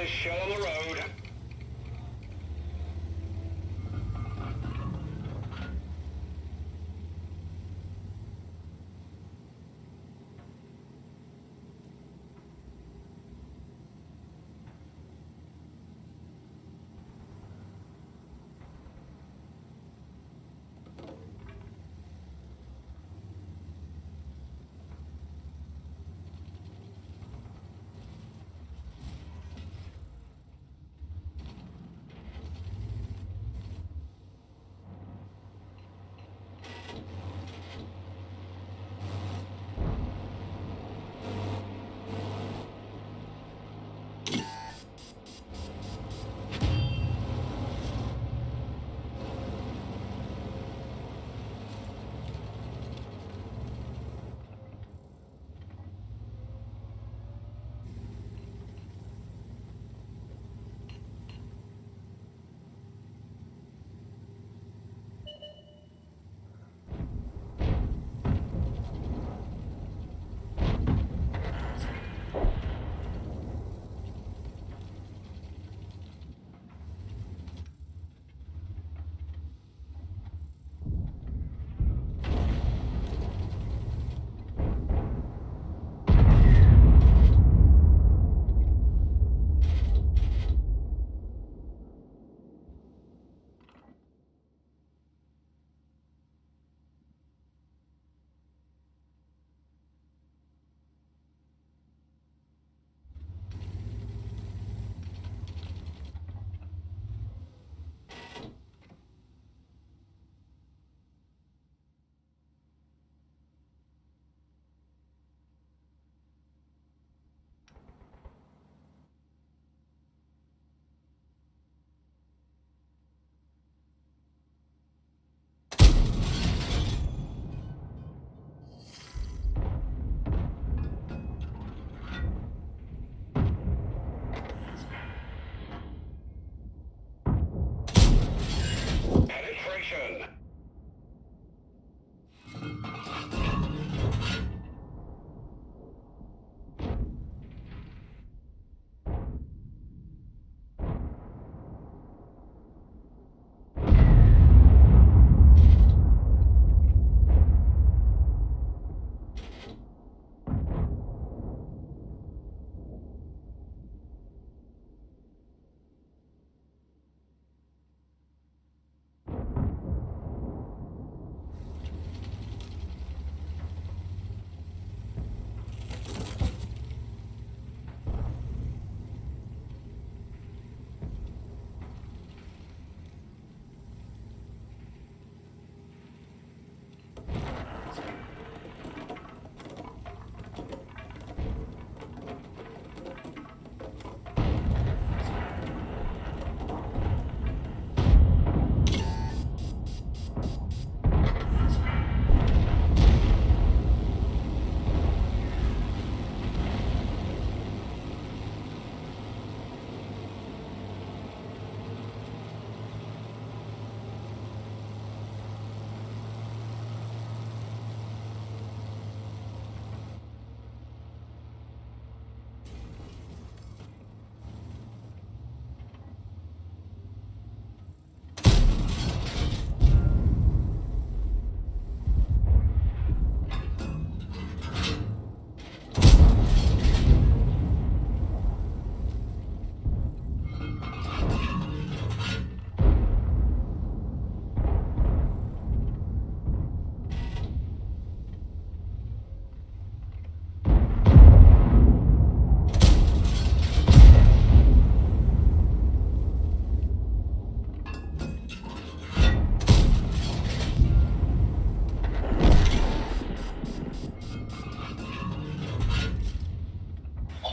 this show on the road. Penetration.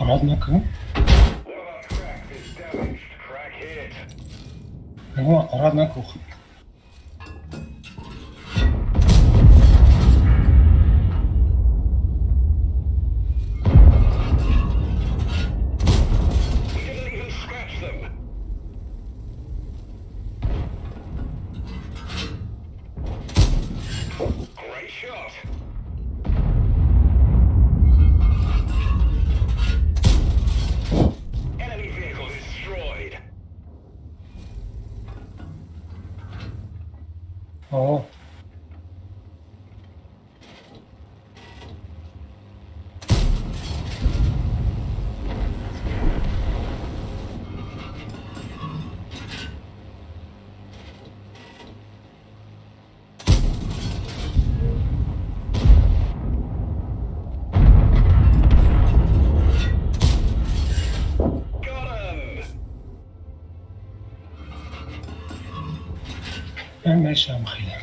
Қарат накун. One of our tracks is damaged. Track hit. Мегӯям, қарат наку. We didn't even scratch them. Great shot. Enemy vehicle is О. Got him! Мешам хеле.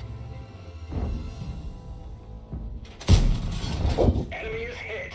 Enemy is hit.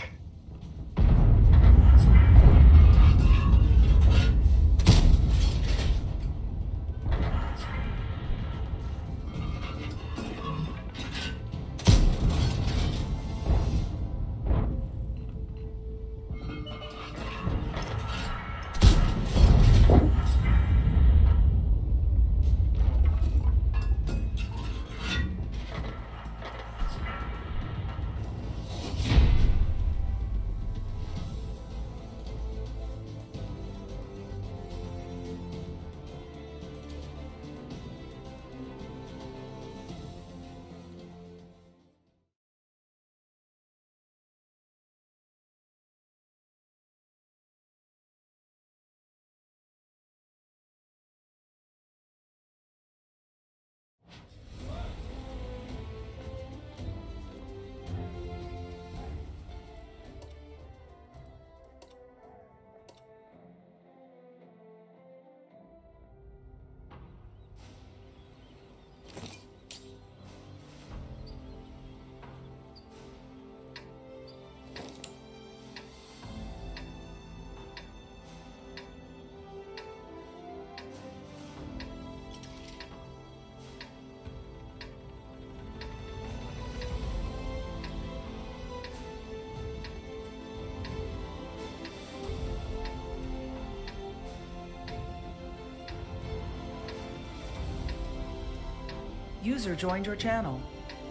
User joined your channel.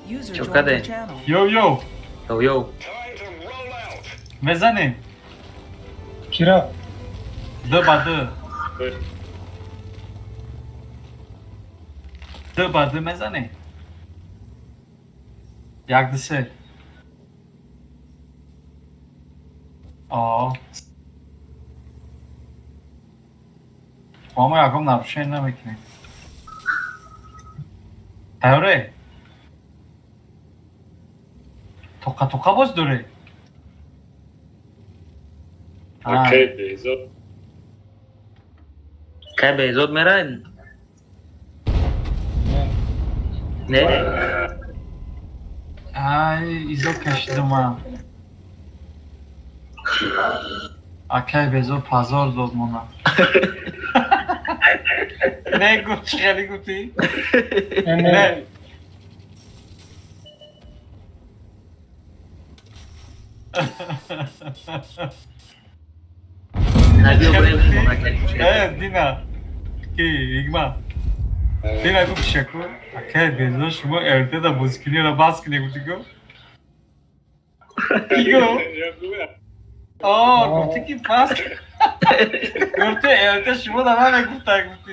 User joined Чокаде. your channel. Йоу, йоу, Йоу, йоу. Time to roll out. мезанем. Кира. Д ба Д. Д ба Д мезанем. Як ду се. О. Мо ягон нарушение намекунем. Тайёре? Тоқа тоқа боз дорӣ? Окей, Бехзод. Кай Бехзод мерай? Не. Не? Ай, изо кашидумам. Акай Безор пазор дод мона. Не гуфт, чӣ хеле гуфтӣ? Не, не. Не. Набиё бурем шумо накард. Э, Дина. Ки, Игма. Дина гуфт шаку. Акай Безор шумо РТ да бозикуниро бас кунед гуфтӣ гу? Ки гуфт? О, гуфтӣ ки бас. Гуфти РТ шумо да намегуфта гуфтӣ.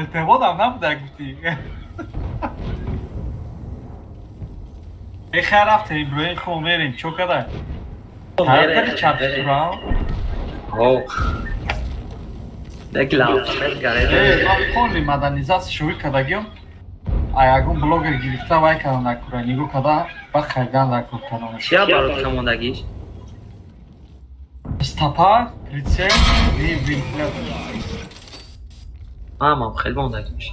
РТ-ҳодам набуда гуфтӣ. Э, рафтем Иброҳим, хо мерем, чо када? Ҳаракати чапшурам. О. Як лафз Э, гаре. ман полный модернизация шурӯъ кардагиём. А ягон блогер гирифта вай кардам накура, нигоҳ карда, баъд харидан накур кардам. Чия барот камондагиш? Стопа, прицел и вентилятор. Мамам хеле мондагиш.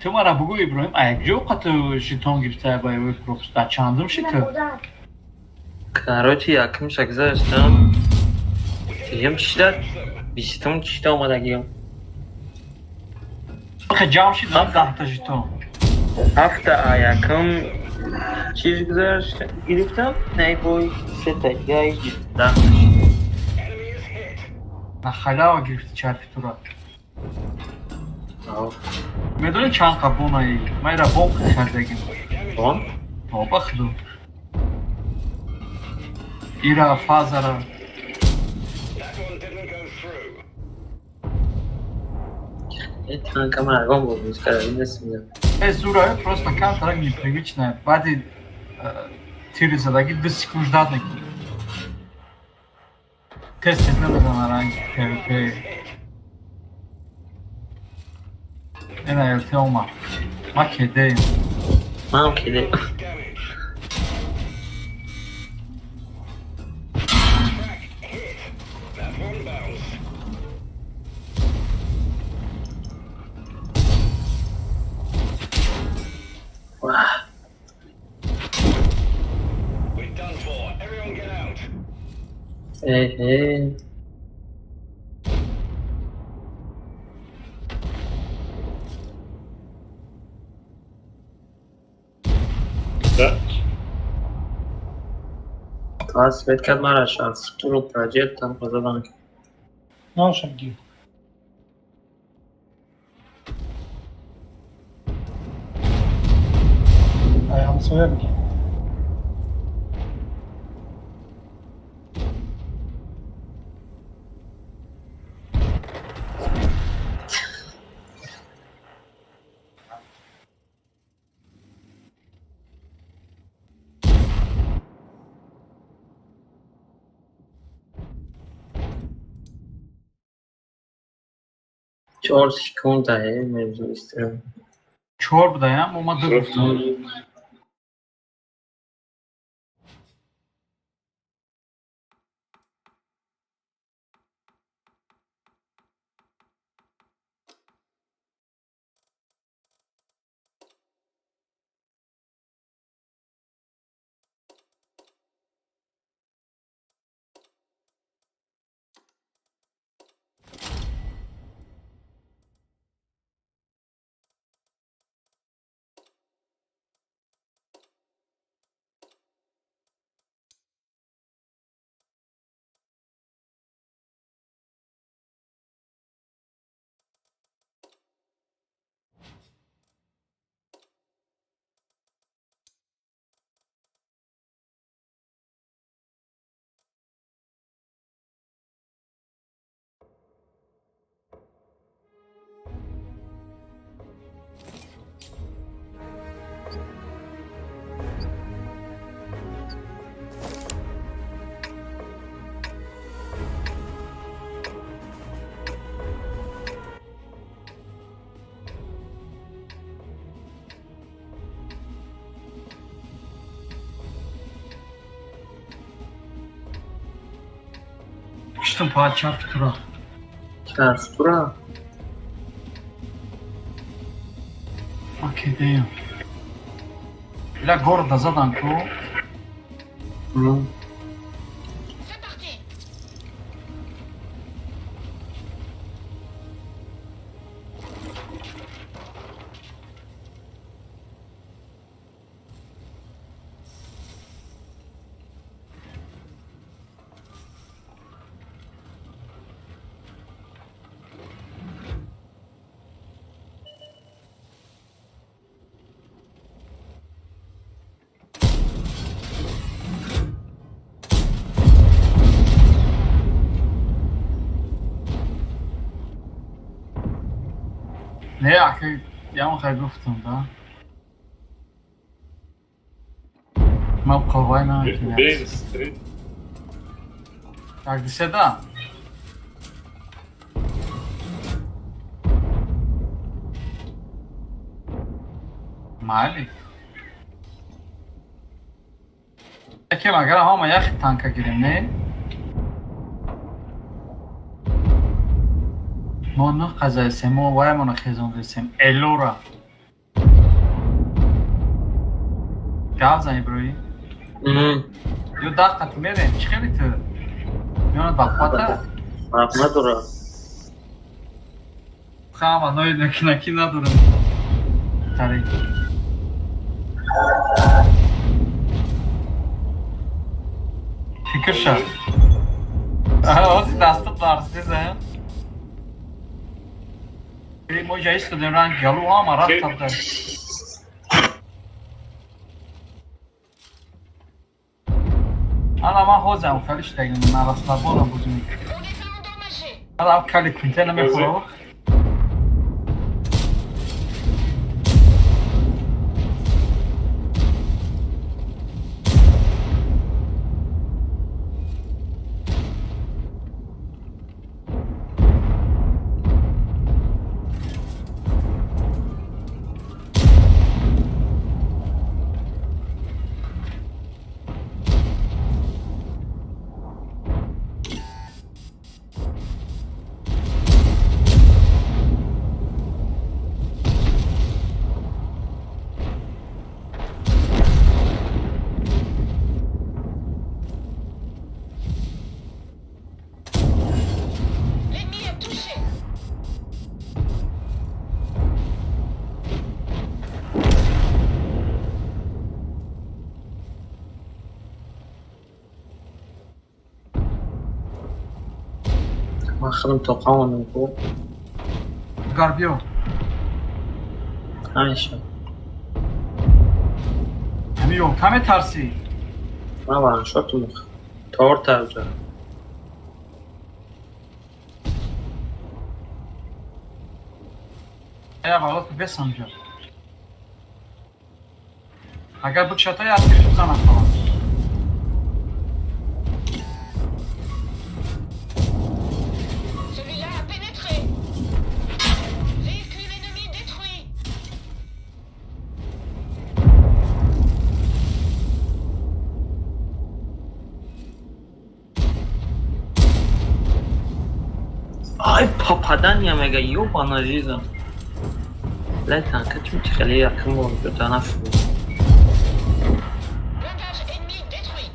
Ту мара бугӯ, Иброҳим, а якҷо қату жетон гирифта ба пропуск дар чандум ши ту? Короче, якум гузаштам. Сеюм чида, 20-ум чида омадагиём. Хе ҷамъ шид 10 та жетон. Ҳафта а якум чиз гузашт гирифтам, не бой сета дига 10. Enemy is hit. На халява гирифти чарфи тура. Медонӣ чанд қа бонаи? Ман ира бон кардагим. Бон? Ба худо. Ира фазара. That one didn't go through. Танка ман ягон бор бозӣ карда нестам. Э, зура, просто камтара непривычная. Баъди тири задагӣ 2 секунд ждать мекунӣ. Тез тез намезана ранг ПВП. Ина ЛТ омад. Ма кедеем. Манам кеде. Damage. Crack hit. That one bounced. Ваҳ. We're done for. Everyone get out. Эҳе. Да. Та свет кард мара шар футуру проҷект там задан. Навшам гир. Ай, ҳамсоя бигир. 4 секунда е мезустем. Чор будаям, ма ду гуфтам. Киштам падшар футура. Чар футура? Ма кедеям. Ила города задан ку. C'est parti. Не, ака, ямон хай гуфтам, да. Ман қовай намекунам. Бейн стрит. Так, седа. Майли. Якем агар ҳама яхи танка гирем, не? Мо нӯҳ қазаесем, мо ваймона хезондесем. Элора. Гап зан, Иброҳим. Ё 10 қати мерем, чӣ хели ту? Меонад ба қуввата? Фарқ надорад. Хама нои накинаки надорам. Тари. Фикр ша. Ози дастат ларзиза. Мо ҷа истодем, ранг галу ҳама рафта. Ана ман ҳозирам хеле шидагим на расслабона бозӣ мекунам. On les a endommagés. Адам кали кунте намехӯрад. L'ennemi est touché. Ман худам тоқа мондам ку. Гар биё. Ҳамеша. Ҳами ёлка метарсӣ? Ман ваншотум торта ҷа. Я ғалат бесам ҷа. Агар бикшата, як тирш бизанам фалон. Celui-là a pénétré. Véhicule ennemi détruit. Ай, попадания мега, ёбана жизнь. Лай танка чун хеле якм бор танаф. Blindage ennemi détruit.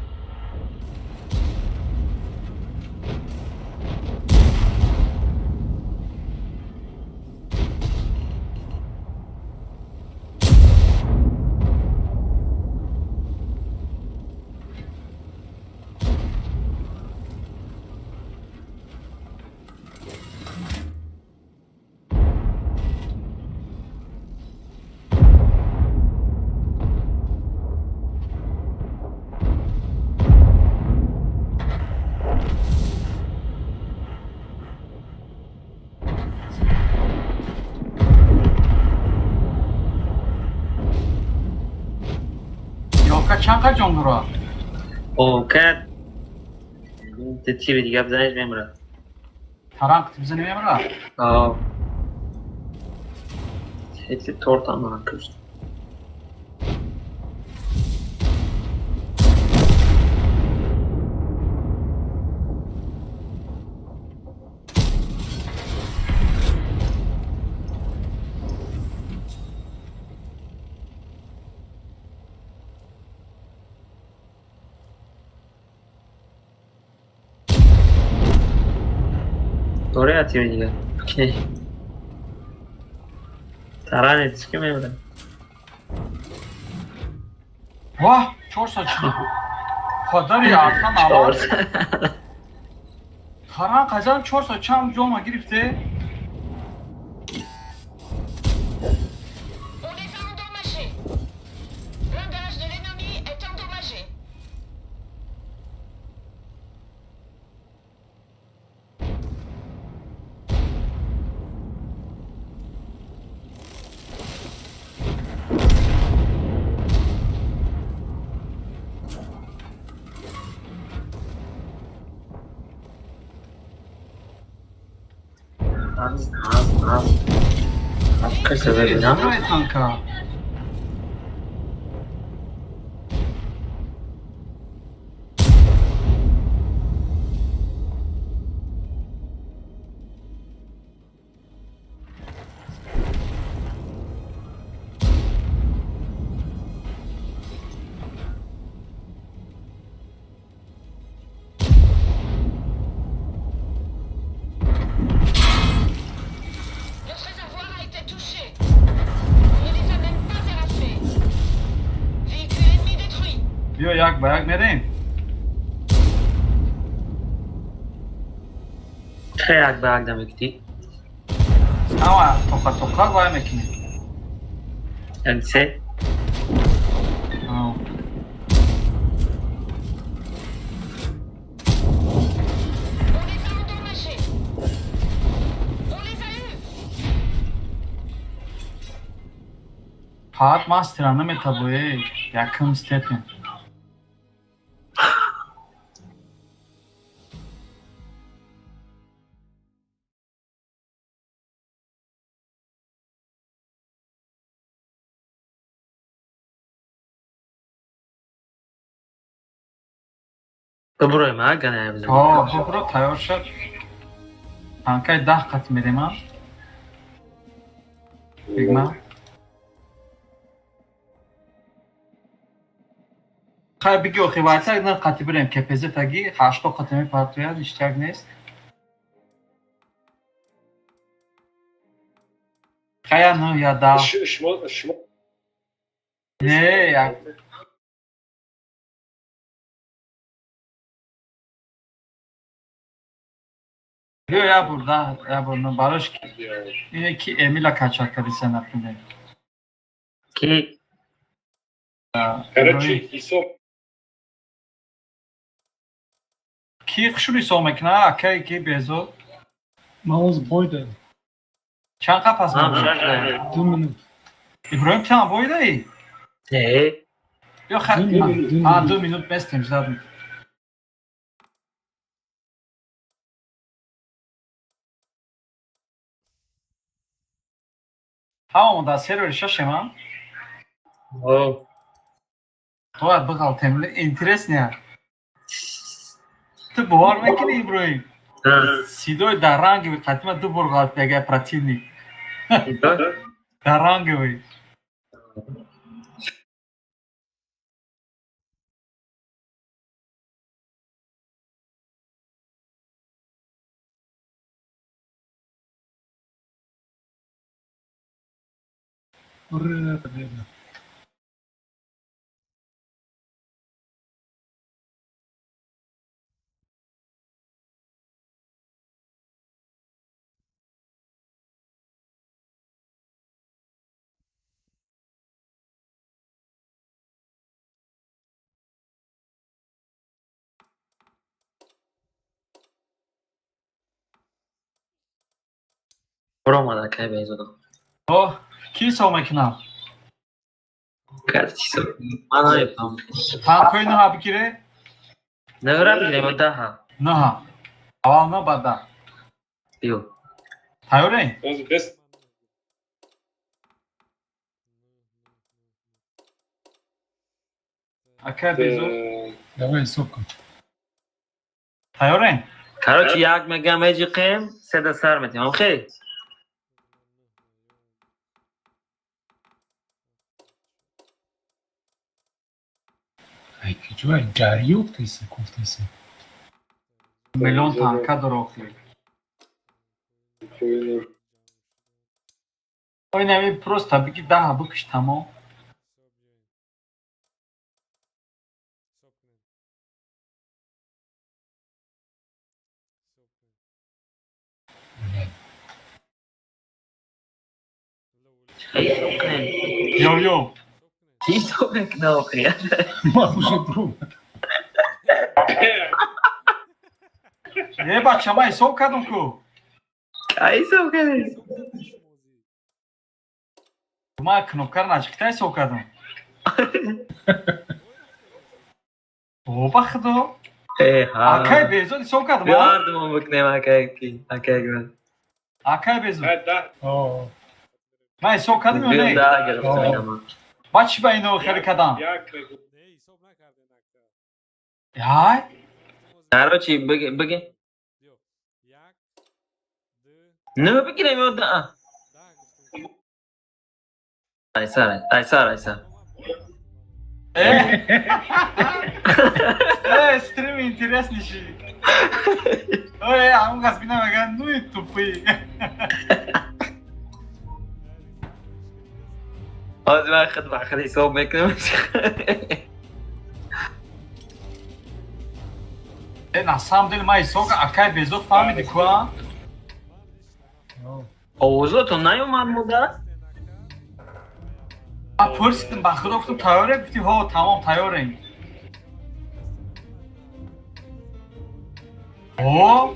Ёлка чанд қа ҷон дорад? О, кад тири дига бизанед, мемирад. Таранг бизани, мемирад? А. Ҳети торта ман кушт. Дора тири дига. Окей. Таранец ки мемирад. Воҳ, 440. Қодари артан аввал. Таранг қазан 400 чанд ҷонма гирифте? On les a endommagés. Blindage de l'ennemi est endommagé. Аз, аз, аз. Аз каса бибинам. Ай, танка. Notre réservoir a été touché. On ne les a même pas éraflés. Véhicule ennemi détruit. Биё, як ба як мерем. Ча як ба як дамекти? Ама тоқа тоқа вай мекунем. Алексей. Ҳо. On les a endommagés. On les a eus. Фақат мастера наметабоe, якум степен. Бубуроем, а, ганаям. Ҳо, бубуро, тайёр шад. Танкаи 10 қат мерем, а? Бигма. Хай, биги, охи вайтак на қати бирем, КПЗ таги 80 қати мепартояд, иштияк нест. Хай, я нӯ, я 10. Шумо Не, як биё, я бур 10, я бур нӯ, барош ине ки Эмила качать кардиса, например. Ки? Короче, ҳисоб. Ки хушур ҳисоб мекуна, акай ки Безо? Ман ҳозир бой дадам. Чанд қапас Ман мебурӣ? шаш даем. 2 минут. Иброҳим, чанд бой даӣ? Не. Ё 2 минут, 2 а минут. 2 минут местем, ждать. Ҳамон дар сервери шашем, а? О. Бояд биғалтем, интересно. Ту бовар мекунӣ, Иброҳим? Сидои дар ранговый қатима ду бор ғалтиага противник. Дар ранговый. Ура, победа. Роман, акай Безодо. О, ки ҳисоб мекунам? Кас ҳисоб. Ман намефаҳмам. Танкои нӯҳа бигире? Нӯҳра бигирем ё даҳа? Нӯҳа. Аввал нӯ, баъд 10. Биё. Тайёрем? Ҳозир бес. Акай Безо. Давай, ҳисоб кун. Тайёрем? Короче, як мегам меҷиқем, седа сар метем. Охе? Ай, киҷоя ҷарӣ уфтаиса, кофтаиса. Миллион танка дора охи. Инами просто биги, 10 бикиш, тамом. Блядь. Ҳисоб кунем. Ё ё. Ҳисоб мекунам охе. Ман уже бромад. Е, бача, ман ҳисоб кардам ку. Кай ҳисоб кардем? Ман кнопкаро наҷиқита ҳисоб кардам. О, ба худо. Э, ҳа. Акай Безод, ҳисоб кардам. Биё, ҳардумон бикунем, акай ки. Акай гран. Акай Безод. 10. О, Ман ҳисоб кардам ё Биё, не? 10 гирифтам инама. Ба чӣ ба ино хеле кардам? Як мегӯ. Яй? Короче, биги, биги. Нӯ бигирем ё 10? Айсар, айсар, айсар. Э, э, стрим интереснейший. Ой, ҳамон кас бина мегӯяд, ну и тупые. Ҳозир ман худ ба худ ҳисоб мекунам. Э, на самом деле ман ҳисоб, акай Безод, фаҳмиди ку, а? О. Овозотон наёмад, модар? Ман пурсидим, ба худо гуфтам, тайёре, гуфти ҳо, тамом, тайёрем. О,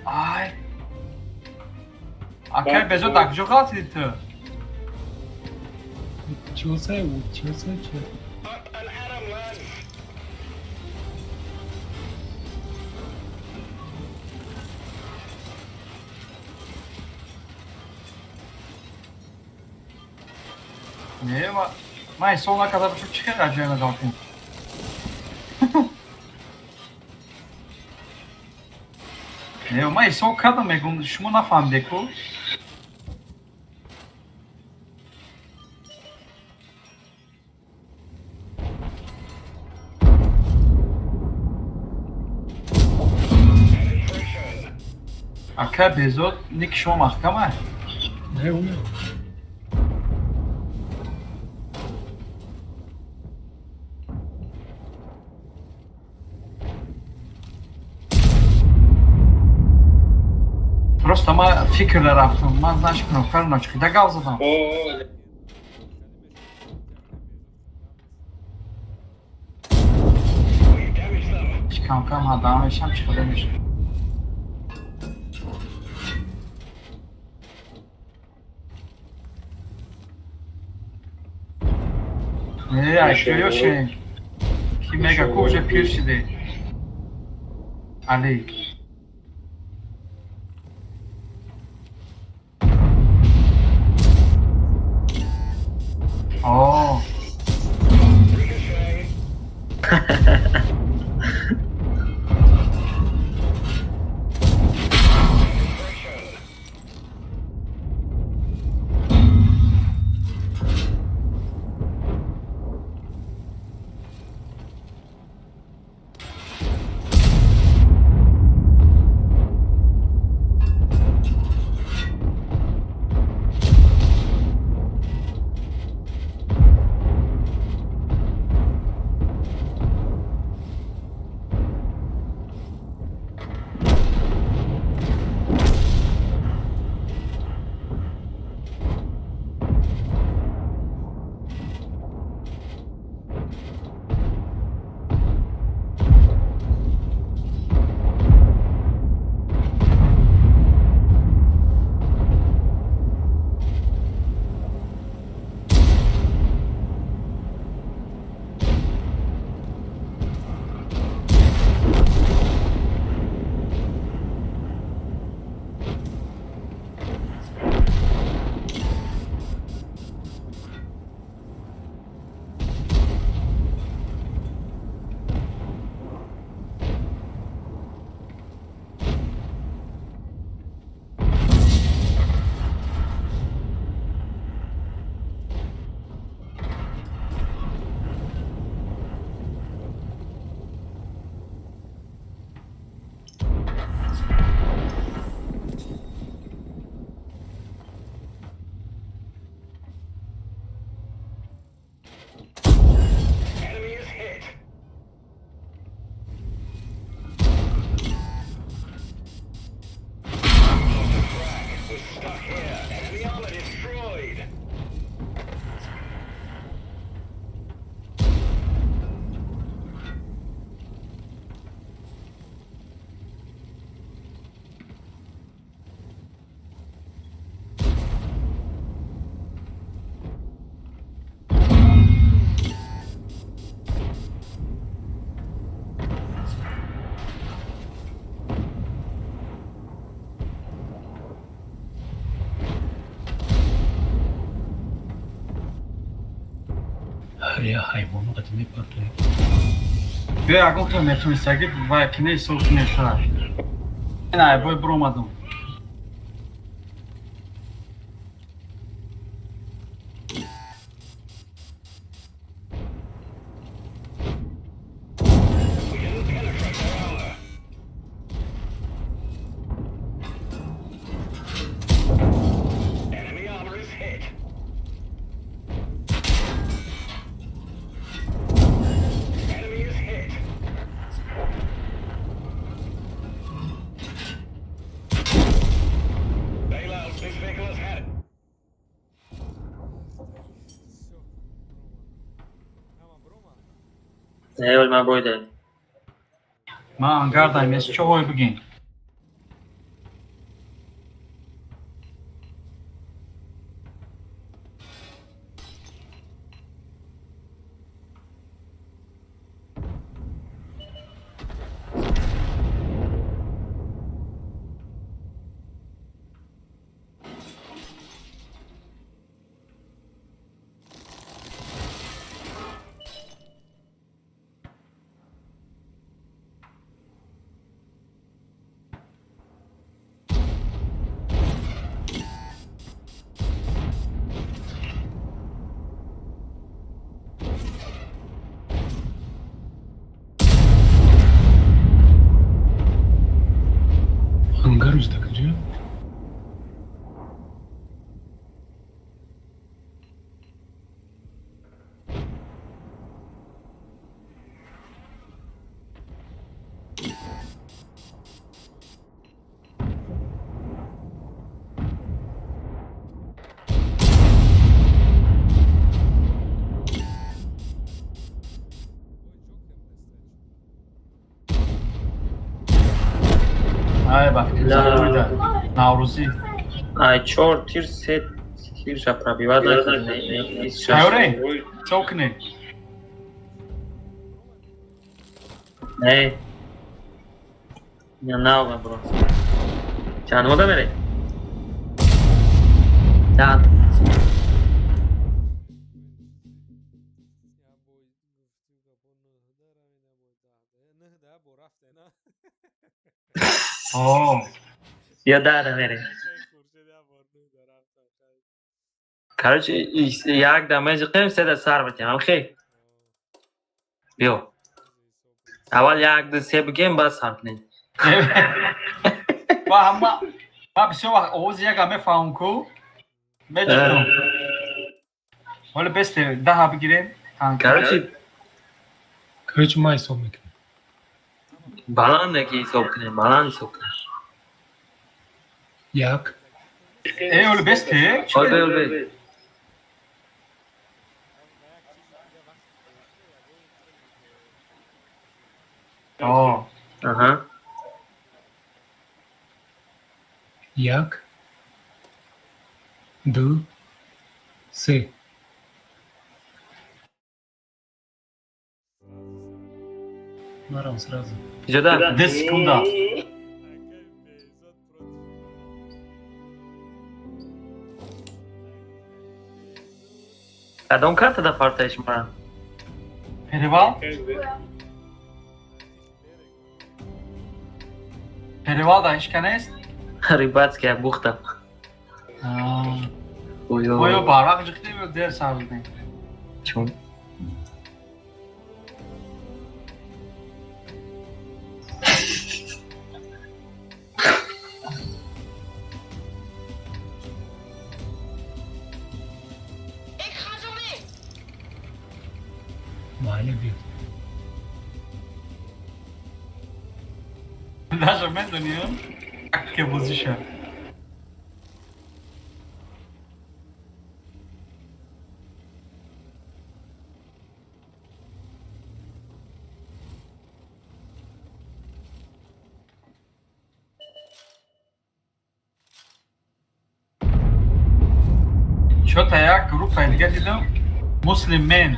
ай, акай Безо, дар куҷо ғалтидӣ ту? 43, 43 чӣ? Up and at 'em, lads. Не, ман ҳисоб накарда бошам, чӣ хел аҷоиб ғалтем. Не, ман ҳисоб кардам, мегум, шумо нафаҳмиде ку. Penetration. Акай Безод, ники шумо маҳкама? Не, умел. Просто ман фикр рафтам, ман знаешь, кнопкаро ночхида гав задам. О, We've damaged them. Кам-кам ҳадаам мешам, чӣ хеле мешам. Не, айкӯёшем ки мега ку уже пир шиде. Али. О, Ricochet. Penetration. Enemy is hit. Lost a frag. We're stuck here. Enemy armor destroyed. Ҳар як ҳайвоно қати мепартоем. Биё, ягон хел метонистагӣ ва кине ҳисоб кунед шояд. Ина, бой биромадам. We didn't penetrate their armor. Enemy armor is hit. Enemy is hit. Не, вале ман броидаем. Ман ангардаем, ес чо ҳой бигин. Ангарус так иҷо. Ай, ба фикр Да. Наврӯзӣ. Ай, чор тир, се тирша пробивать накард. Тайёре? Чо кунем? Не. Я нав бро. Чанд мода мере? Чанд? О, Я дара мере. Короче, як да меҷиқем, се да сар метем. Ам хей. Биё. Аввал як, ду, се бигем, баъд сар кунем. Ва ҳама ма бисёр вақт овози яга мефаҳмам ку. Меҷиқам. Ҳоло бесте даҳа бигирем. Танк. Короче, Короче, ман ҳисоб мекунам. Баланд яки ҳисоб кунем, баланд ҳисоб кунем. Як, Э, ҳоло бесте? Ой, бе, ой, бе. О, Аҳа. Як, ду, се. Марам сразу. Иҷода? 10 секунда. Кадом карта да партаиш мара? Перевал? Перевал да ҳеч ка нест? Рыбацкая бухта. Ой, Оё барвақт ҷиқдем ё дер сар додем? Чун? Écrasons-les. Майля биё. Даже медонем, ке бозиша. Чё-то як группаи дига дидам. Muslim Men.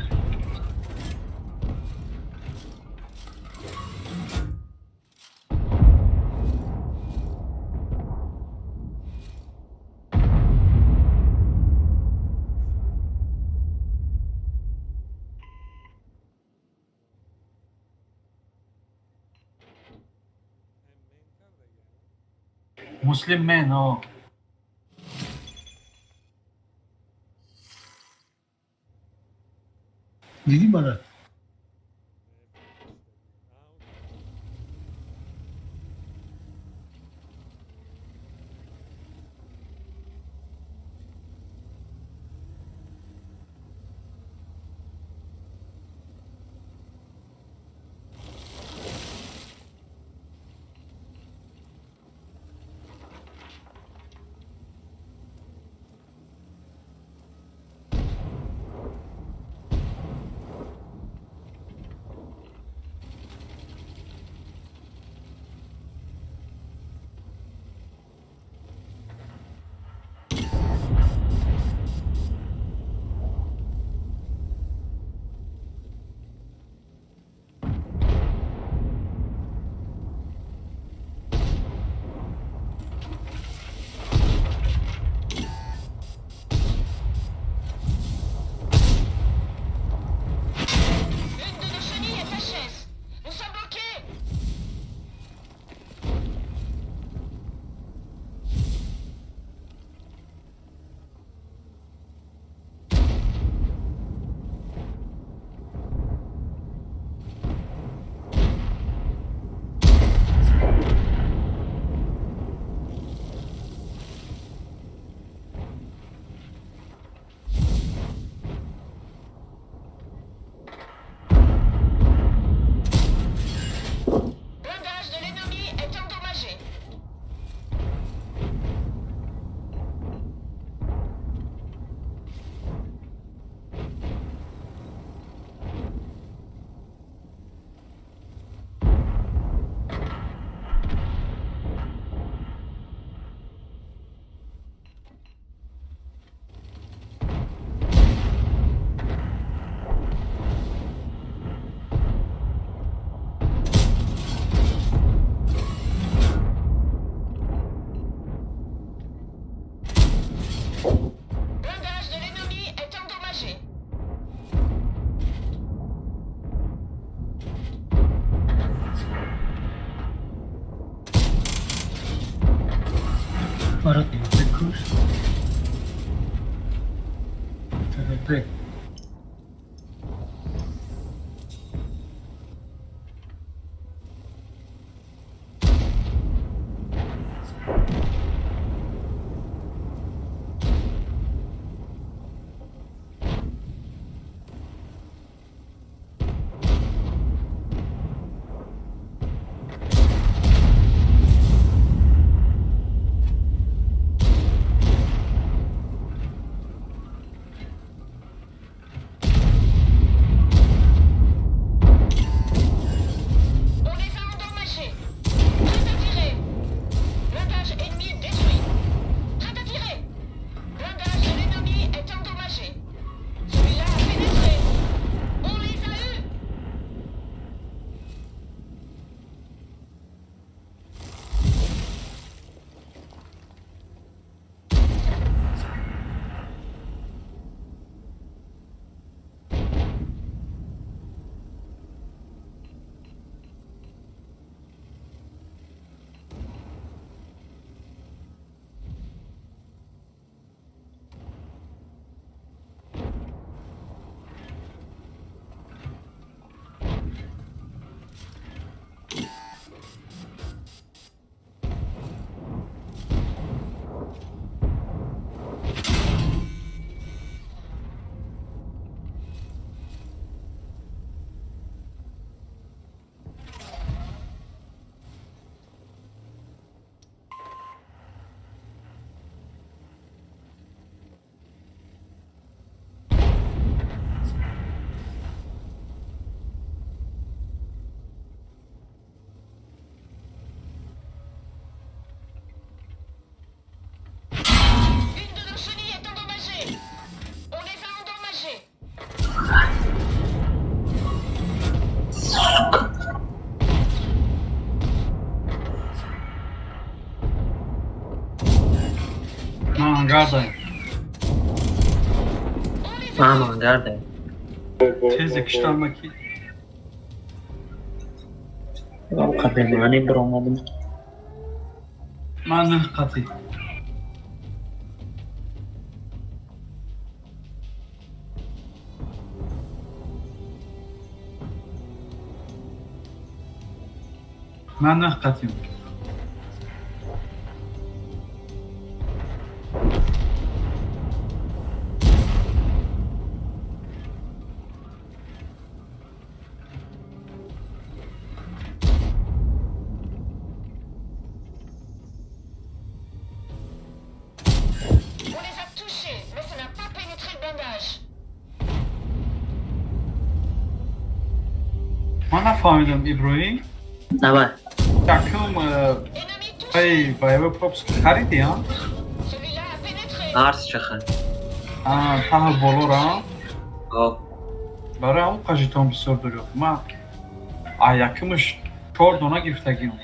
Muslim Men, о. Дидӣ мана? Мара бикуш. ПВП. On les a endommagés. Prêt à tirer. Blindage ennemi détruit. Prêt à tirer. Blindage de l'ennemi est endommagé. Celui-là a pénétré. On les a eus. Une de nos chenilles est endommagée. On les a endommagés. Ман ангардаем. On les a Ман ангардаем. Тезе киштама ки. Қабемани биромадим. Ман нӯҳ қатӣ. Ман нӯҳ қатим. On les a touchés, mais ça n'a pas pénétré le blindage. Ман нафаҳмидам, Иброҳим. Давай. Якум Ennemi touché. ай боевой пропуск хариди, а? Celui-là a pénétré. Арс чаха. А, таҳа болора. О, Барои ҳамон қажитон бисёр дорёфт. Ман а якумаш чор дона гирифтагиам.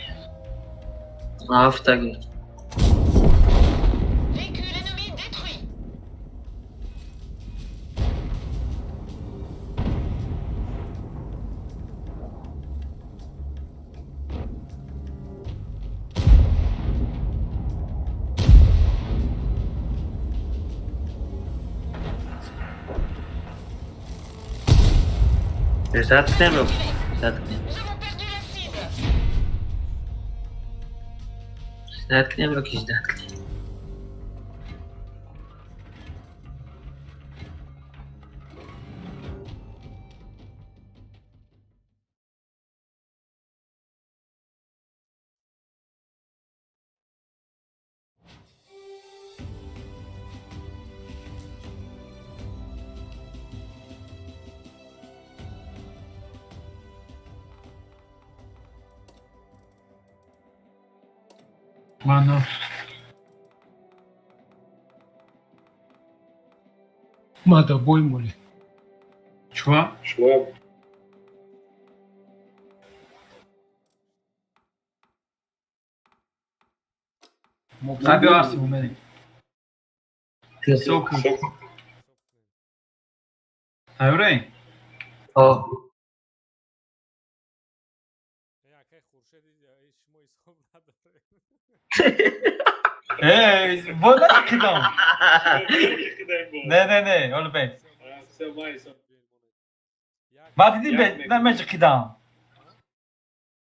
ҳафтаги. Véhicule ennemi détruit. Ждать кунем ё ждать кунем? Nous avons perdu la cible. Ждать кунем ё ки ждать кунем? Ман нӯҳ. Ма да бой моли. Чуа? Шумо Хаби арси умедем. Сок. Сок. Тайёрем? О, Акай Хуршед, шумо. Э, бо наҷиқидам. Не, не, не, ҳоло бе. Ма дидӣ, намеҷиқидам.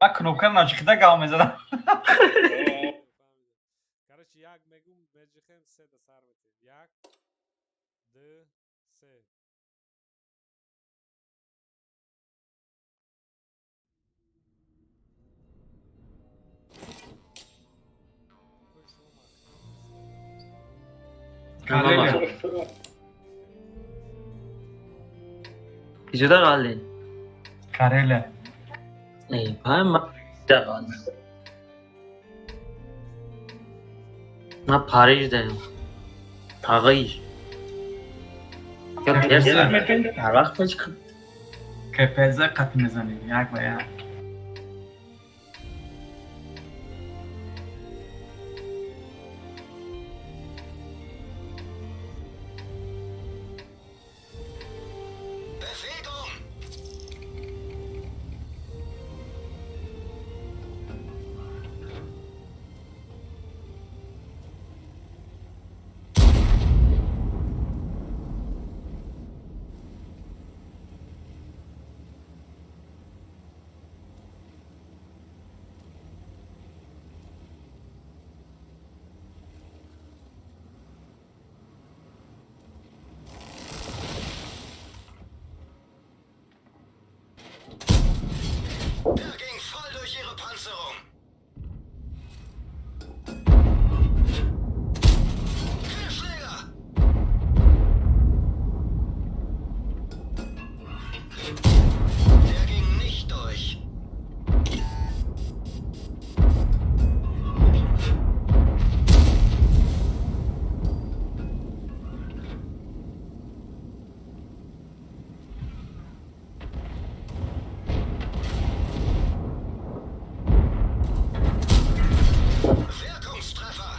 Ма кнопкаро наҷиқида гав мезадам. Короче, як мегум, меҷихем, се да сар метем. Як, ду, се. Карелия. Иҷода қалдем. Карелия. Эй, пай, ма қалдем. Ма Париж даем. Тағир. Ё перса. Ҳар вақт меҷиқам. КПЗ қатӣ мезанем, як ба як. Bewegung! Der ging voll durch ihre Panzerung. Querschläger! Der ging nicht durch. Wirkungstreffer!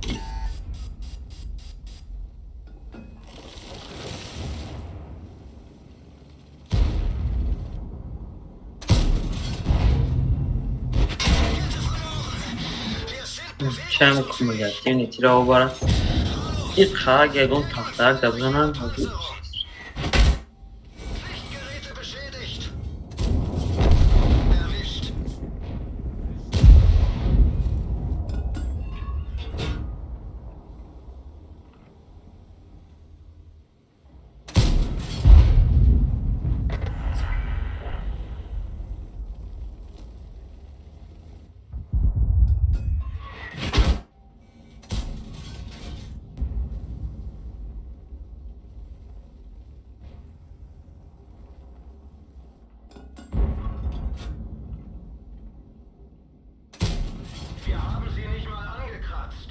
Kette verloren! Wir sind Чем bewegungsunfähig! кумулятивный тира обара. И қаг ягон тахтак дабзанам. Panzerung! Sichtgeräte beschädigt! Erwischt! Wir haben sie nicht mal angekratzt.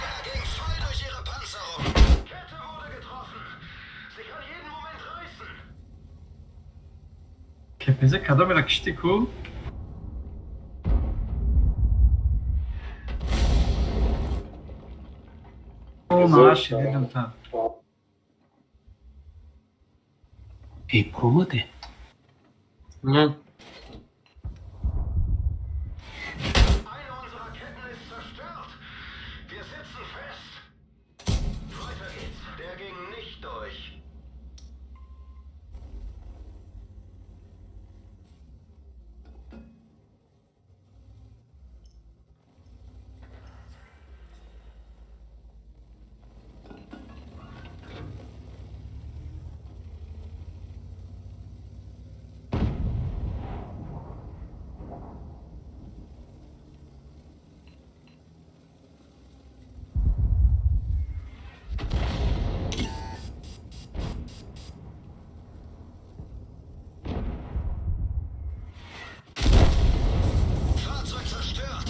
Der ging voll durch ihre Panzerung. Kette wurde getroffen. Sie kann jeden Moment reißen. КПЗ кадомеро киштӣ ку? О, нааши дидам та. Эй, промаде. Не. Eine unserer Ketten ist zerstört. Wir sitzen fest. Weiter geht's. Der ging nicht durch. Fahrzeug zerstört.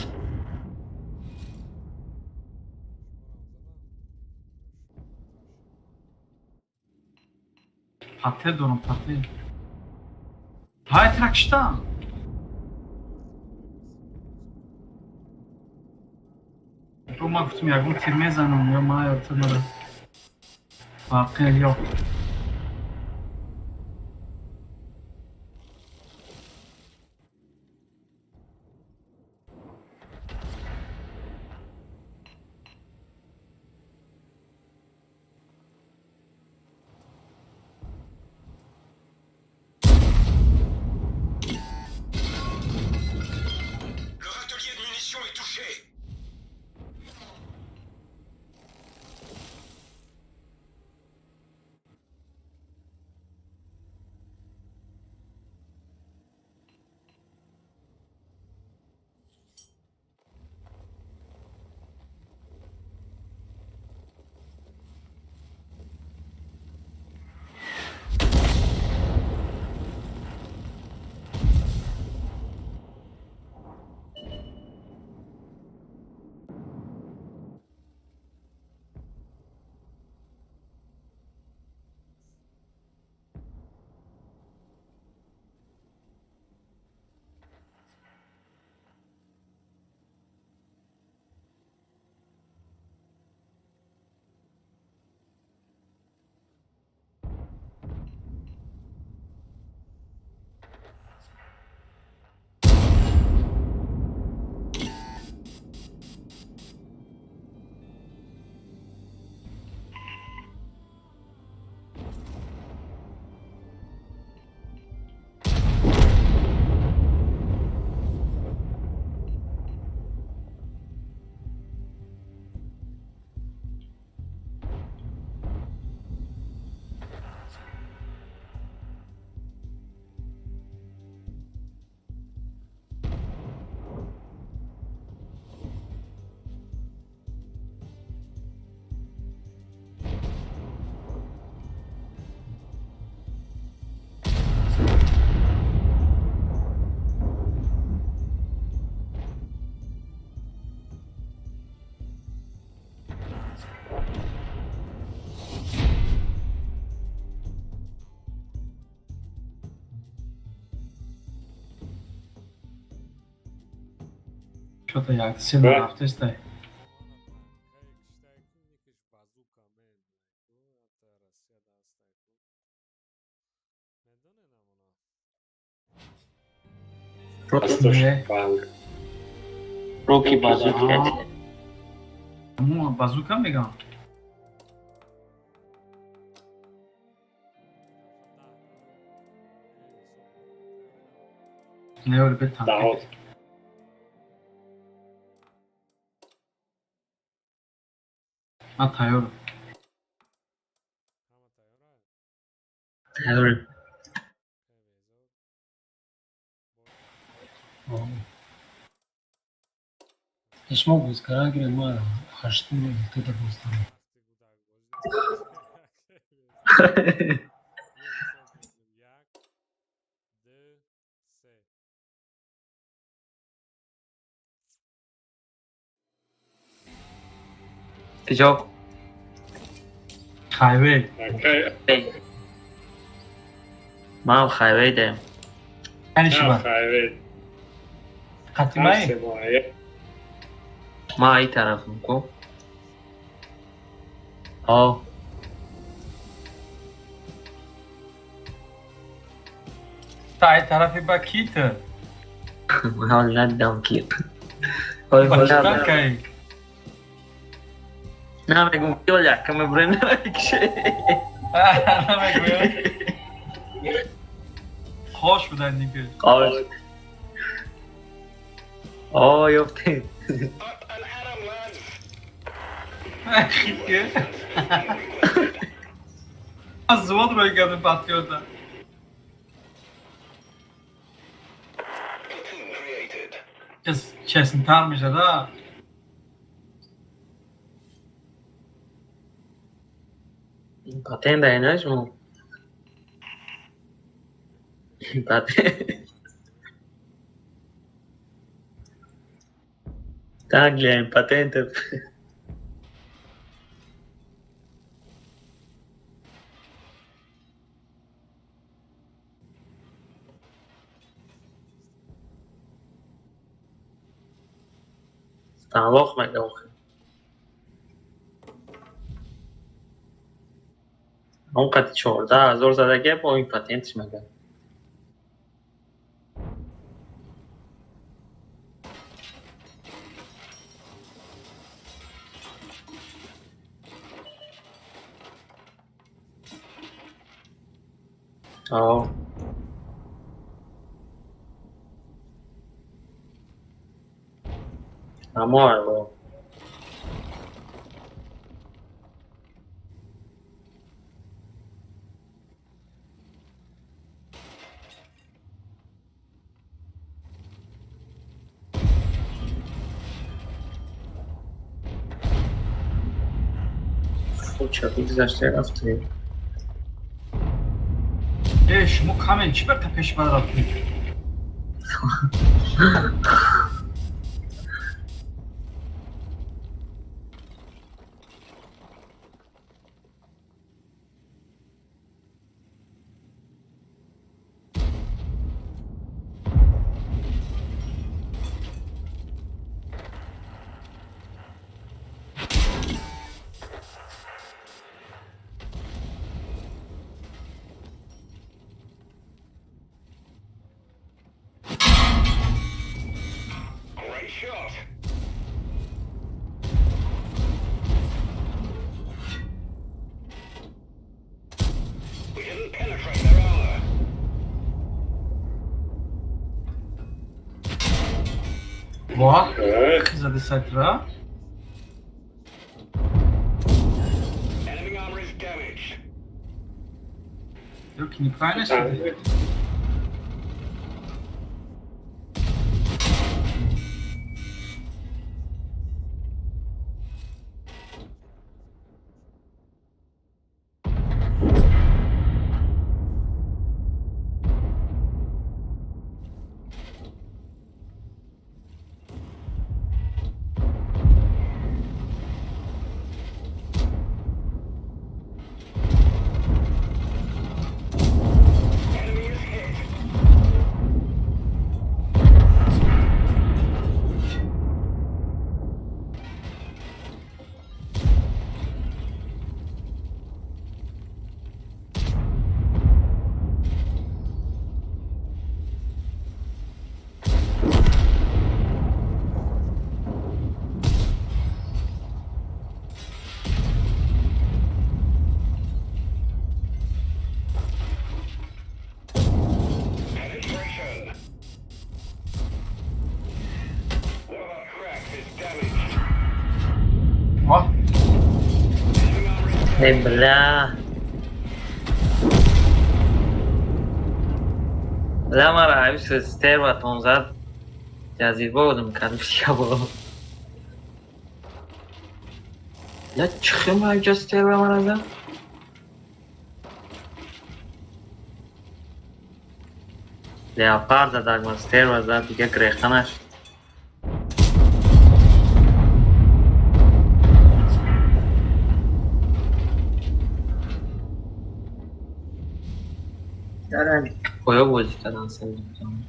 Пате дорам, пате. Ҳай, тира киштам. Бо ман гуфтам ягон тир мезанам ё ма ё ту мара. Фарқе ё. Leur atelier de munitions est touché. Что-то як сильно рафтестай. Руки базука. Мо базука мегам. Не бе танк. Ма тайёр. Тайёр. Шумо бозкара гиред, ма ҳаштум гуфтада бозтарам. Куҷо? Хайвей. Ман хайвей даем. Яъне чӣ ба? Қатимаи? Ма ай тарафам ку. О. Та ай тарафи ба ки ту? Ман надидам ки. Ой, Ба чӣ кай? Намегум ки оля каме брен кише. Намегӯям. Хош будан дига. Хош. О, ёфтем. Аз звон рӯй кардем патриота. Честнтар мешада. Патент дай шумо. Патент. Так, глянь, патентов. Станлох мага. Он қати 14,000 задагия бо ин патентш мага. О. Амор, Чапик гузашта рафтем. Э, шумо камен чӣ ба пеш бад рафтед? Great shot. We didn't penetrate their armor. Ва, зади сайтра. Enemy armor is damaged. Ё ки неправильно шуд. Enemy is hit. Penetration. One of our cracks is damaged. Ва, Enemy armor is Эй, бля. Бля, мара, авис стерватон зад. Ҷазиба будам, кадушка буд. Бля, чӣ ма ҷа стерва мара зад? Леопард задак ма стерва зад, дига грехта нашуд. Поё бозӣ кардан севдам.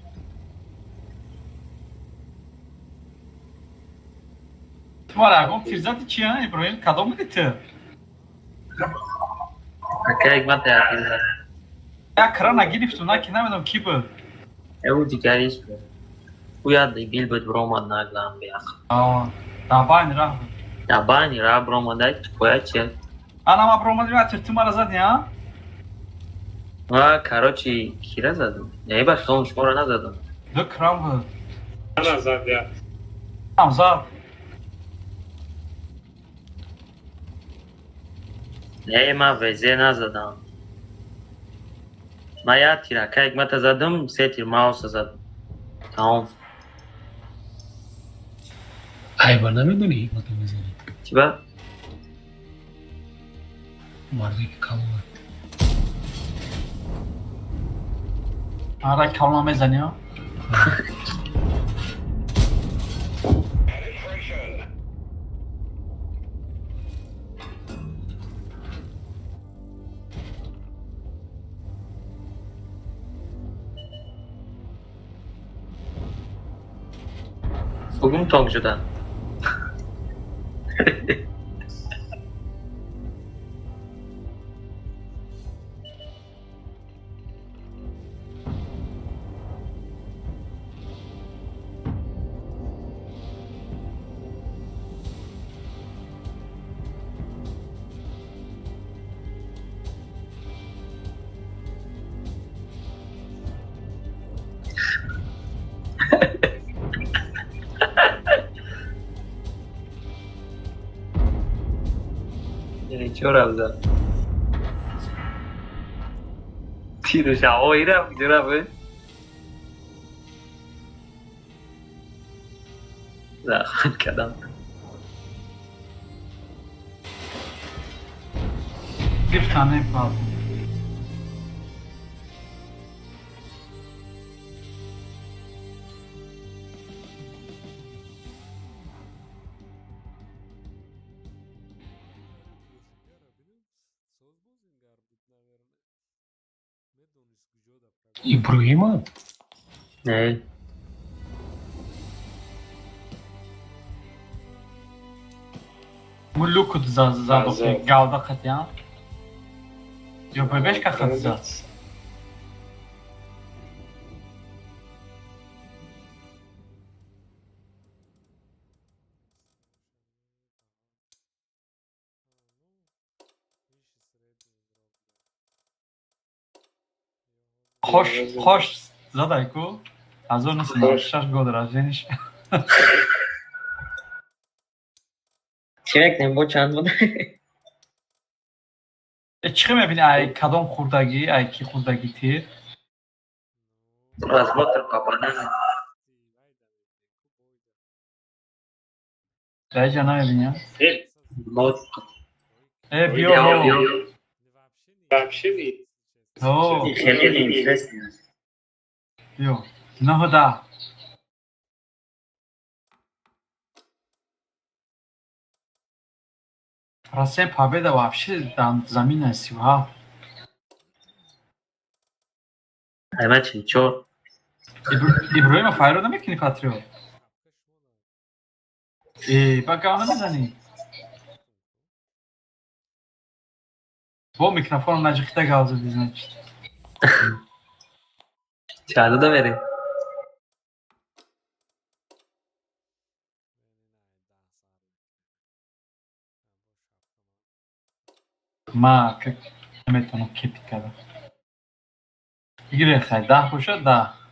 ту мара ягон тирзати чи, а, Иброҳим? Кадом буди ту? Ака ҳикмат ятир зад. Як кра нагирифту, на ки намедонам ки буд. Ӯ дигариш буд. Ӯ як дебил буд, биромад наглам беақл. А, дар байни раҳ буд. Дар байни раҳ биромада поя чи? Ана ма биромадим, як тир ту мара зади, а? Ва, короче, кира задам? Не, ба хилом шуморо назадам. Ду крам буд. Ана зад я. Ам зад. Не, ман везе назадам. Ман як тир ака ҳикмата задам, се тир мауса задам. Тамом. Айба намедонӣ ҳикмата мезанӣ. Чӣ ба? Марде ки калона. Ара калона мезанӣ, а? Penetration. Бугум тонг шуда. Чӣ рафт зад? Тиру шавои рафт, куҷо рафт? Захмат кардам. Гирифтан пал. Иброҳима? Не. Мулукут задохи галда қатъян. Ё бебешка хат зад. Хош хош задай ку 1996 год рождениш. Чӣ мекунем, бо чанд буд? Чӣ мебини, ай кадом хурдагӣ, ай ки хурдагӣ тир? Просмотр попадания. Даиҷа намебиням. Э, биё. Хеле интересно. Биё. Нӯҳу даҳ. Процент победа вообще дар замина 37. Айма 44. Иброҳима файро намекунӣ, патриот? Э, ба гав намезанӣ? Бо микрофон наҷиқида гав задӣ, значит. Чандуда мерем? Ма наметавонам кепит кардам. Бигире, хай, 10 бошад, 10.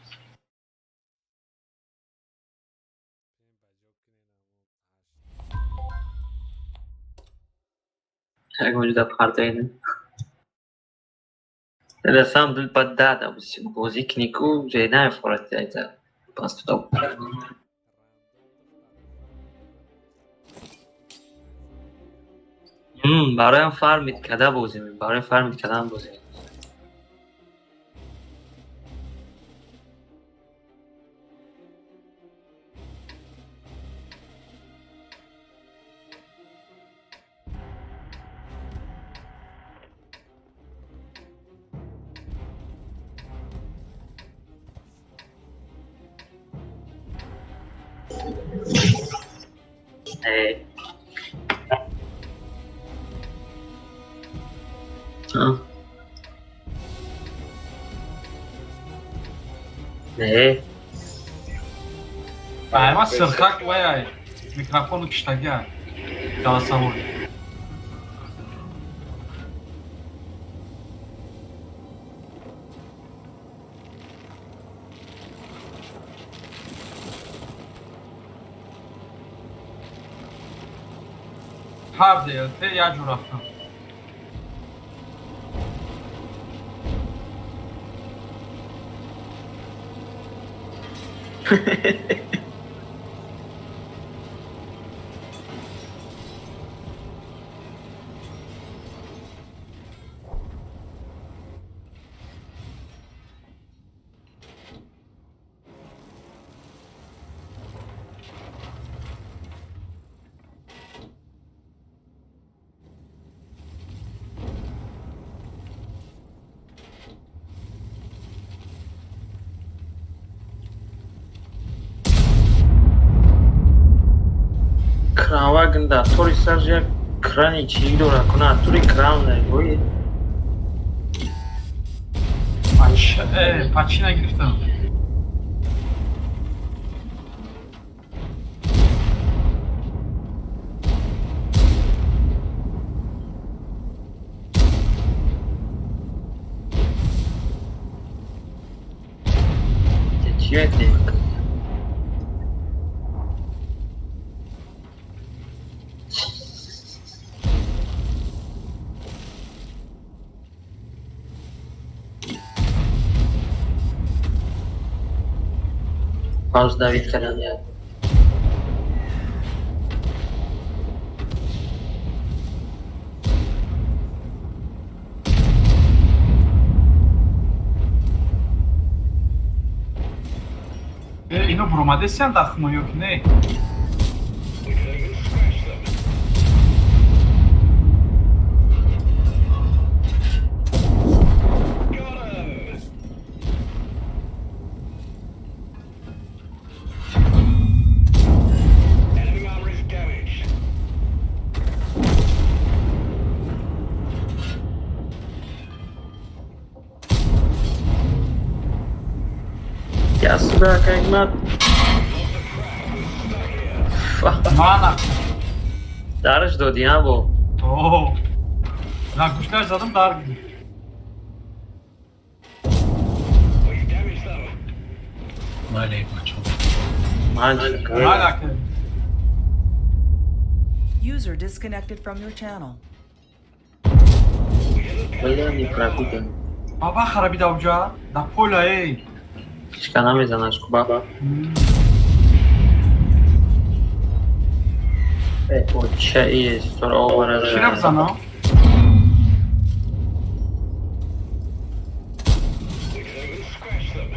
Ягонҷода партоена. На самом деле ба да бозӣ кунӣ ку ҷой намефорад пас туда. Бароям фармид када бозӣ, барои фармид кадан бозӣ. Э. А. Не. Ама сирхак вай микрофону киштага голосовой. Ҳар ДЛТ як ҷо рафтам. Кранваген да тори сар як крани чӣ дора куна тури кран ой. Э, пачи нагирифтам. Чӣ мекунем? Пауз давид кардан як. Ино буромадесиян дахмо ё ки не? We didn't even scratch them. Got him! Enemy armor is damaged. Ясура каймат. Мана. Дараш додӣ, ҳа бо? О. На гӯшташ задам, дар гирифт. We've damaged them. Майли, бачо. Ман Мана ки. User disconnected from your channel. We didn't Бля, penetrate не their armor. прокутан. Баба харабида уҷа. Да поля эй. Ҳичка намезанаш ку баба. Э, очаи стор овара. Чира бизанам? We didn't even scratch them.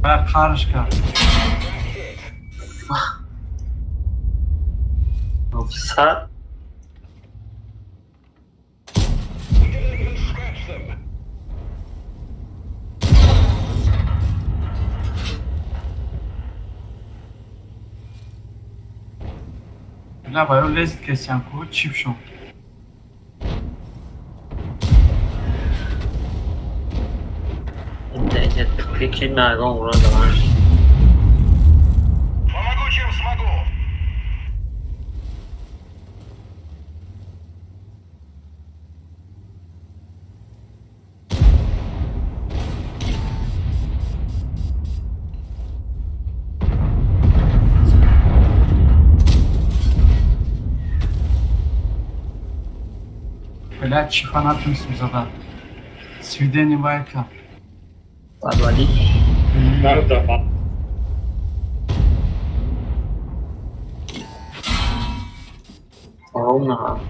Бая қарш кард. Сад. We didn't even scratch them. Бля, баё лезит кесиян ку чип шо. Пики нагон урон даван. Помогу, чем смогу. Бля, чифа натунистем зада. Свидение байка. Подводить. Ровно.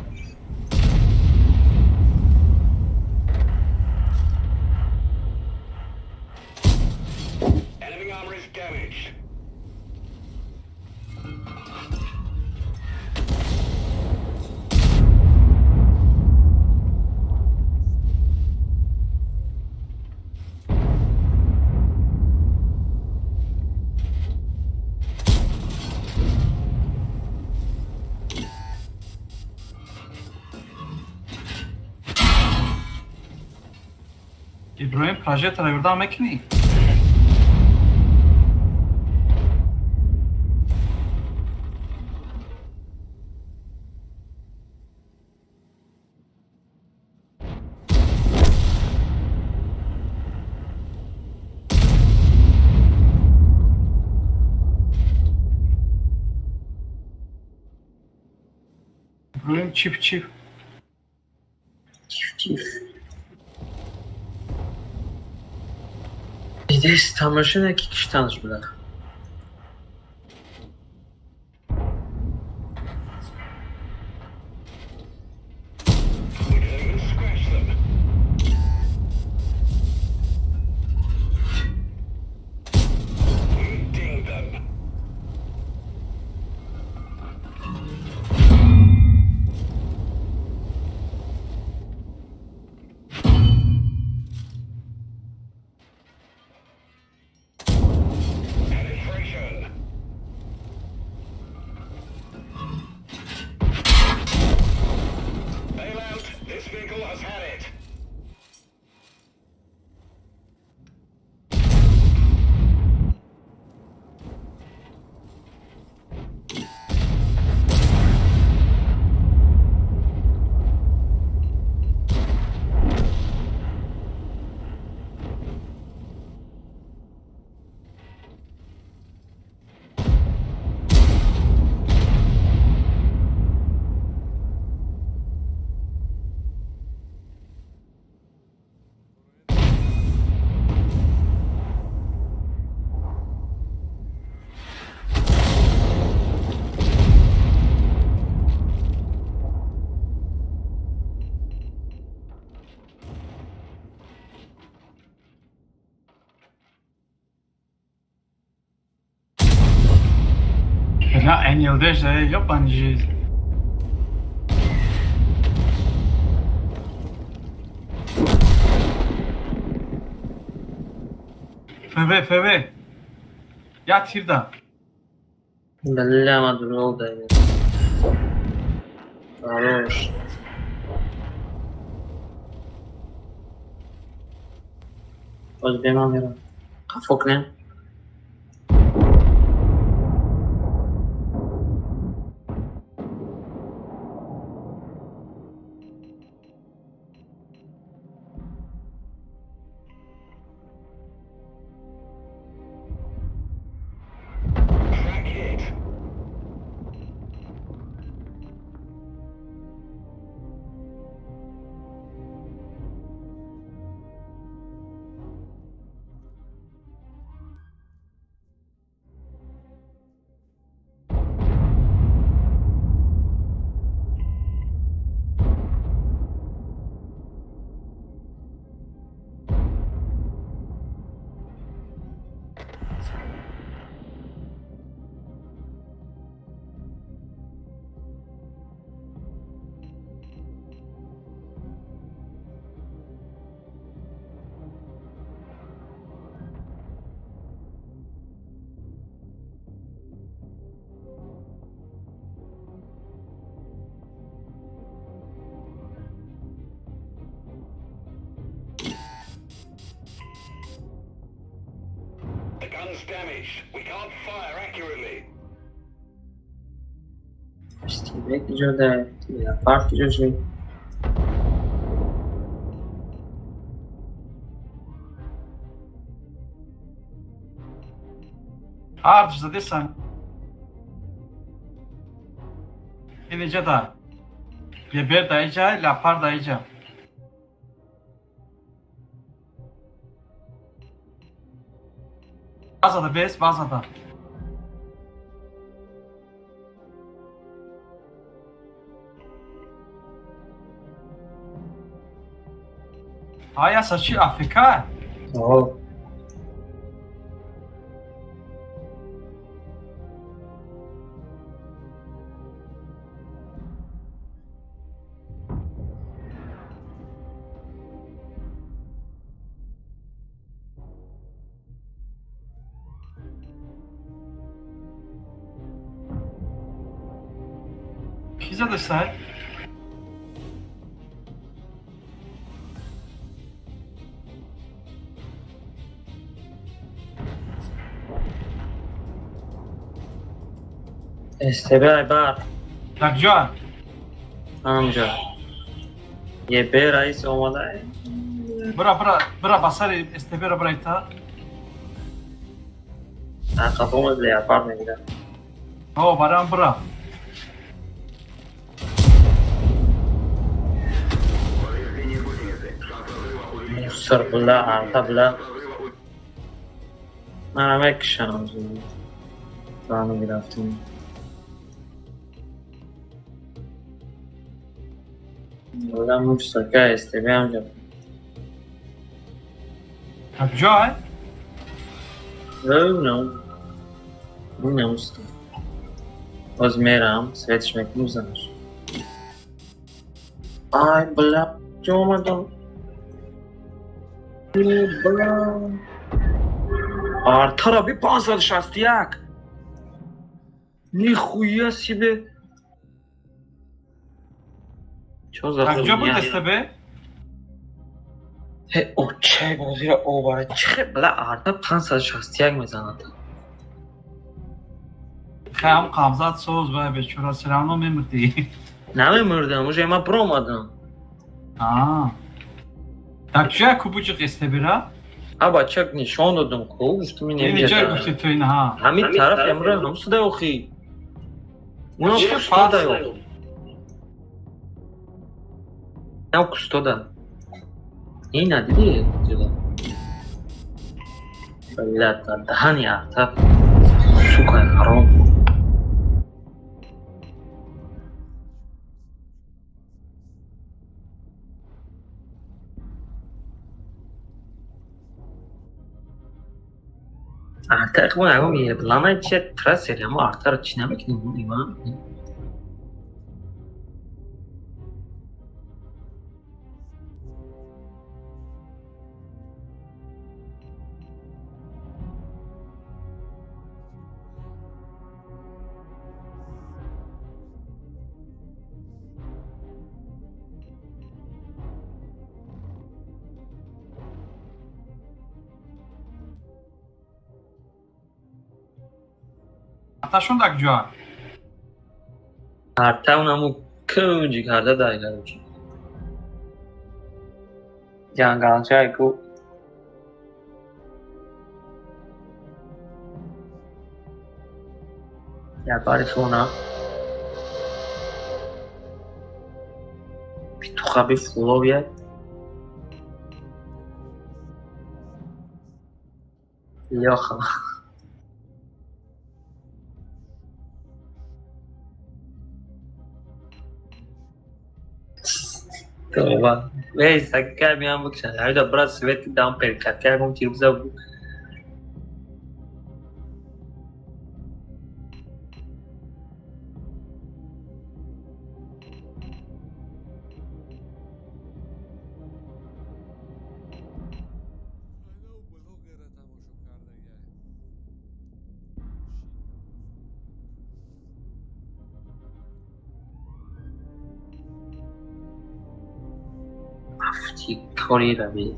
Enemy armor is damaged. Иброҳим, прожектора ёрдам мекунӣ? Иброҳим, чип чип. Чиф чиф. Здесь та машина ки киштанш буда. We didn't even scratch them. We dinged them. НЛД же, ёбаный жизнь. ФВ, ФВ. Я тирда. Бля, ма дурӯғ дагӣ. Хорош. Боз бема мерам. Қафо кунем. Track hit. The gun's damaged. We can't fire accurately. СТБ киҷо да, леопард киҷо шуд? Ҳарч задесан. Инҷа да. Гебер да иҷа, леопард да иҷа. Базада бес, базада. Ая сачи Африка? О, Ки задасай? СТБ ай бар. Дар куҷо? Ҳамҷо. ЕБ раис омада. Бира, бира, бира ба сари СТБ ра бира ита. Қафо леопард мегирад. О, барам бира. Повреждение гусеницы. Шанс разрыва увеличен. Мусор била, арта била. Разрыва Манам мекушам. Плану гирифтем. Била мусорка СТБ ҳамҷо. Дар куҷо ай? Бибинам. Бибинам уста. Боз мерам, светш мекунам занаш. Ай, бля, чё омадам? Бля. Артара би 561. Нихуя себе. Чё за Дар куҷо буд хуйня? СТБ? Ҳе, очай бозира овара. Чихе, бля, арта 561 мезанад. Хам қамзат соз ба бечора всё равно мемурдӣ. Намемурдам, уже ма промадам. А. Дар куҷо кубуҷиқ СТБ ра? А бачак нишон додам ку, гуфтум ин Ин ҷой гуфти ту ин ҳа. Ҳамин тараф ямра ҳамсуда охи. Уна Че кустода пас? ё. Нав кустода. Ина диди ҷуда. Бля, даҳани арта. Сука, ҳаром. Арта хуб ягон еблана чи трассер, ама артаро чӣ намекунем има? Арташон дар куҷоа? Арта унаму кунҷи карда дай, короче. Ҷангалчай ку. Як бари хона. Петухаби фуловия. Лёха. Това. Ей, сега миам букшан. Айда брат свет дам перкат. Ягон тирбза. Айнау блогера тамошо кардагиай. Афти кори раби.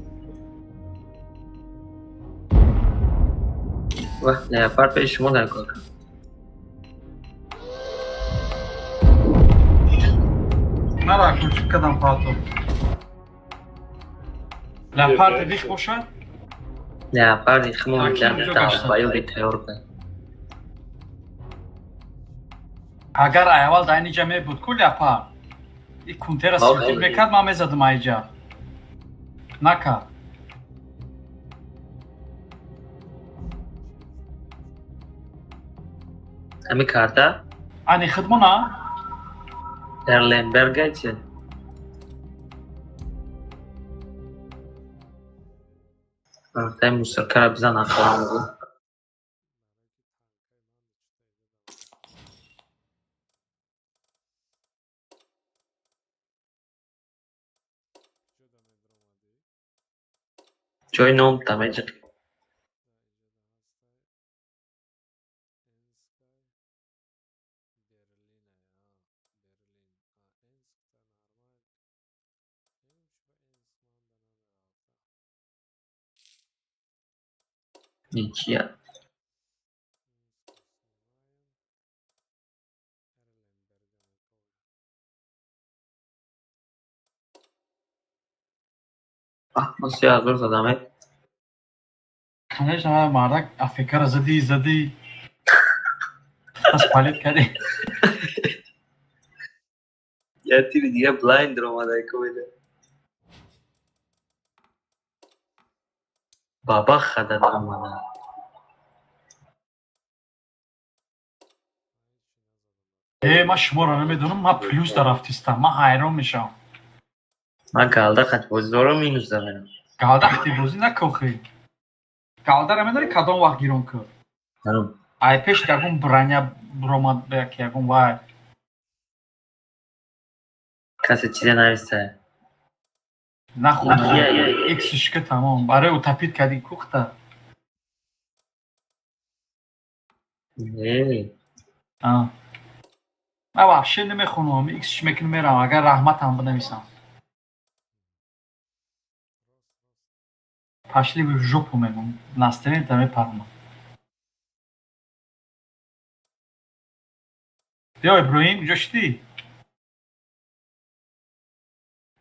Ва, леопард пеши шумо дар кор. Нара кучик кадам пато. Леопард дих бошад? Леопарди химо Аки, дар куҷо гаштан? баёри тайёр кун. Агар аввал дар инҷа мебуд ку леопард. И кунтера Бале. сифтир мекард, ман мезадам айҷа. Накард. Ами карта Ани хидмона? дар Лемберга чи? Картаи мусоркара бизан ақлам гу. Куҷо да медаромадӣ? Ҷои ном тамеҷиқ. На, инҷа да ҳастай. Энскай, Берлинай, а, Берлин. А, Энскта нормал. Энск ба Энск манда намеғалта. Ничья. Минску снимаем. Эрленберга мекоя. А, мо 3000 задаме. Конечно, мардак афекара зади, зади. Аз палет кардӣ. Я тири дига блайнд омада ковида. Баба хадад омада. Э, ман шуморо намедонам, ман плюс дарафтистам, ман ҳайрон мешавам. Ман галда хат бозӣ дорам, минус дамерам. Галда хати бозӣ накохӣ. Галдара медонӣ кадом вақт гирон кӯ? Дарум. Ай пеш ягон броня буромад, як ягон вай. Касе чизе нависта. Нахӯрд. Я. Иксишка тамом. Барои утопить кардӣ кухта. Не. А. Ман вообще намехонам, иксш мекунам мерам, агар раҳматам бинависам. Пошли вы в жопу мегум. Настроение мепарам. Биё Иброҳим, куҷо шудӣ?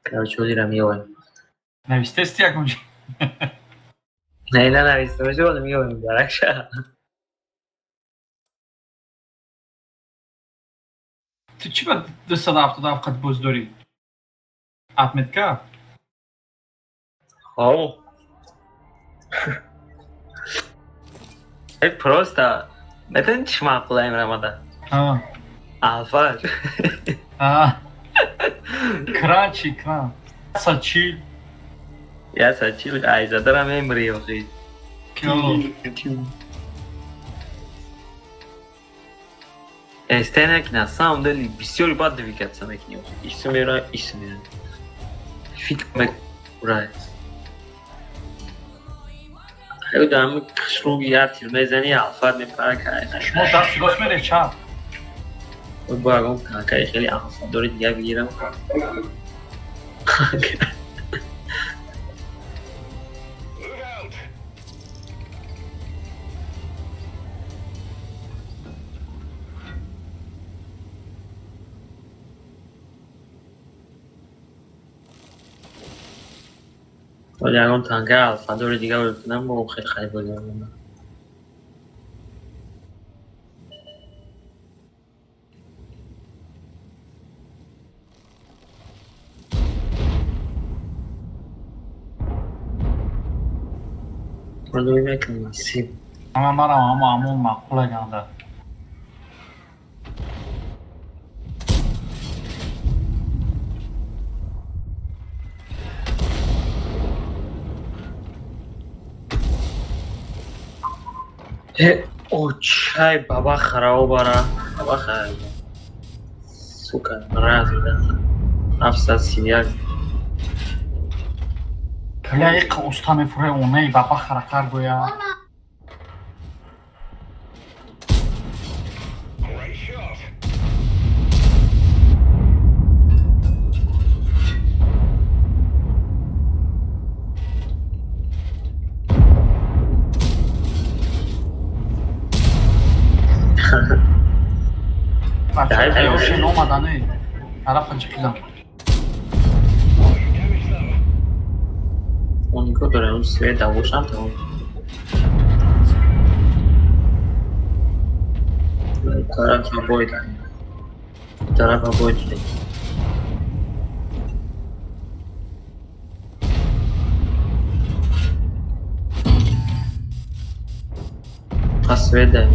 Короче, ҳозира меоем. Навистести ягон ҷо? Не, не нависта, ҳозира меоем даракша. Ту чӣ ба 277 қат боз дорӣ? Отметка? Хо. Э, просто медонӣ чӣ маъқула имрамада? А. Алфаш. А. Кран чӣ, кран? 140. Я сачил, айзадара мемри охи. Кё? СТ на самом деле бисёри бад двигаться мекунӣ. Ису мера, ису мера. Фикр мекунӣ. Аю хушрӯ як тир мезани, алфат мепара кай. Шумо дасти рост мере чап. Бо ягон танкаи хеле алфатдори дига бигирам. Move out. Вале ягон танкаи алфатдори дига бикунам, бо хеле хайр бозӣ мекунам. Мардуми мекунам насиб. Ама марам ама амон маъқула ганда. Э, очай баба харао бара. Баба харао. Сука, мразь, да. 731. Бля, иқа уста мефуре оней баба харакар гӯя. Great shot. Бачаҳо омадани тарафа ҷиқидам. You damaged them. Онико дора, он свет давошам тамом. Тарафа бой дар. Тарафа бой дар. Пас свет дар.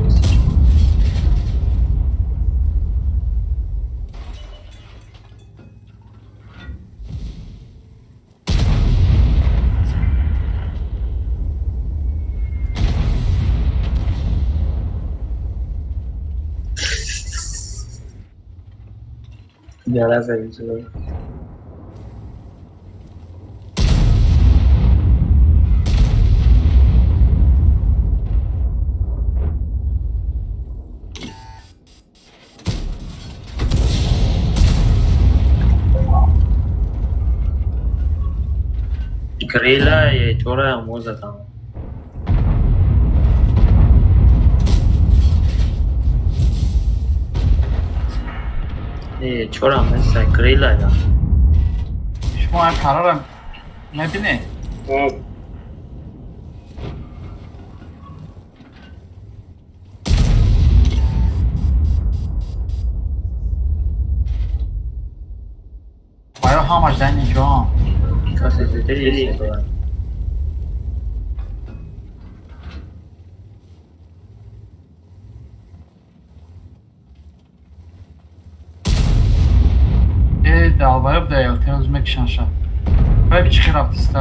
Яра зависела. Крила и чора моза там. Э, чора меса крила да. Шумо ай парара мебинед? Баё ҳамаш дар ниҷоам. Касе зидели дора. Э, долбоёб да эл мекишанша. Бай чӣ рафтиста?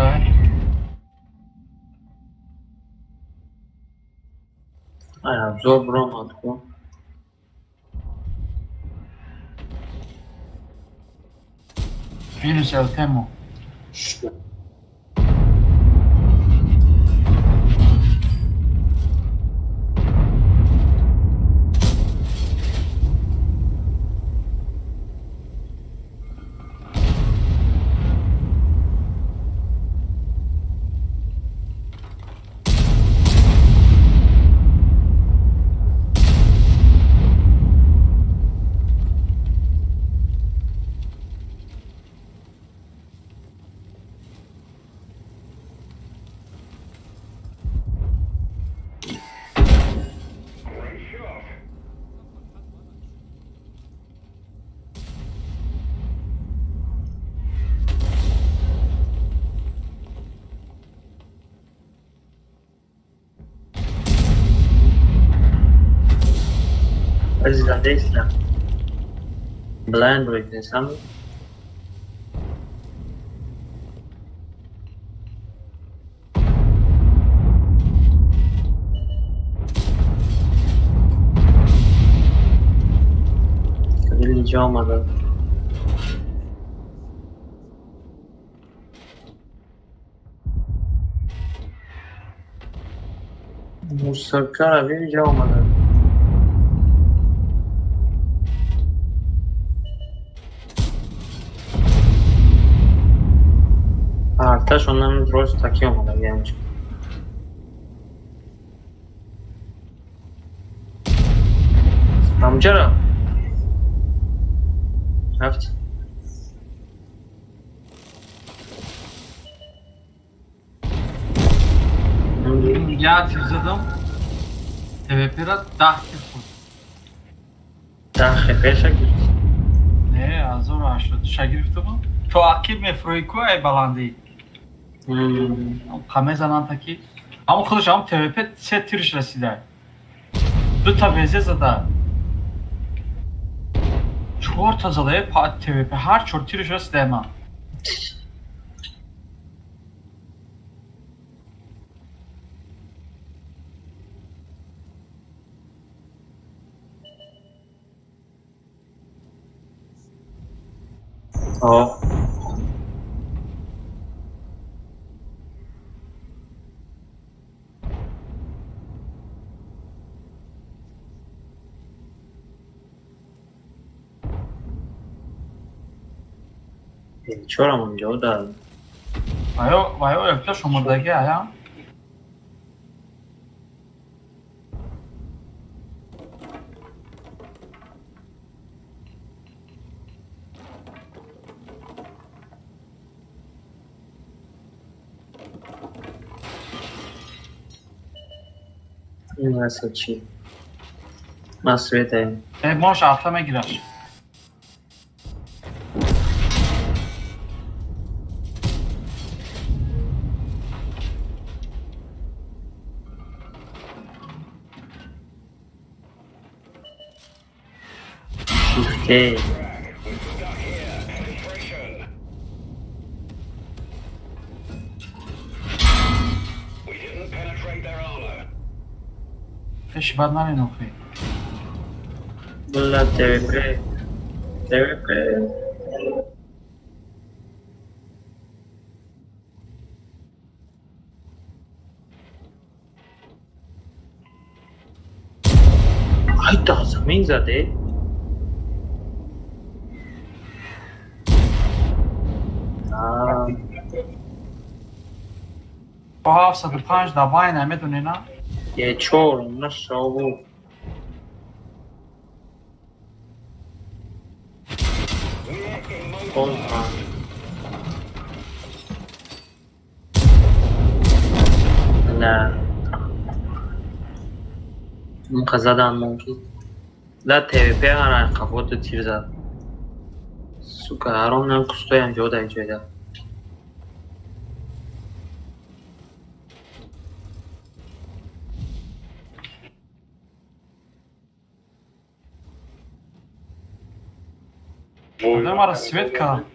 Ай, обзор бромад ку. Минус ЛТ-мо. Great shot. Азиза десла. Blind break сам. Инҷо омада. Мусоркара инҷо омада. Арташонам рост таки омада янҷо. Ҳамҷара? Рафт. Як тир задам. ТВП-ра 10 тир хӯрд. 10 хпша гирифт. Не, 1080 гирифта буд. То ақиб мефурӯӣ ку ай баландӣ. Қа мезананд таки. Ҳамон худаш ҳам ТВП се тирш расида. Дута везе зада. Чорта зада ТВП ҳар чор тирш расида ман. О. Чорам онҷо да. Ваё ёфта шумурдаги ая? Ин аса чӣ? Ма светаем. Э, мош арта мегираш. Шифте. We didn't penetrate their armor. Пеши бад нарен охи. Бла ТВП. ТВП. Ай да замин заде. А, Бо 705 да байна медонӣ на? Е чор, машалло. Онҳа. На. Муқа задан мумкин. Да ТВП ара қафото тир зад. Сука, ҳаром нам кустоям ҷо дар ҷойда. Одам мара свет кардам.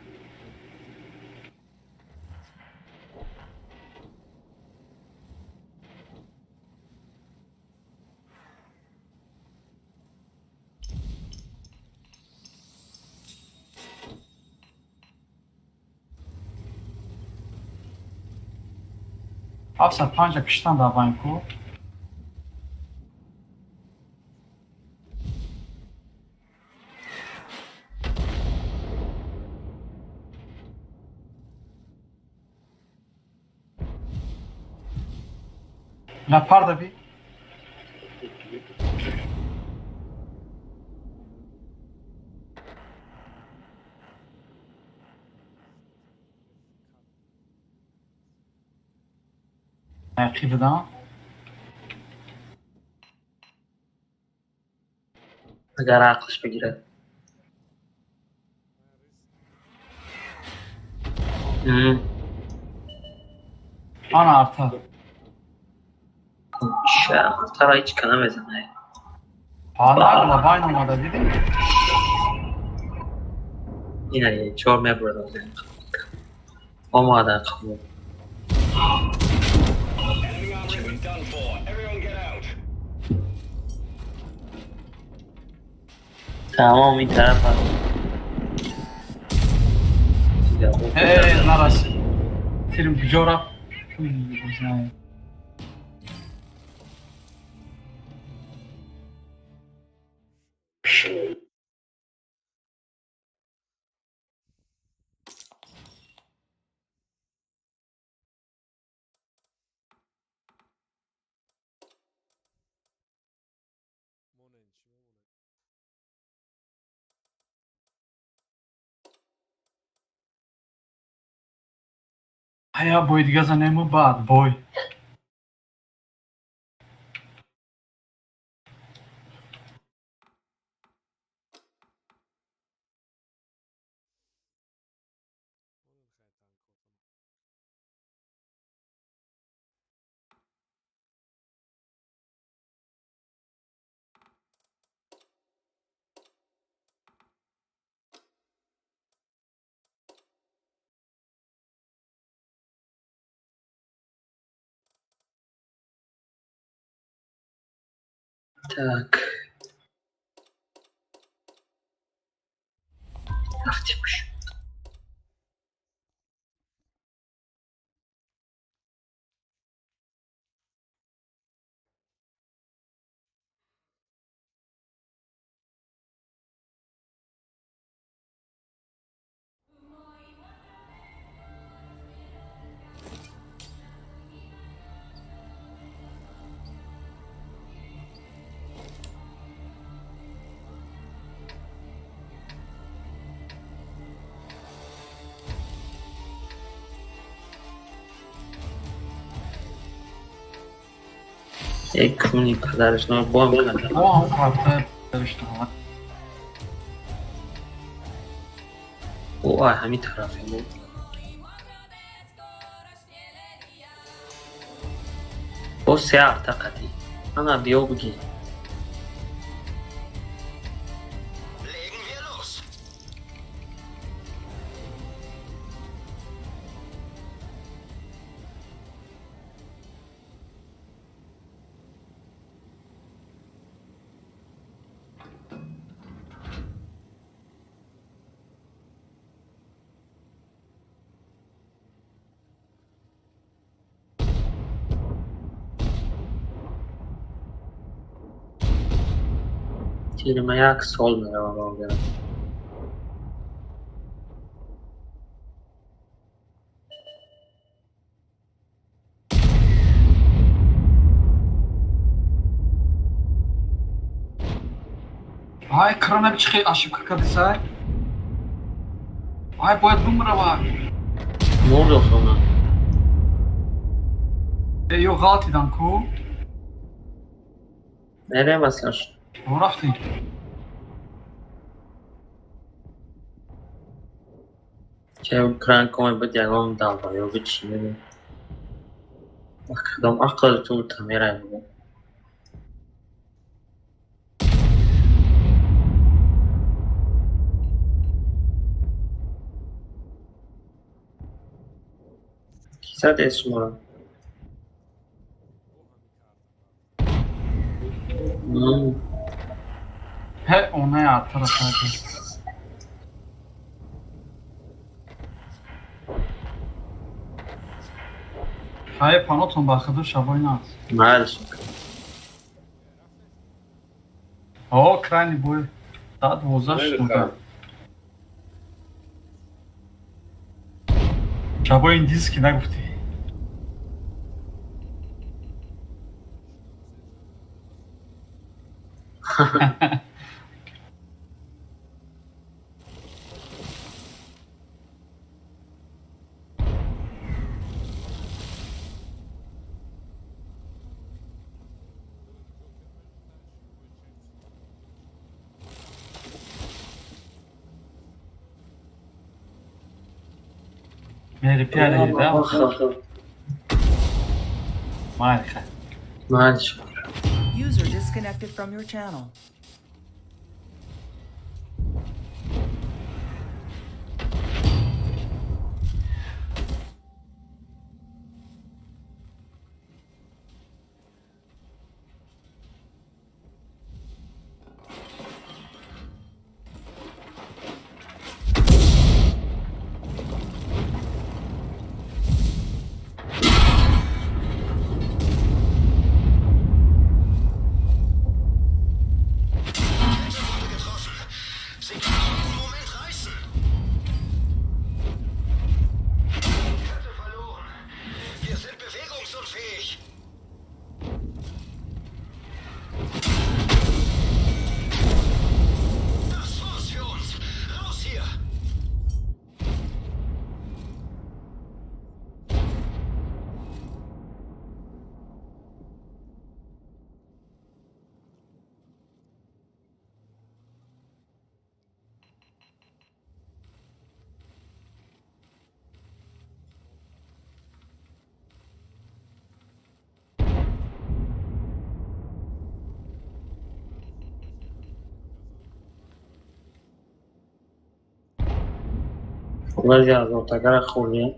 705 киштан дар банку. Лапарда би. Ақиб да. Агар ақлш бигирад. Ана арта. Тара ҳеҷ ка намезанад. Ана лабайн омада дидӣ? Ина чор мебурад. Омада қабул. Enemy armory was done for. Everyone get out. Тамом ин тараф аст. Нарасид. Тирм куҷо рафт? Знаю. Монен, чӣ мемонед? Ая бой дига занему, баъд бой. Монен, хай танкотон. Так. Рафтем. Як куни падараш бом карда. О, ҳам карта даришта. О, ай ҳамин тарафе буд. Бо се арта қадӣ. Ана биё бигӣ. Legen wir los. Тирма як сол мерава богера. Ай, крана чихи ошибка кардисай. Ай, бояд бумрава. Мурд охона. Э, ё ғалтидан ку. Мерем асаш. Ро рафтем. Че кран комай буд ягон долбоёби чӣ медонам. Кадом ақл ту тамерай буд. Ки задед шуморо? Бо ҳамин карта баъд. Ҳе, онаи артара карди. Хай, панотон ба худу шабой наст. Майлиш. О, крайний бой. Да, 12 штука. Шабои индийский нагуфтӣ. Мери пиале да? Майли, хай. Майлиш. User disconnected from your channel. Баъзи ҳазортагара хӯрдем.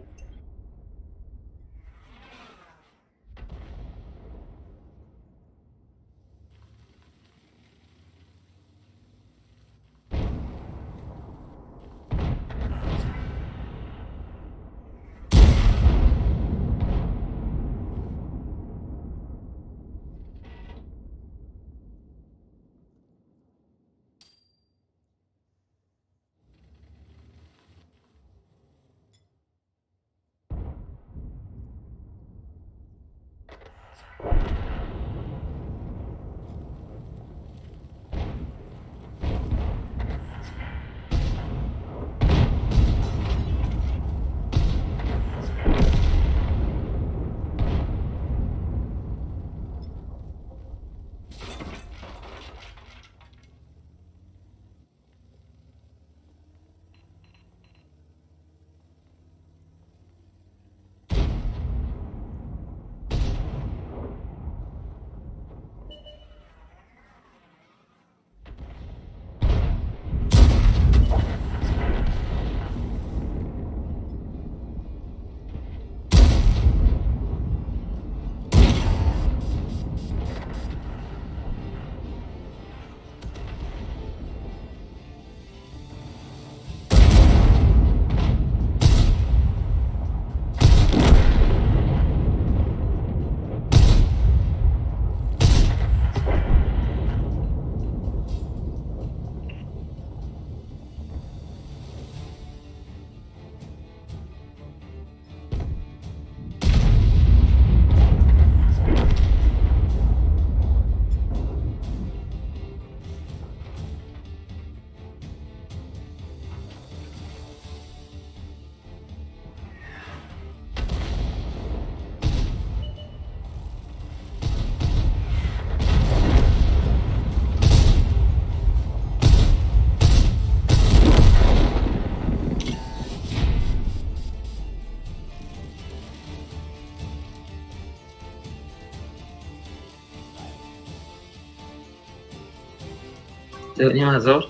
2,5 ҳазор.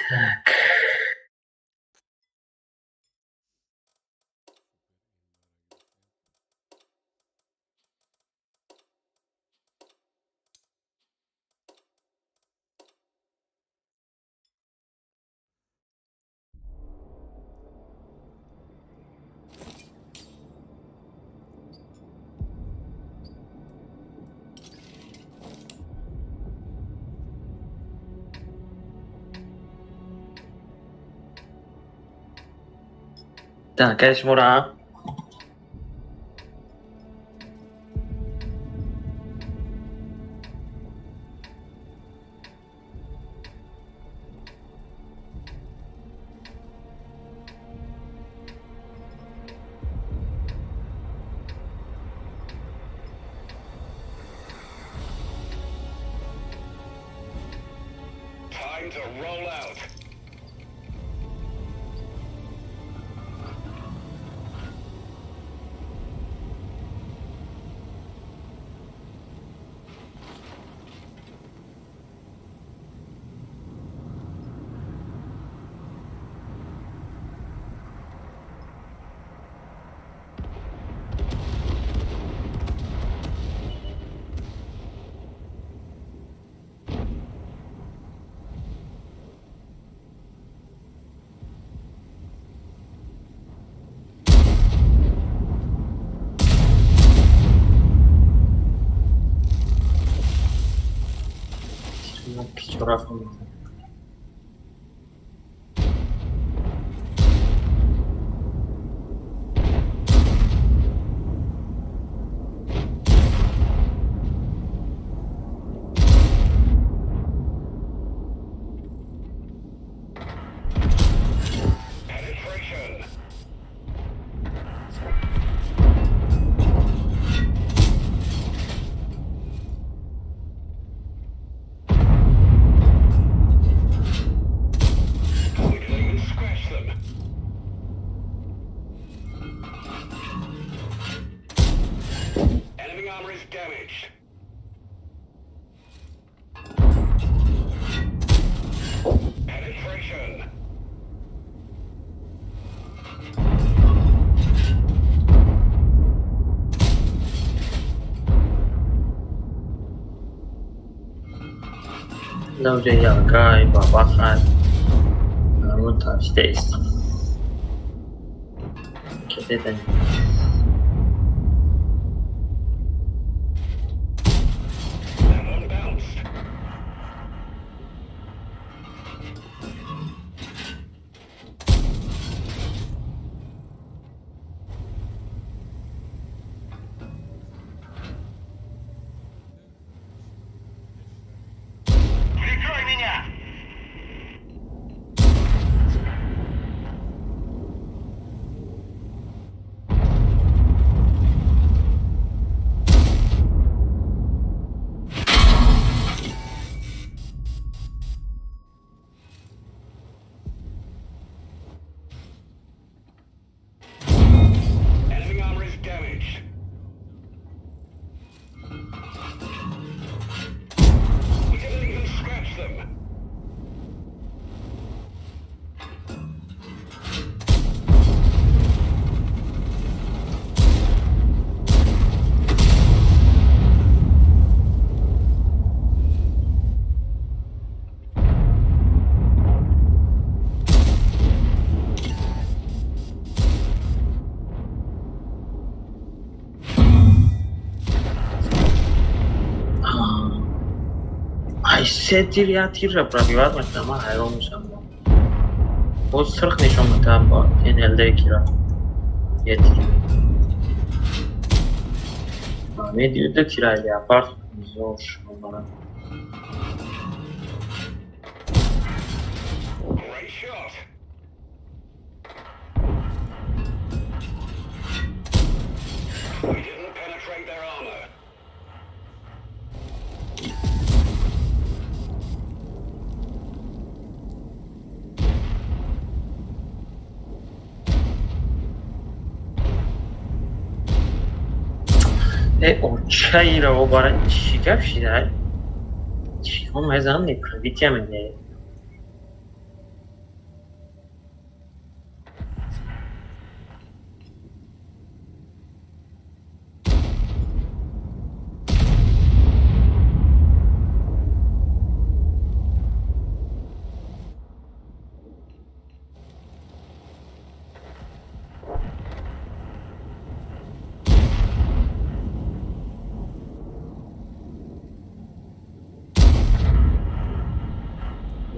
Так. Так, кай шумора? Time to roll out. Чора фаҳмидам. Enemy armor is damaged. Penetration. Навҷа ялгай бабахай намун таштест. Кететен. That one bounced. Прикрой меня! Enemy armor is damaged. We didn't even scratch them. Ай, се тир, як тирра пробивать мекунам, ман ҳайрон мешам. Боз сирх нишон метаҳам ба НЛД кира. Е тир. Медиюда тира леопард зор шумара. Great shot. We didn't penetrate their armor. Э, очаира обара чӣ гап шида? Чиҳо мезанам, не пробития мене.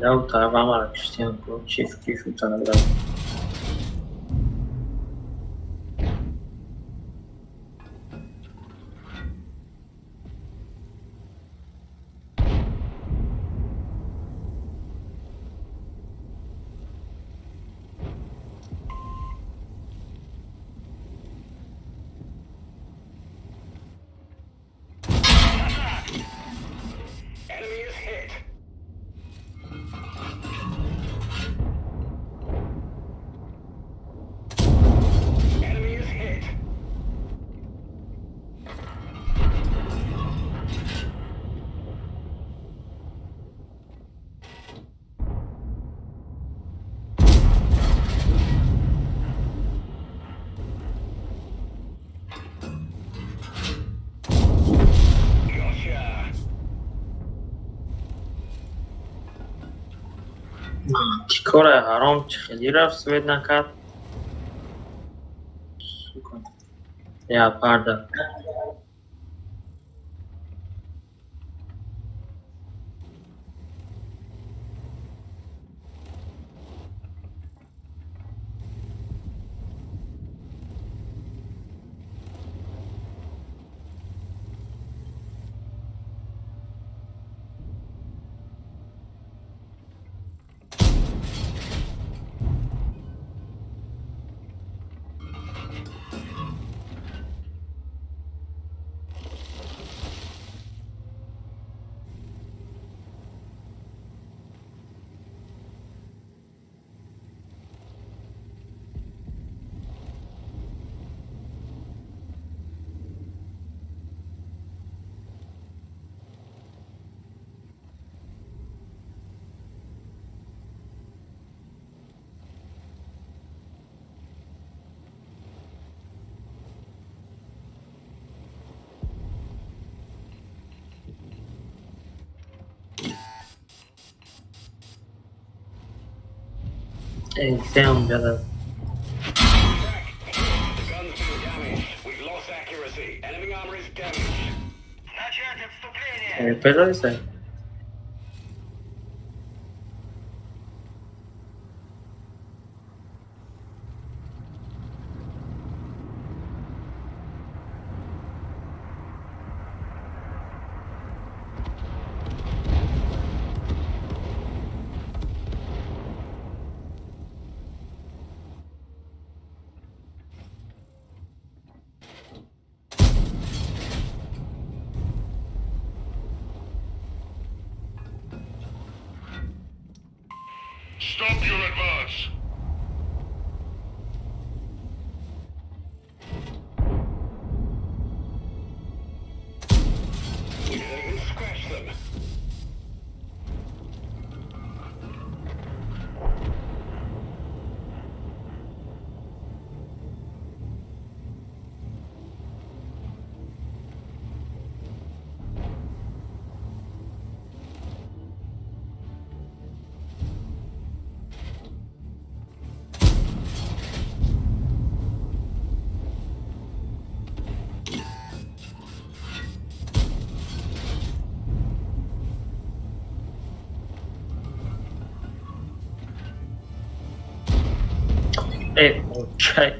Лав тараф ҳамаро киштиам ку чиф киф утанада. Enemy is hit. Enemy is hit. Gotcha. Чӣ кора ҳаром чӣ хеле рафт свет накард? Сука. Леопарда. Сеам ҷада. The gun's been damaged. We've lost accuracy. Enemy armor is damaged. Начать отступление! Педалиса. Stop your advance! We didn't even scratch them. Э, чай.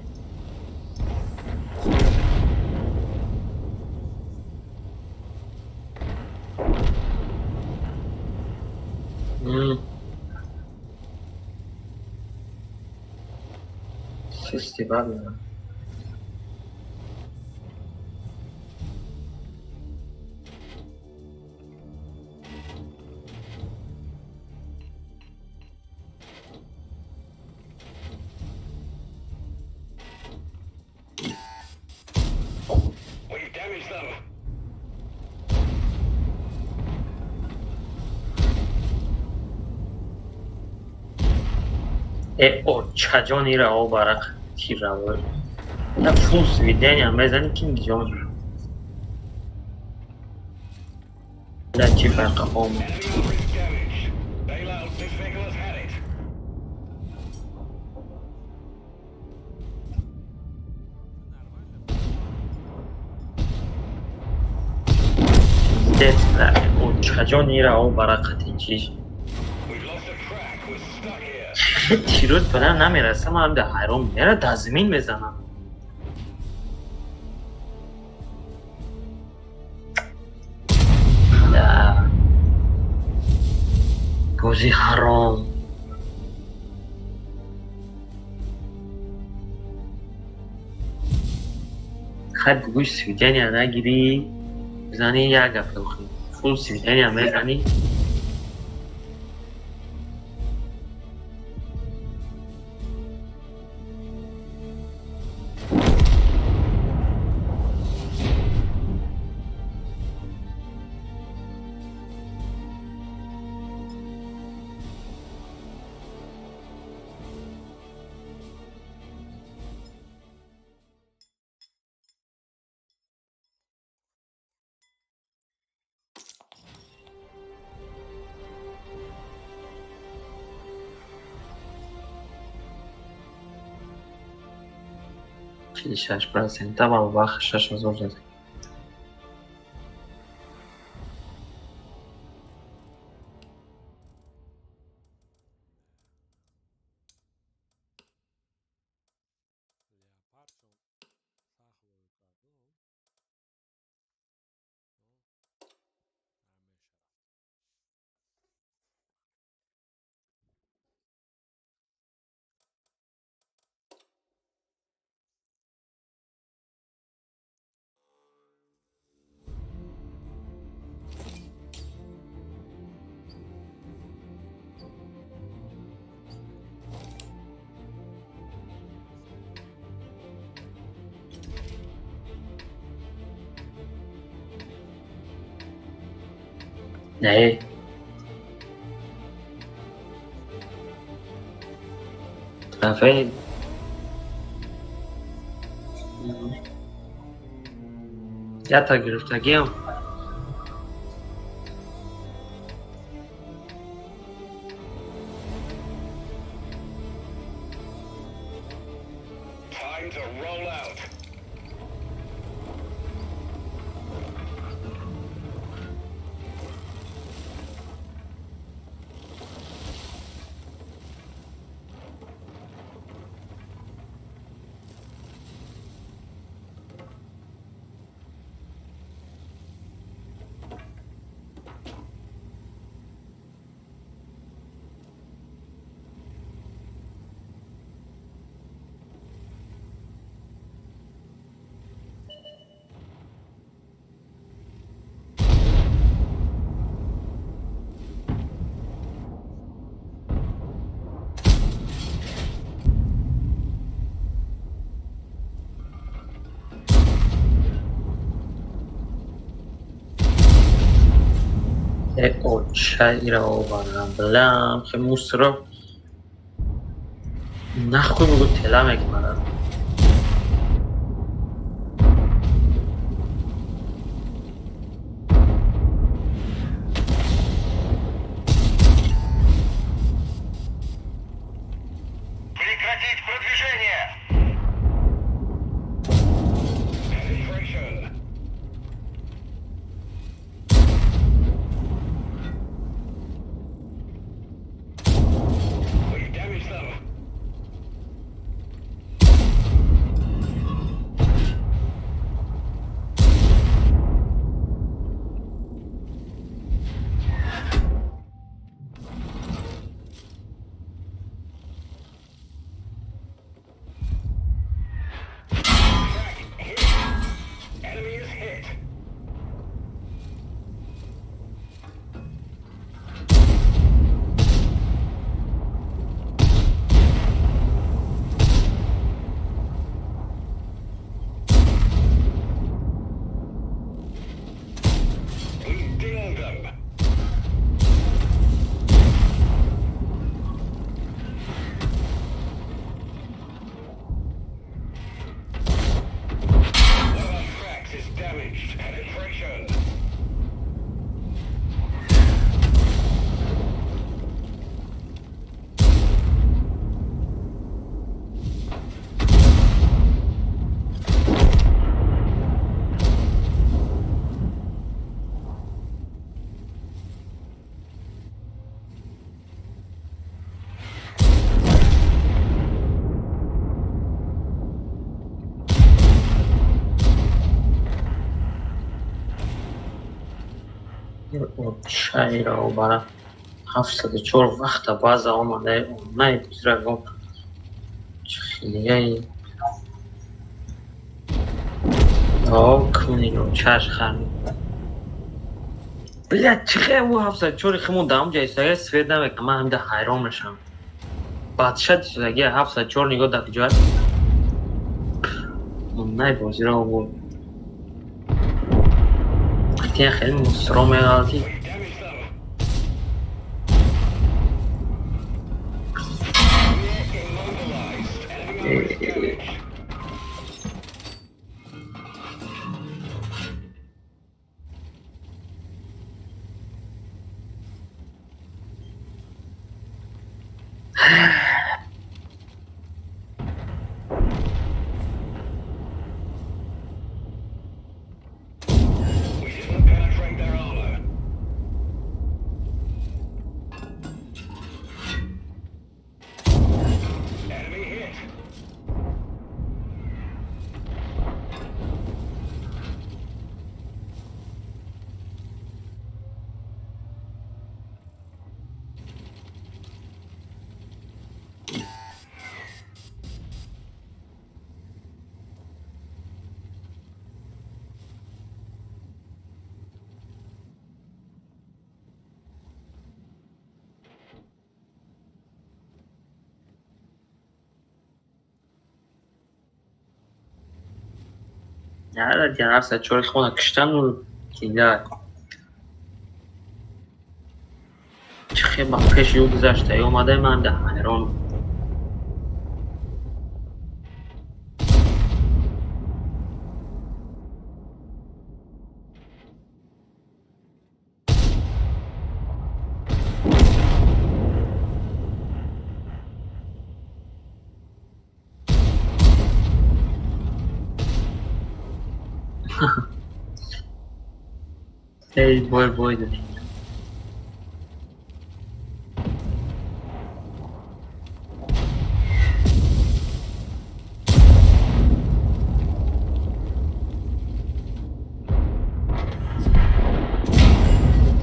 Сусти бад. We've damaged them. Э, очаҷон, ира о барақ тираво. Я фул сведения мезани, ки ҷон. Да чӣ фарқа ом. Enemy armor is damaged. Bail out. This vehicle has had it. Дет, очаҷон, ира о барақати чиш. We've lost a track. We're stuck here. Тирӯз падар намерасам, ам да ҳайрон мера да замин мезанам. Да. Бозӣ ҳаром. Хай бугӯй, сведения нагирӣ, бизанӣ як гап охи. Фул сведения мезанӣ. 46%, ва 6000 зад. Не. Трофей. Ята гирифтагиам. Time to roll out. Очаира овардам, билам хе мусоро нахуй бугу тела мекунад. Прекратить продвижение! Penetration. We've damaged them. Track hit. Enemy is hit. We dinged them. One of our tracks is damaged. Penetration. Очаира овара 704 вақта баъза омада омаи бузрагон чихелияи куниро чаш хар. Блядь, чихе ӯ 704 химон дар ҳамҷа истага свет намекунад. Ман ҳамида ҳайрон мешавам. Бадшад истаги 704 нигоҳ дар куҷо аст. Най бозиро овурд. Тия хеле мусро меғалти. We've damaged them. We're immobilized. Enemy armor is damaged. We didn't penetrate their armor. Enemy hit. 704 хона киштану кида. Чихе ба пеши ӯ гузашта омадаи ман ҳамида ҳайронам. Эй, бой, бой дадем.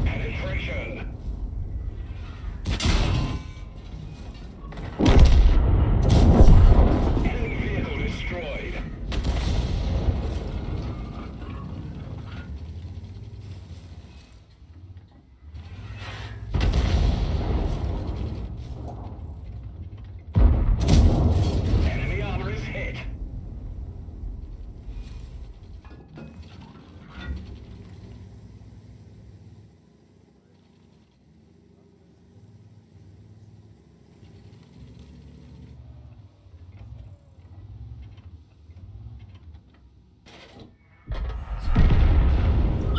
Penetration. Enemy vehicle destroyed. Enemy armor is hit.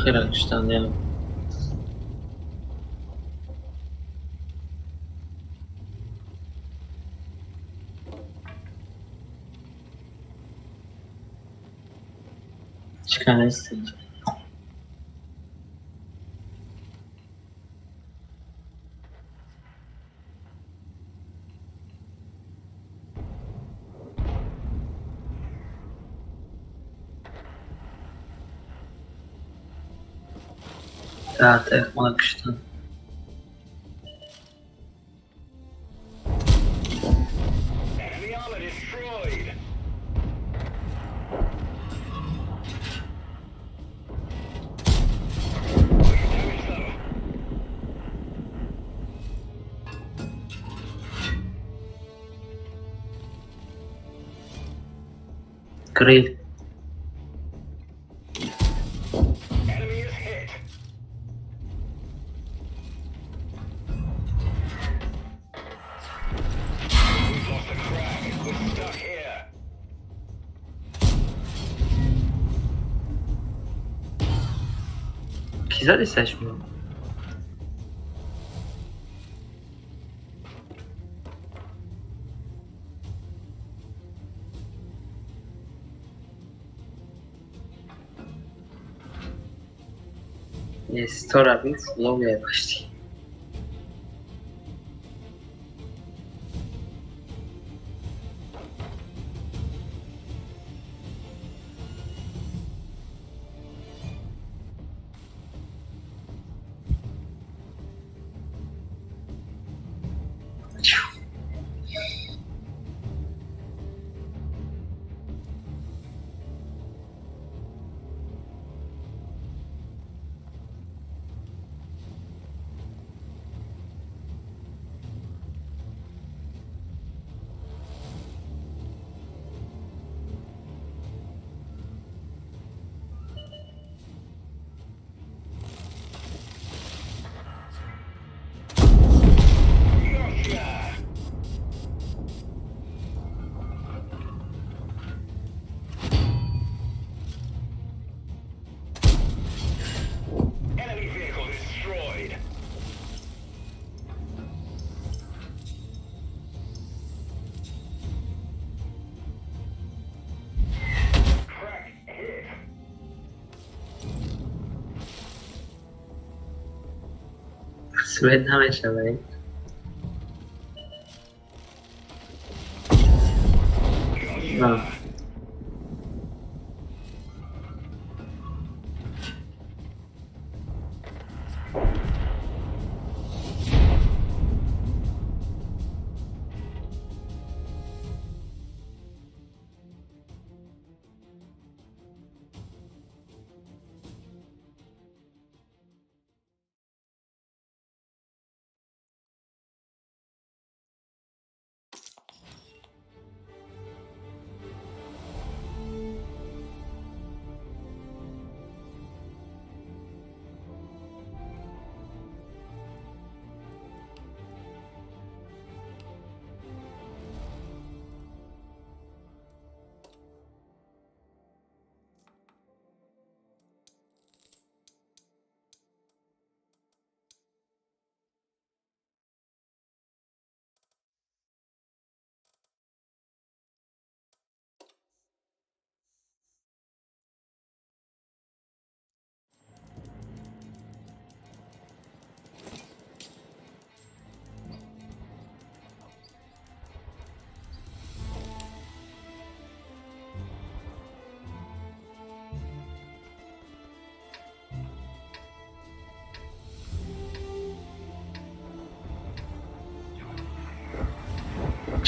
Хеле куштан я. Чиканест. Дар хона куштан. Enemy armor destroyed. We've damaged them. Гриль. Enemy is hit. We've lost a crack. We're stuck here. Ки зади шумо? Сто бит ловия почти. Gotcha! Enemy vehicle destroyed. Crack hit. Свет намешавад. Gotcha.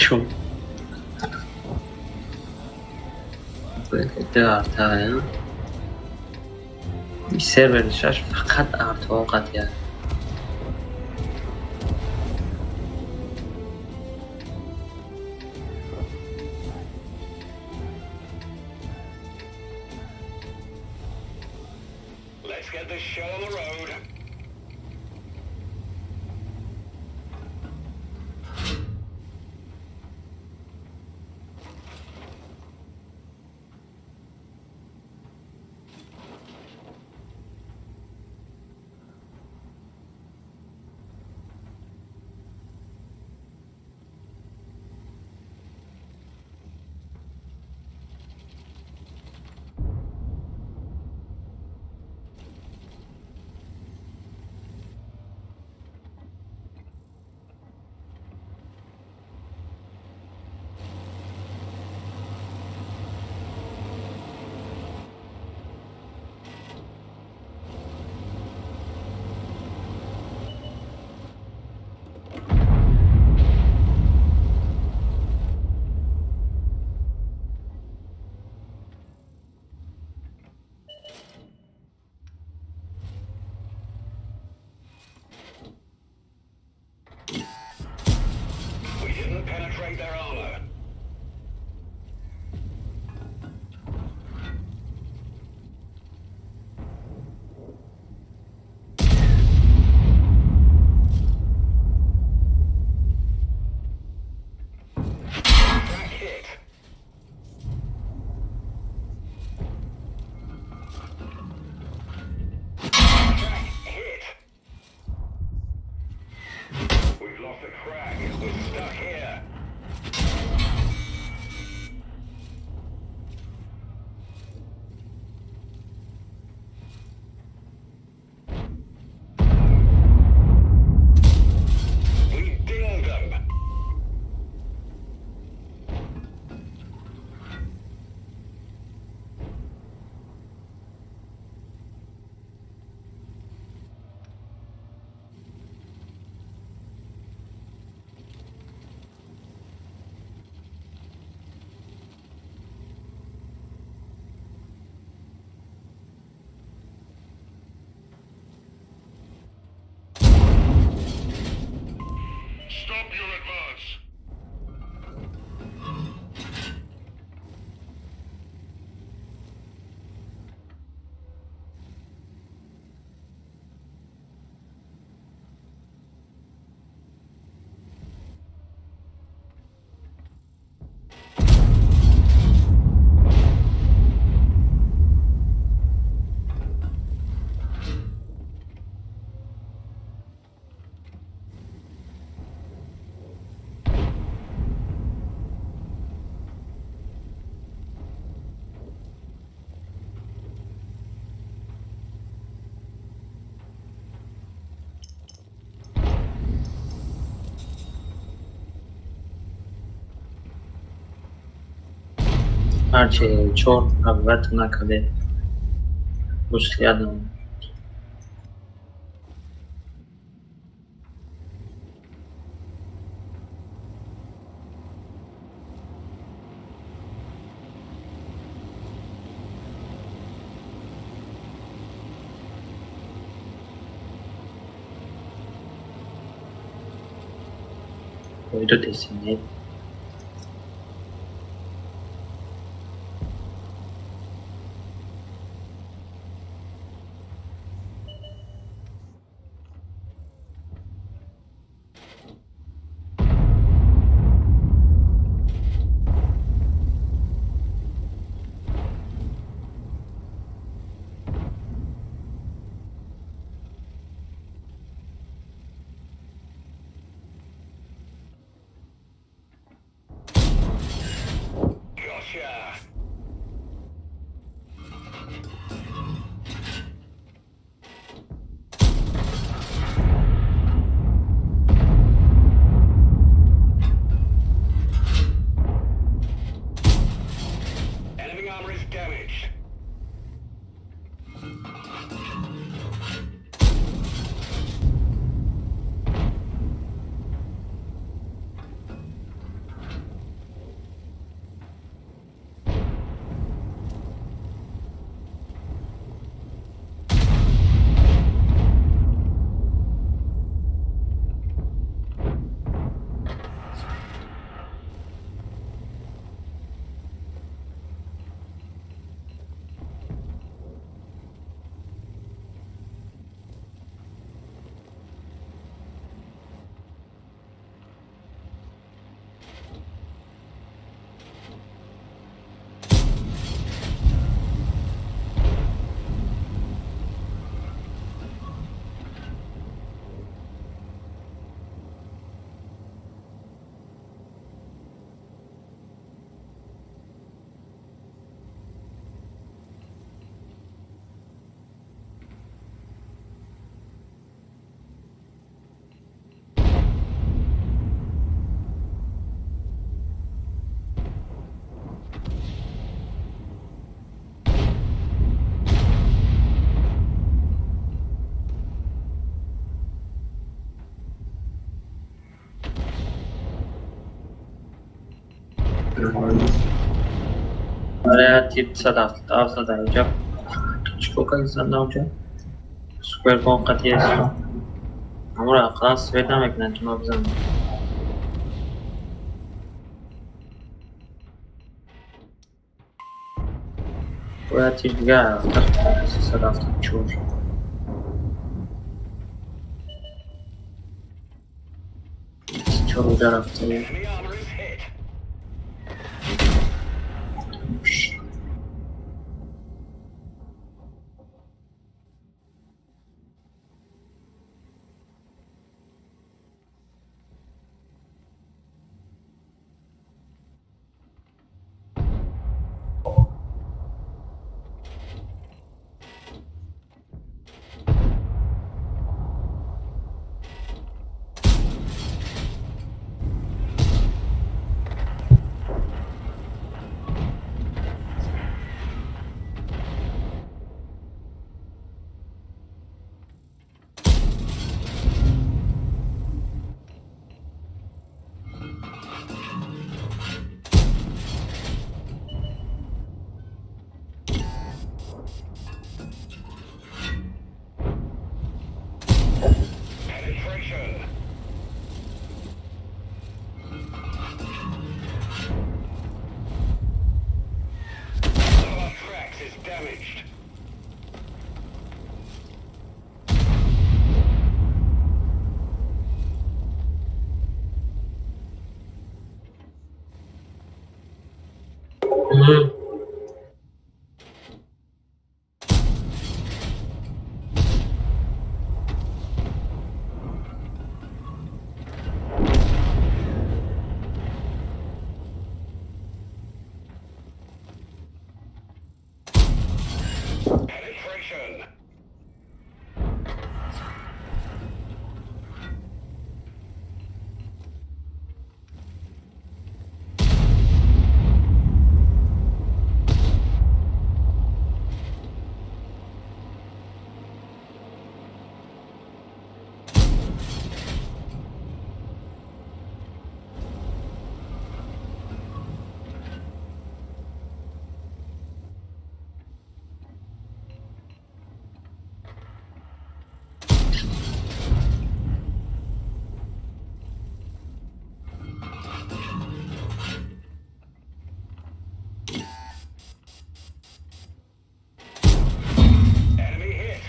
Шуд? Ду ҳафта. Сервери шаш фақат артҳо қатъият. Let's get this show on the road. We didn't penetrate their armor. Crack hit. Crack hit. We've lost the crack. We're stuck here. We dinged them. Stop your advance. Ҳарчи чор абвату накардем, мушкилият намонд. Пойдут если нет. Gotcha. Enemy armor is damaged. Оре, тип 177 дар инҷа чикор кардисан дар онҷо? Супербон қатъи аст. Амро ақлан свет намекунанд, ки ма бизанам. Бояд тип дигар 374. Чор уҷа рафта. Enemy armor is hit. Penetration. One of our tracks is damaged. Penetration. Enemy hit.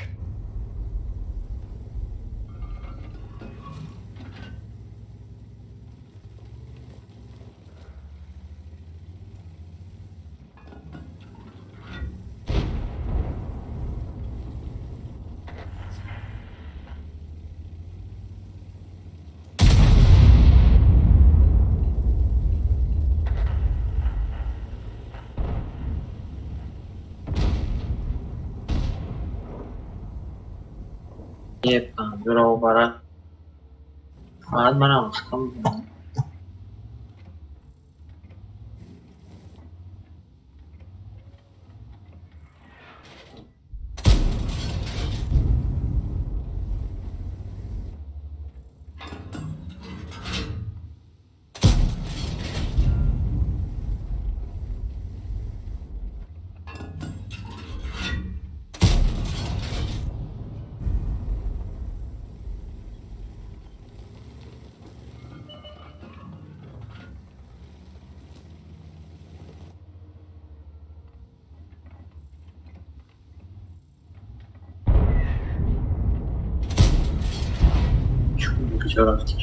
Е, панҷоро бара. Фақат манам хам. Чун куҷо рафтӣ?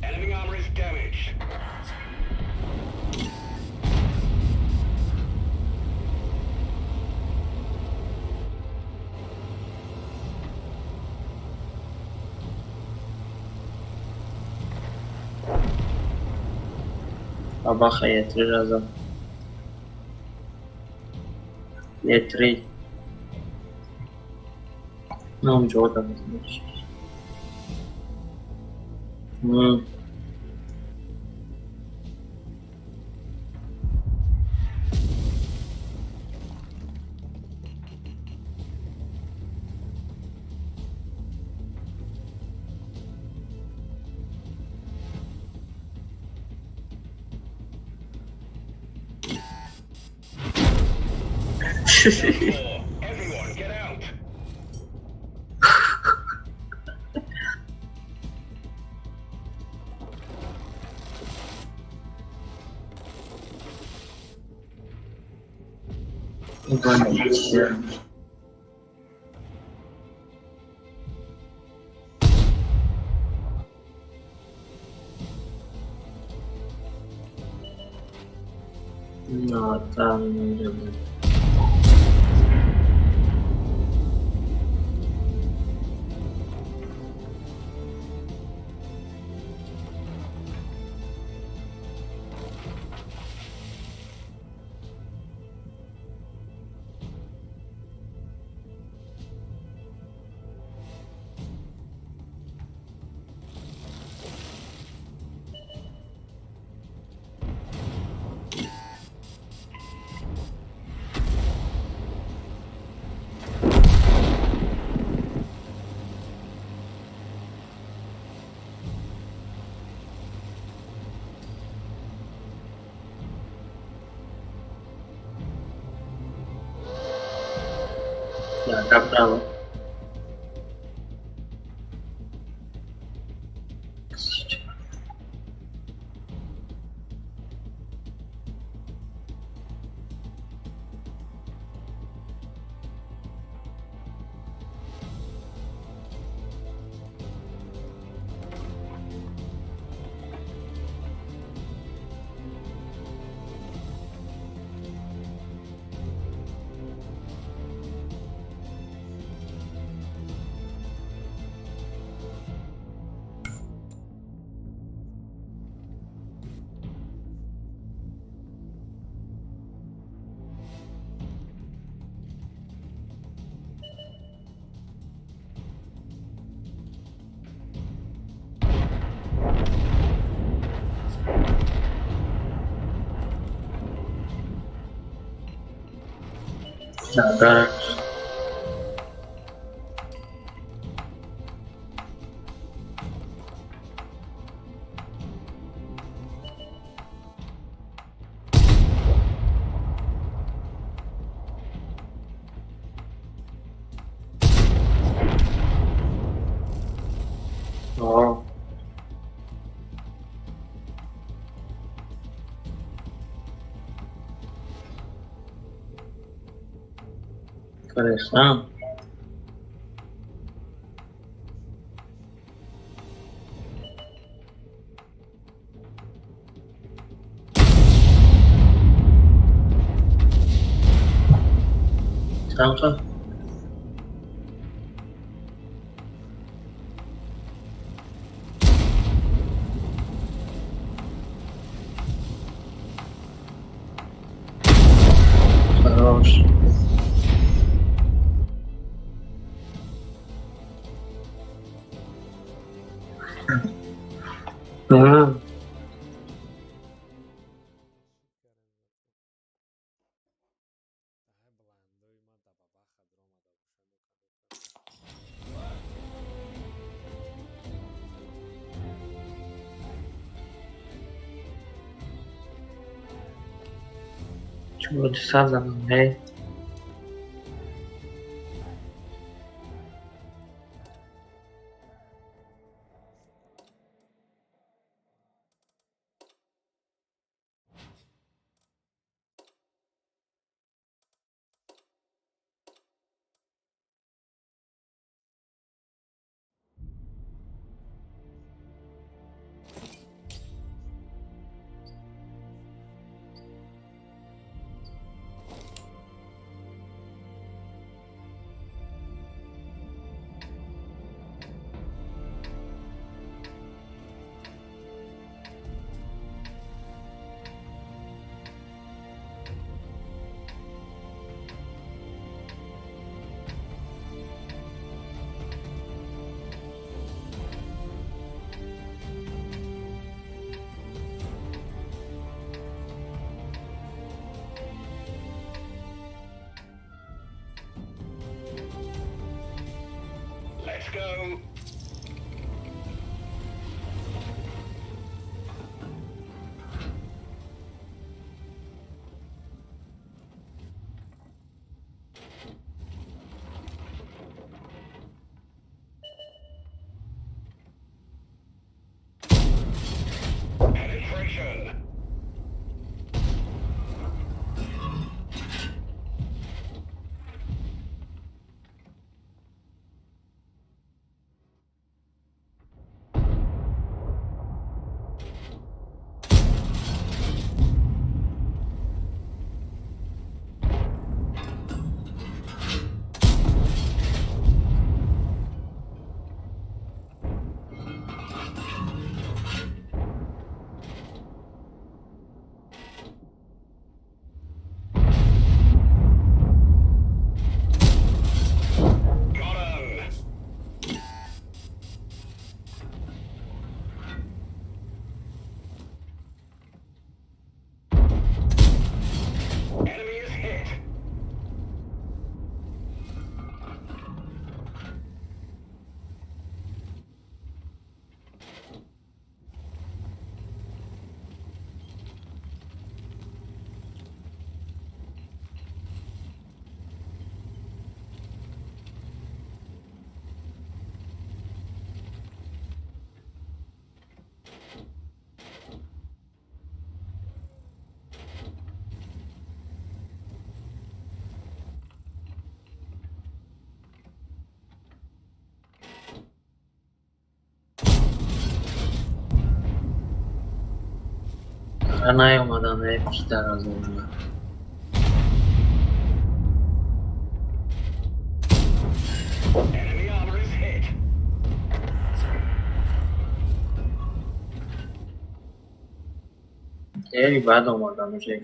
Enemy armor is damaged. Бабаха я три раза. Я три. Ну, Джордан, значит. Everyone, get out. No, там не было. Да, право. Да. О. Конечно. Самса. Хорош. Да. Чего ты сам за мной? Наёмадан дар аз он. Enemy armor is hit. Хеле бад омадан уже.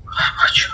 Бача.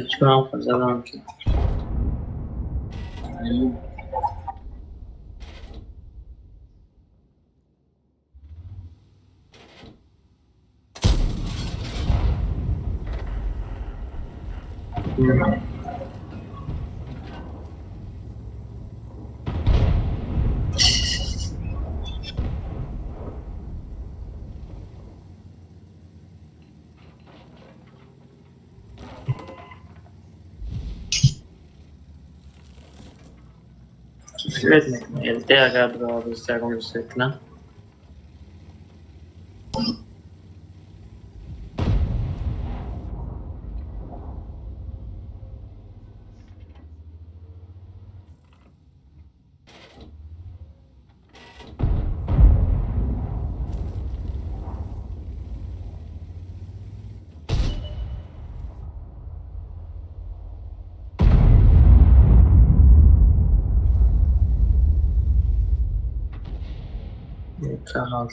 Чикорам задам ки. Свет мекунад. ЛТ агар бировад ягон свет кунад. Канал.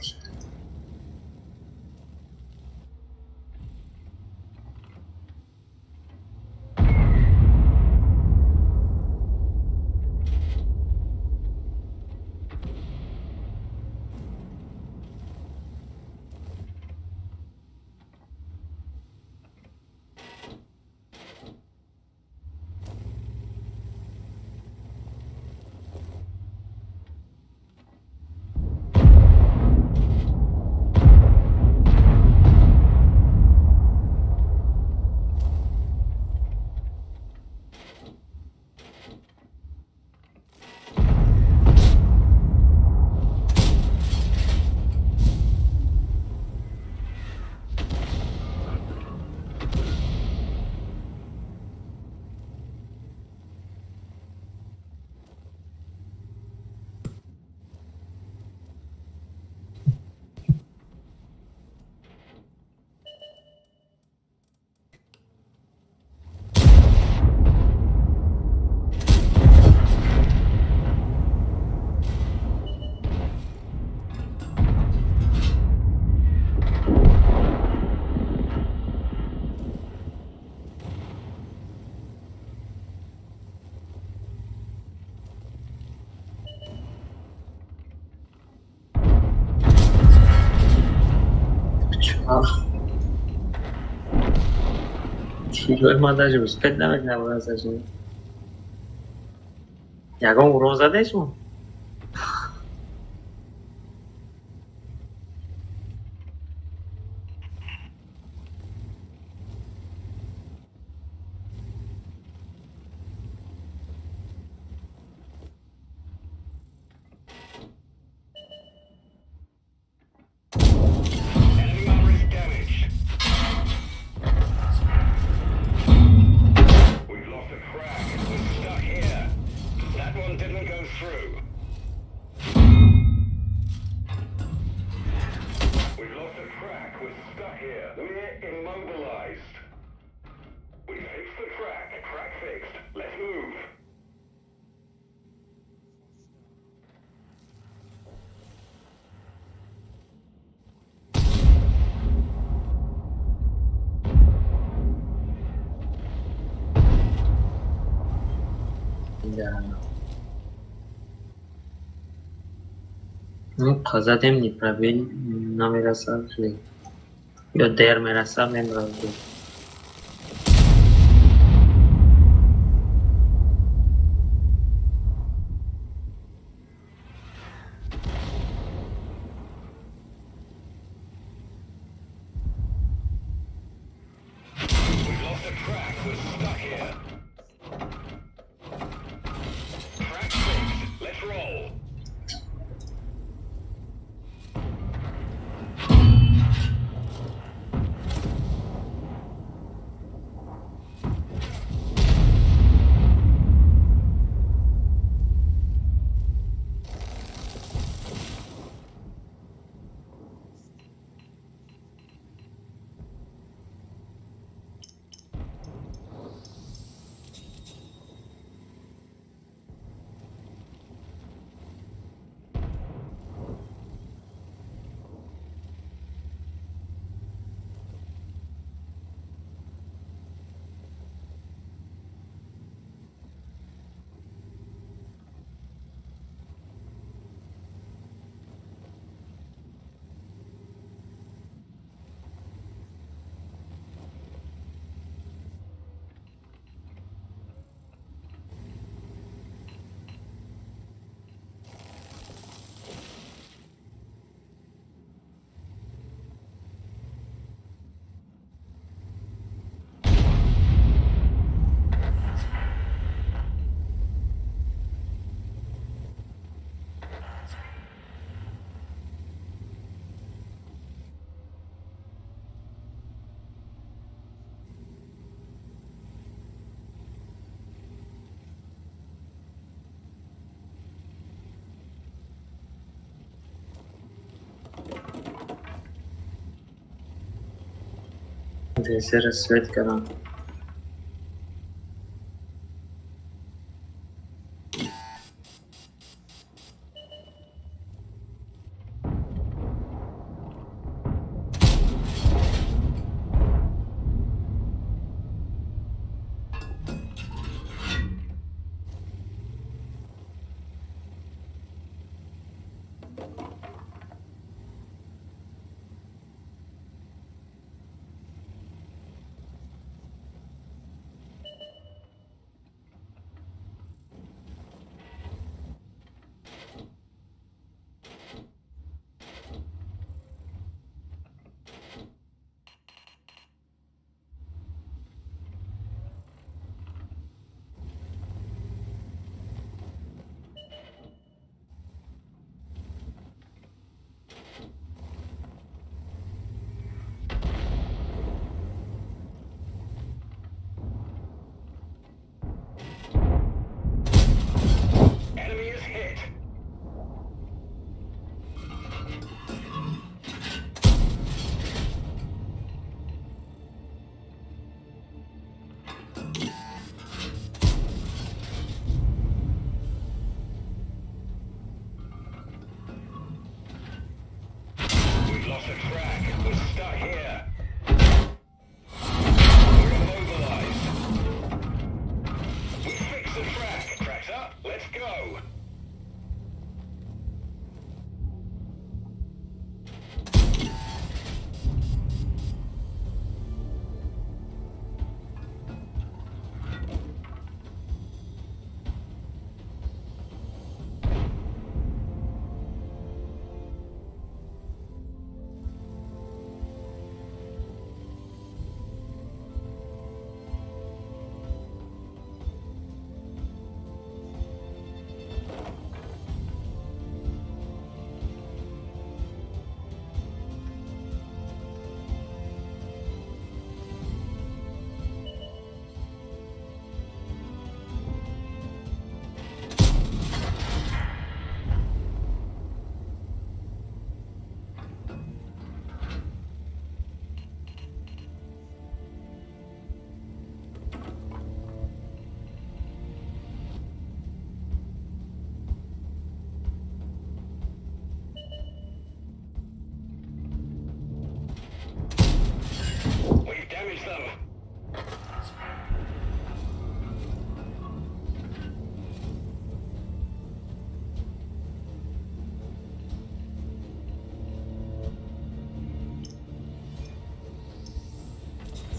Тилои ман даже успеть намекунам разаши. Ягон урон задаи шумо? Stuck here. We're immobilized. We fixed the track. Track fixed. Let's move. Да. Ну, задем неправильно намераса хеле. Ё дер мераса мемрам. We've lost the track. We're stuck here. Track fixed. Let's roll. Зера свет кардам.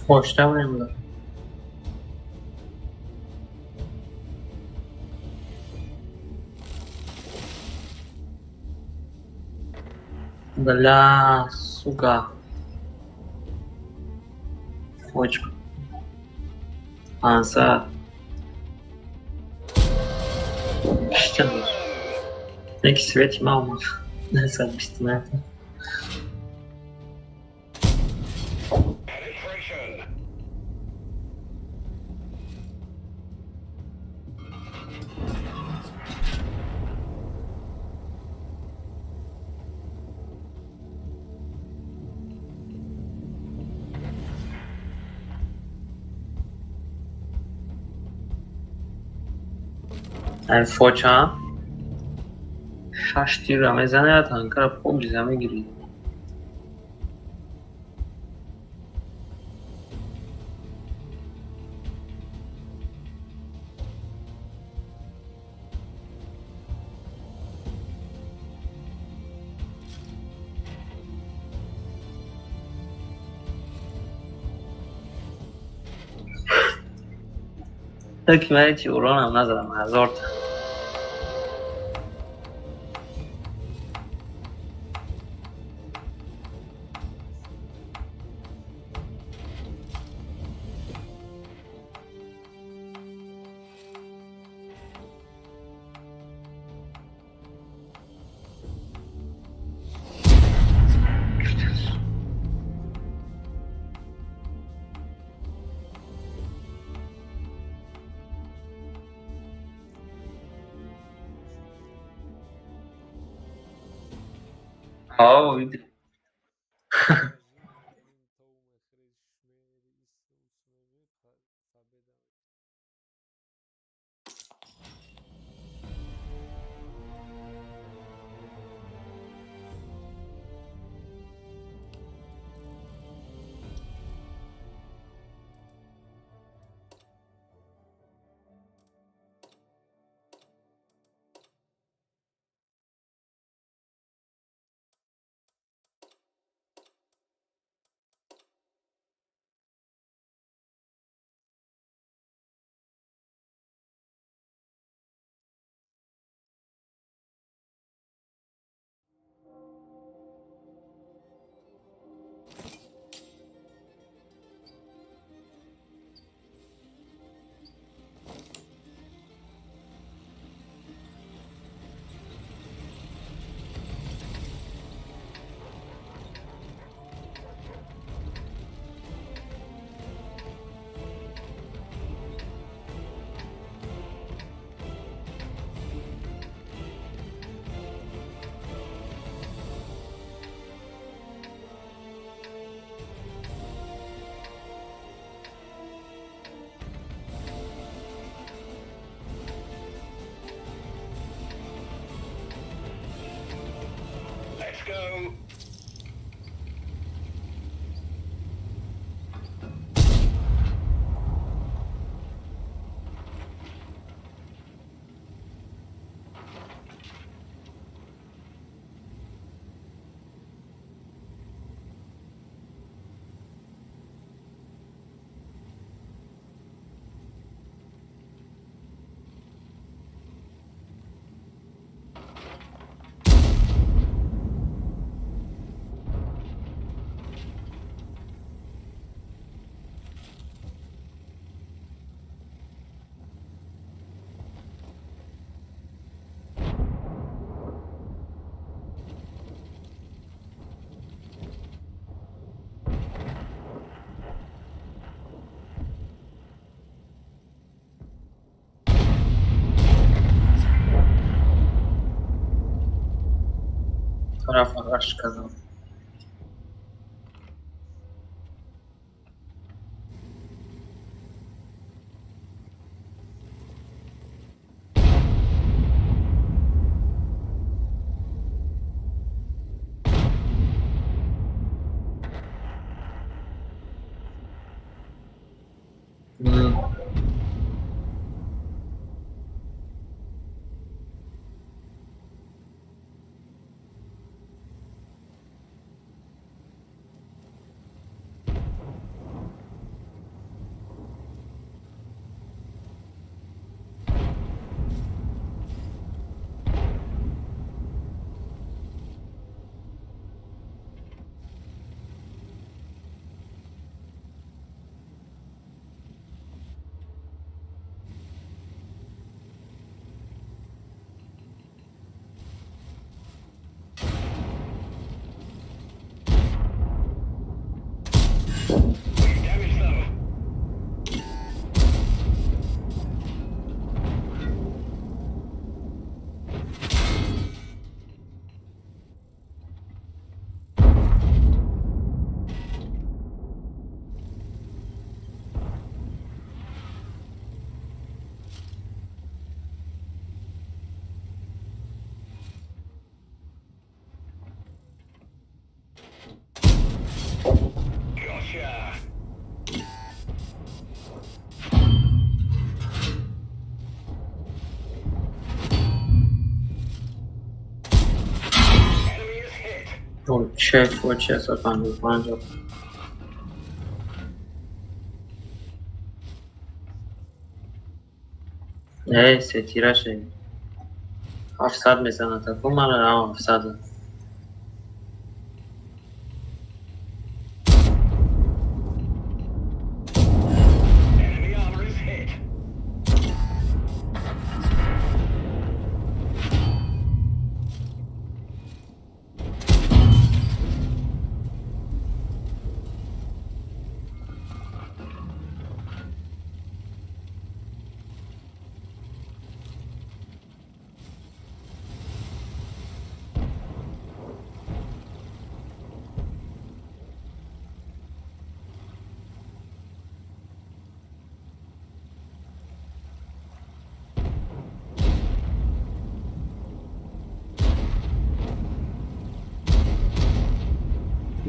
Почта мемонад. Бля, сука. Фочка. 500. Неки свети малко. Не са 29. Фоча шаш тирра мезанад, танкара поблиза мегирид. Так ман ҳечи уронам назадам, ҳазорта. Oh, go. Тарафа раш кардам. Чек, 655. Э, сетираше. 700 мезанад, аку мана 700.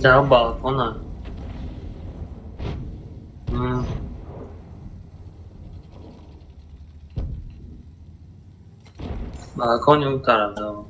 Да, балкона. Балкони он тараф, да.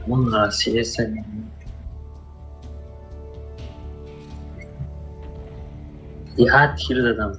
Он расселся. Я тир задам.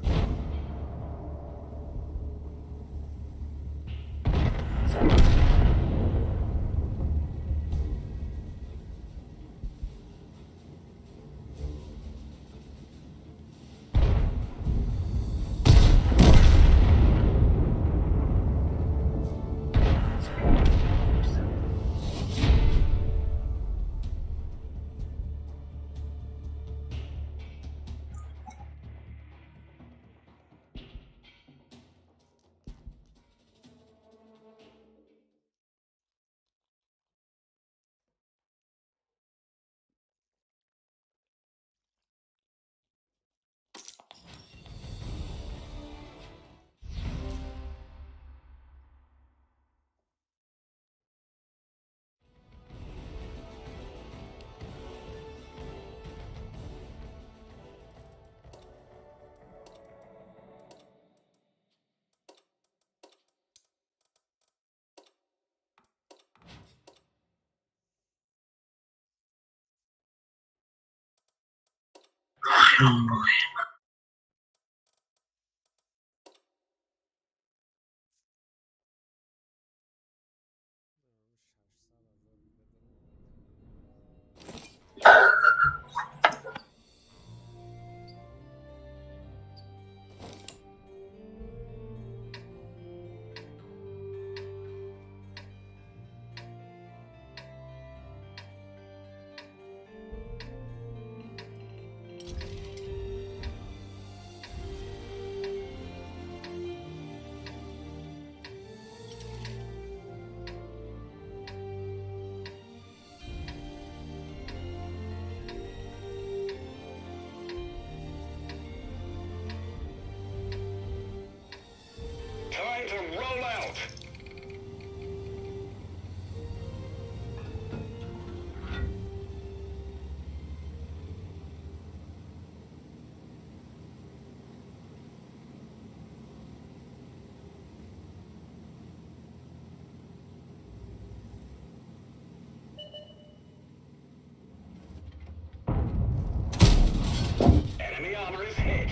armor is hit.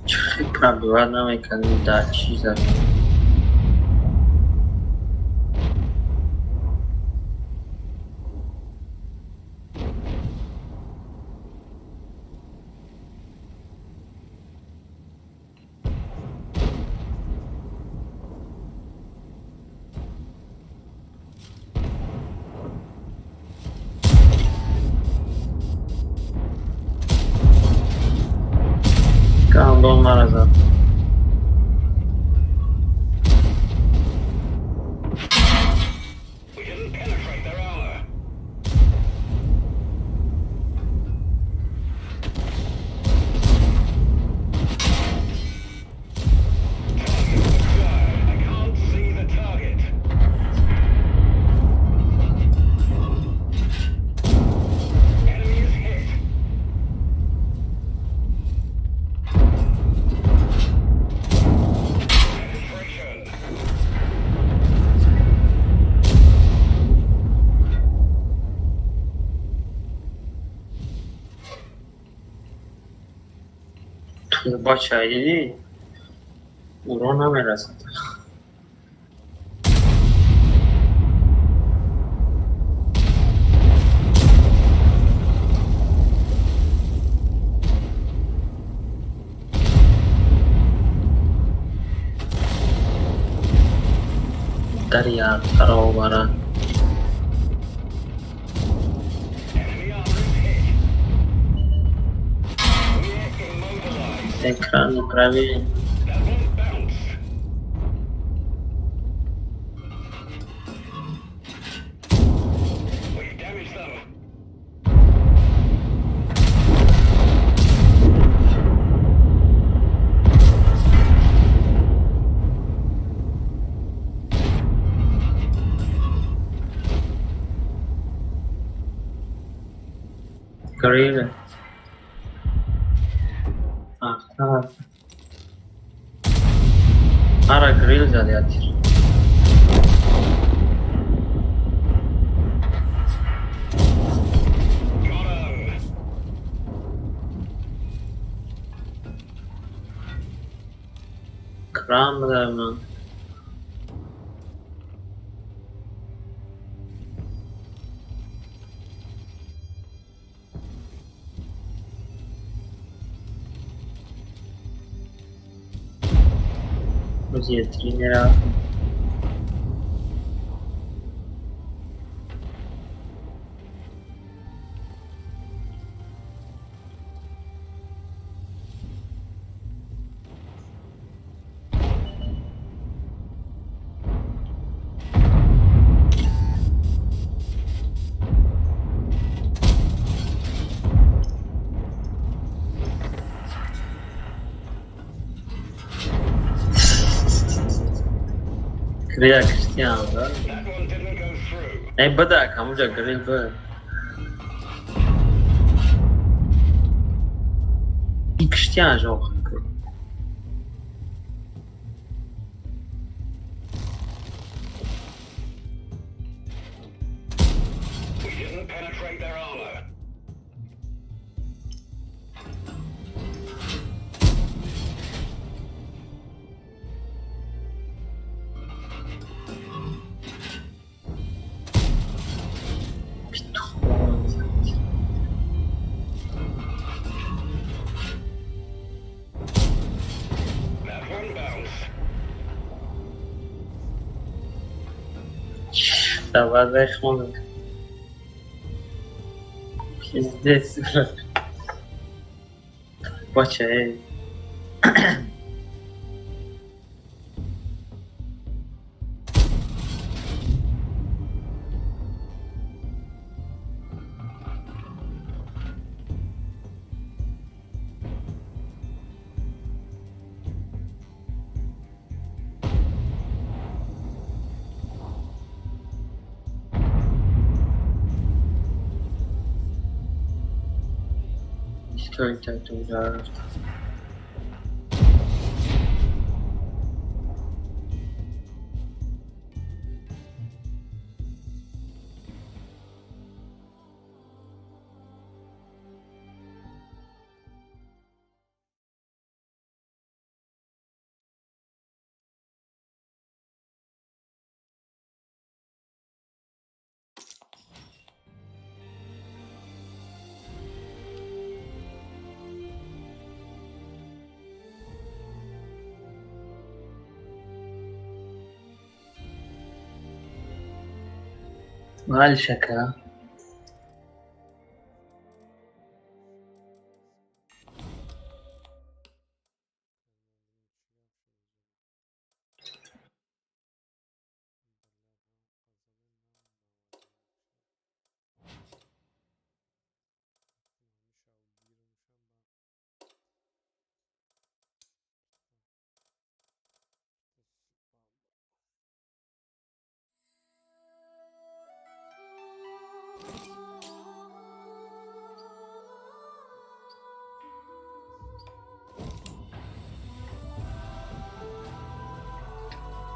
Чӣ пробивать намекардем дар чиза. Гандон мара зад. We didn't penetrate their armor. Target acquired. I can't see the target. Enemy is hit. Penetration. Турба чай дидӣ? Уро намерасад. Дар як баробара. Enemy armor is hit. We're immobilized. Экрани правильно. That won't bounce. We've damaged them. Гриль. Аха. Ара грил зад ятир. Got 'em. Крам бадарман. Друзья, тренера. Крия Криштиану, да? That one didn't go through. Эй, бадак, амуҷа грил б. И Криштиан жоқ. We didn't penetrate their armor. Петух зад. That one bounced. Давай хмонок. Пиздец, брат. Бача, эй. То рафт. Мальчика.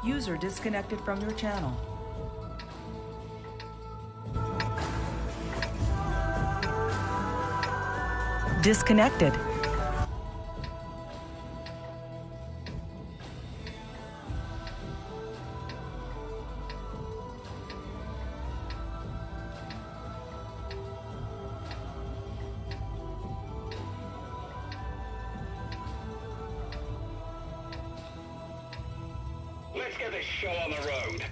User disconnected from your channel. Disconnected. Let's get this show on the road.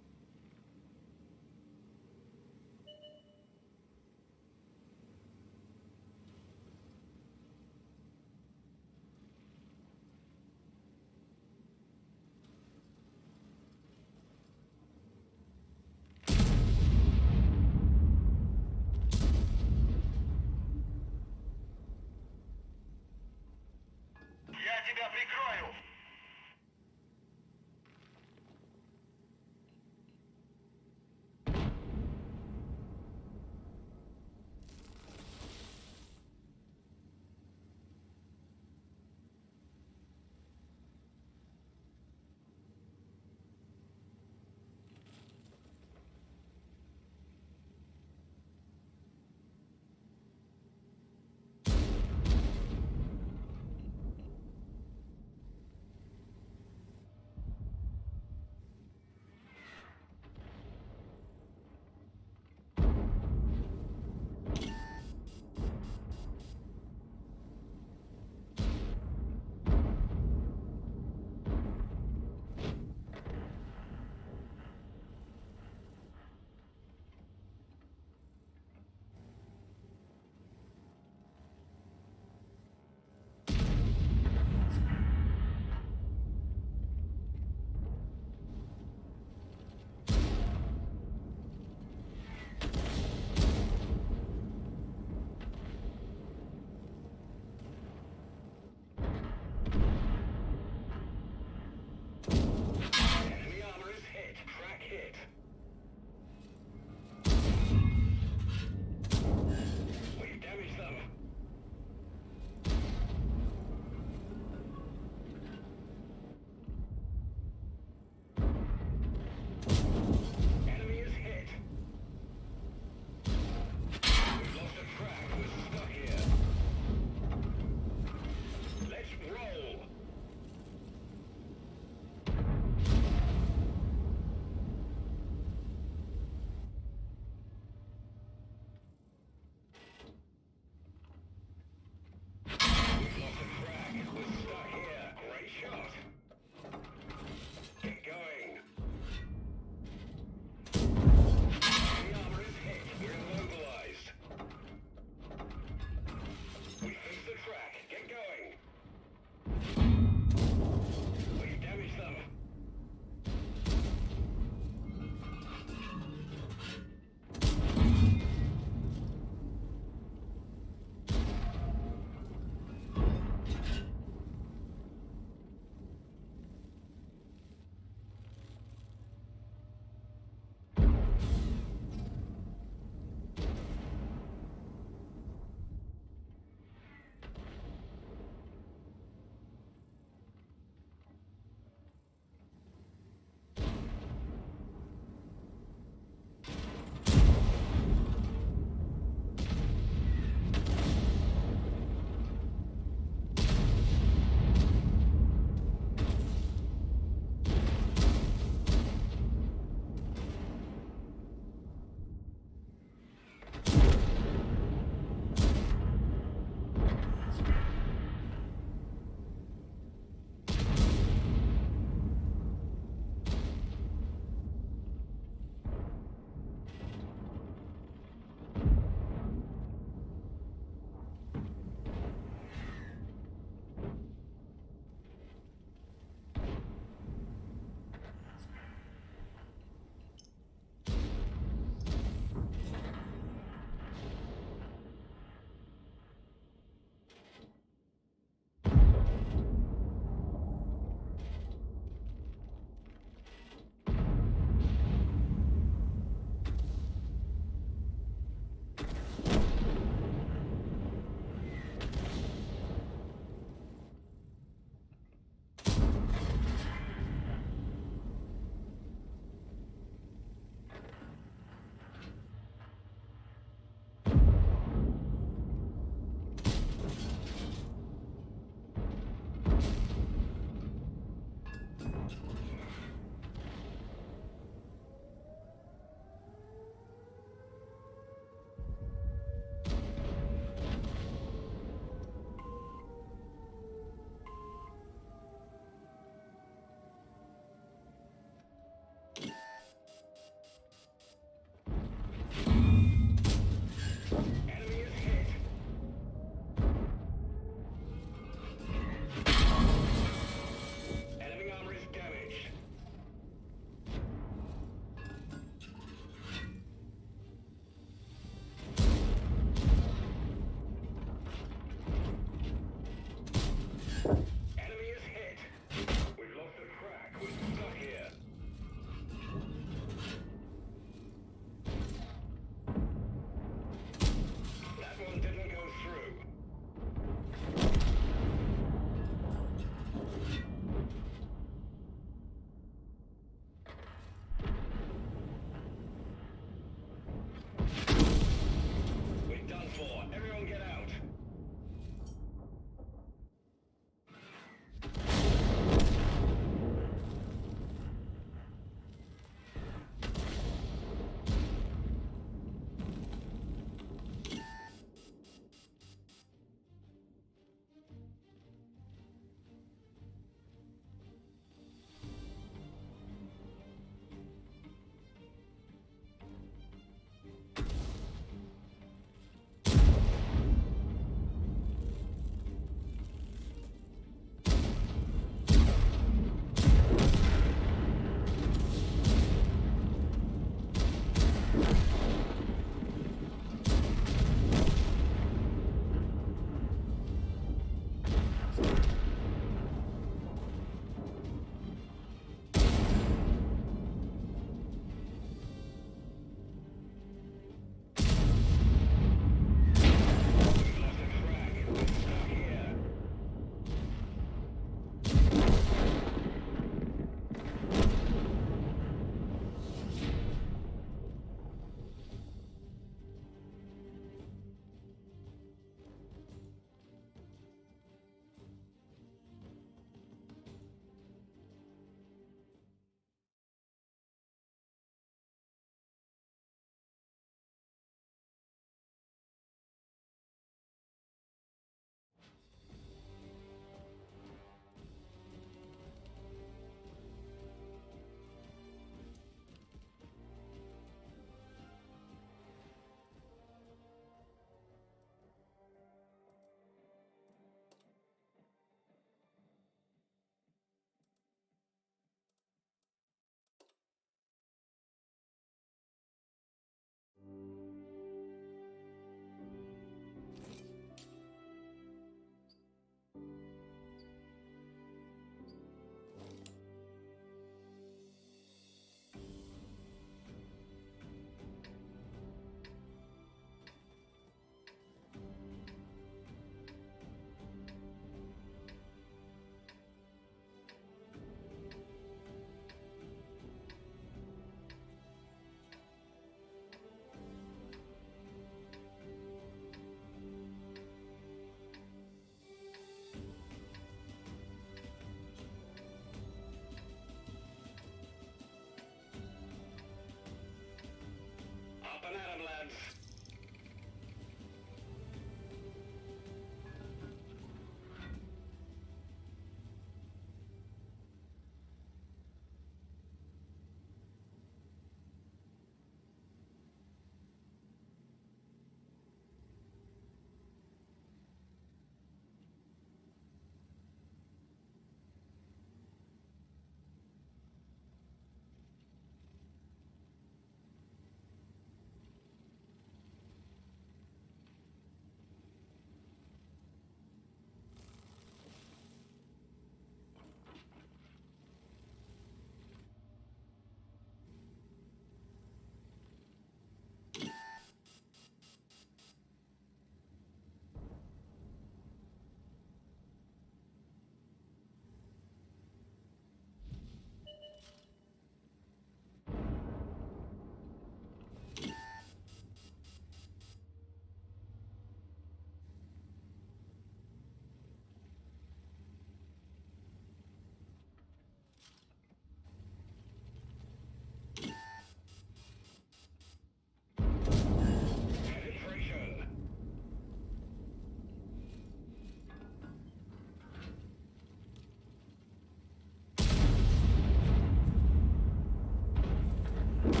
Назад!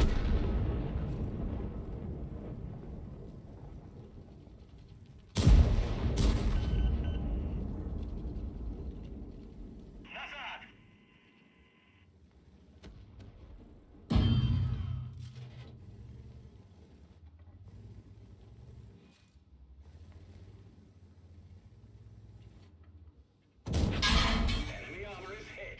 Enemy armor is hit.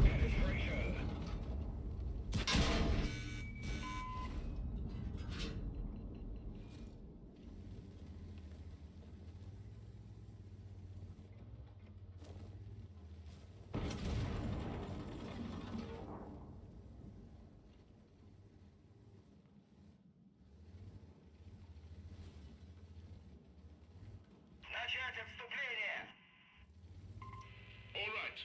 Penetration. Начать отступление! All right.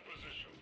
position.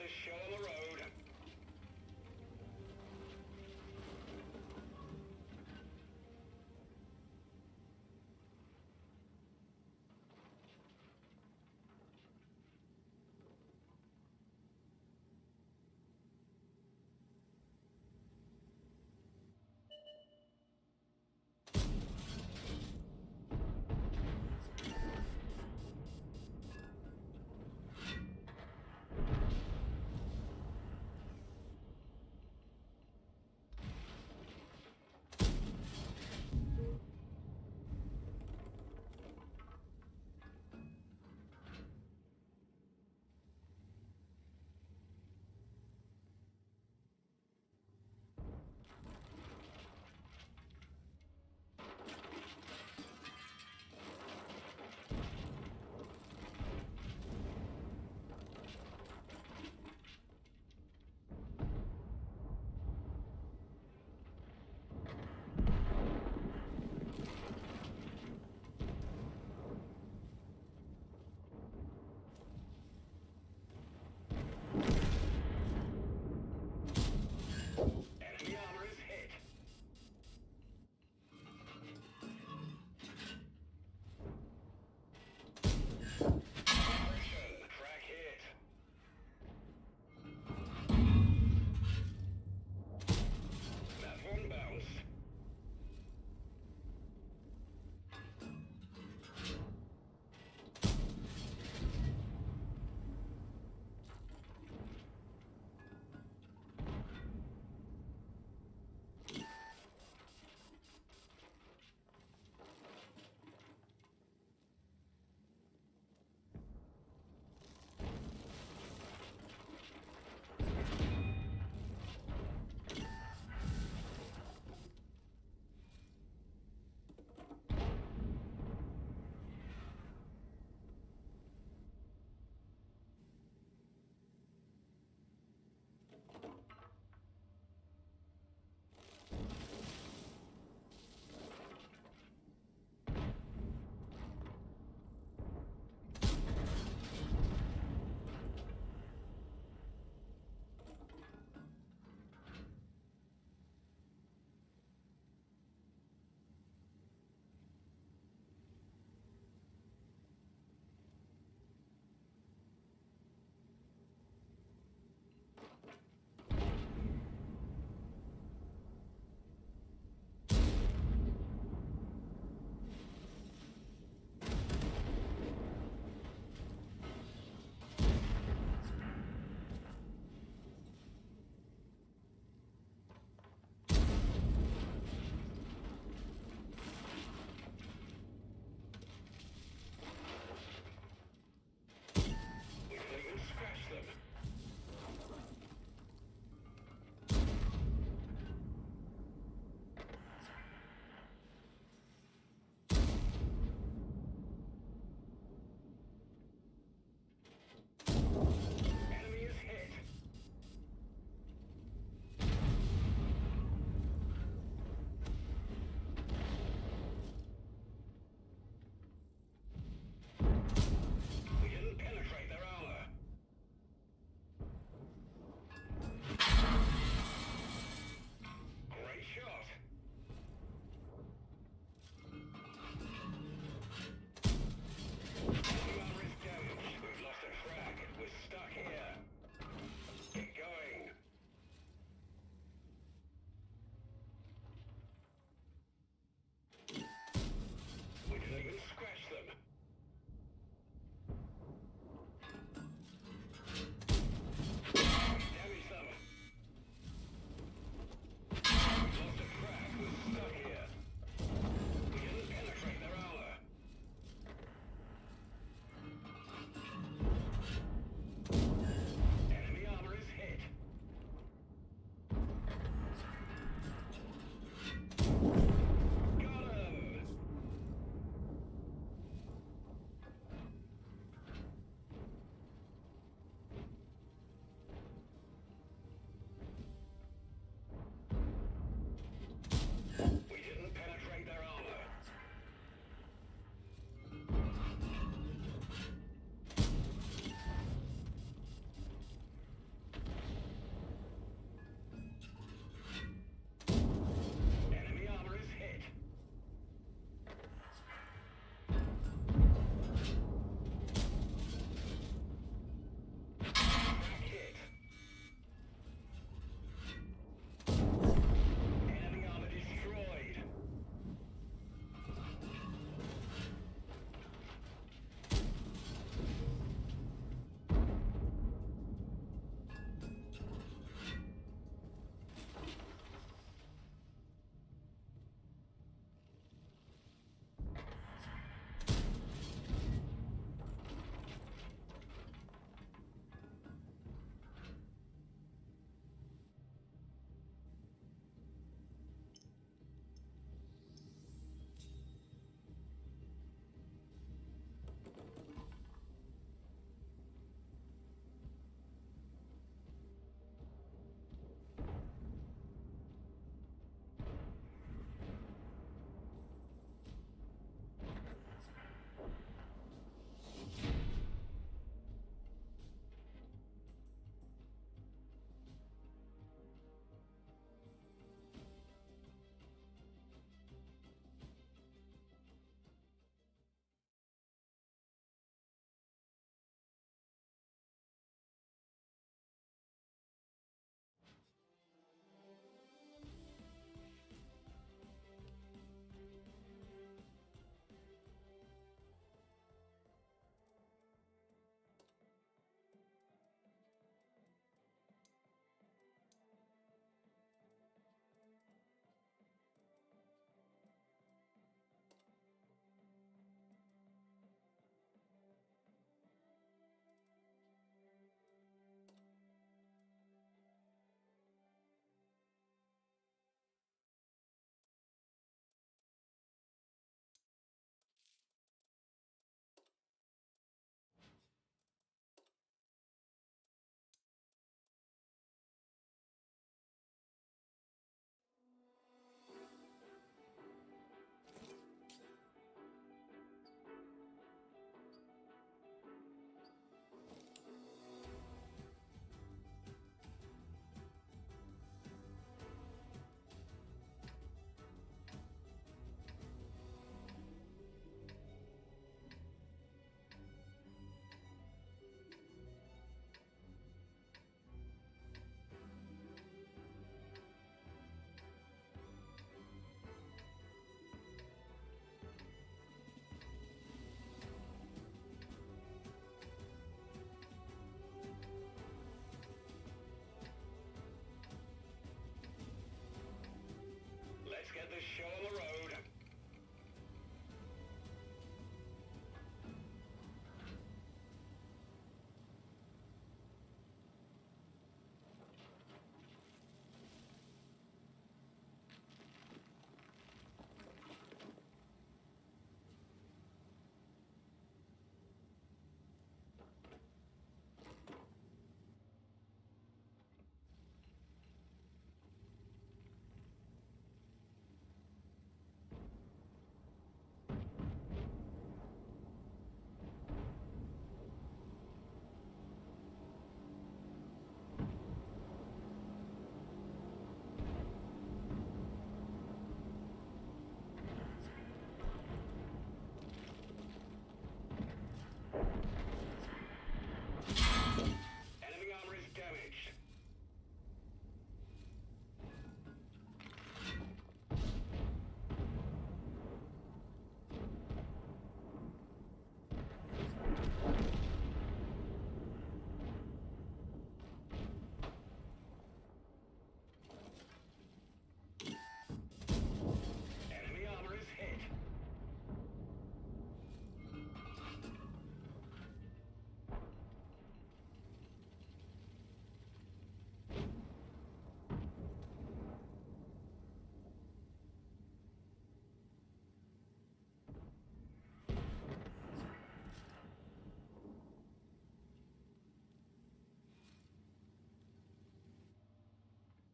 this show on the road.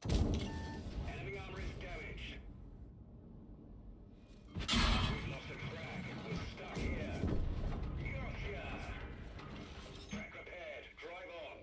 Enemy armor is damaged. We've lost a track. We're stuck here. Gotcha! Track repaired. Drive on.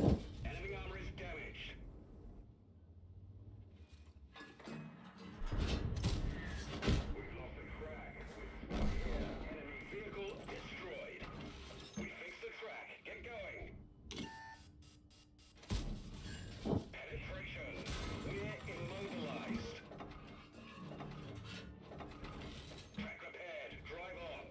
Enemy armor is damaged. We've lost the track. We're stuck here. Enemy vehicle destroyed. We fixed the track. Get going. Penetration. We're immobilized. Track repaired. Drive on.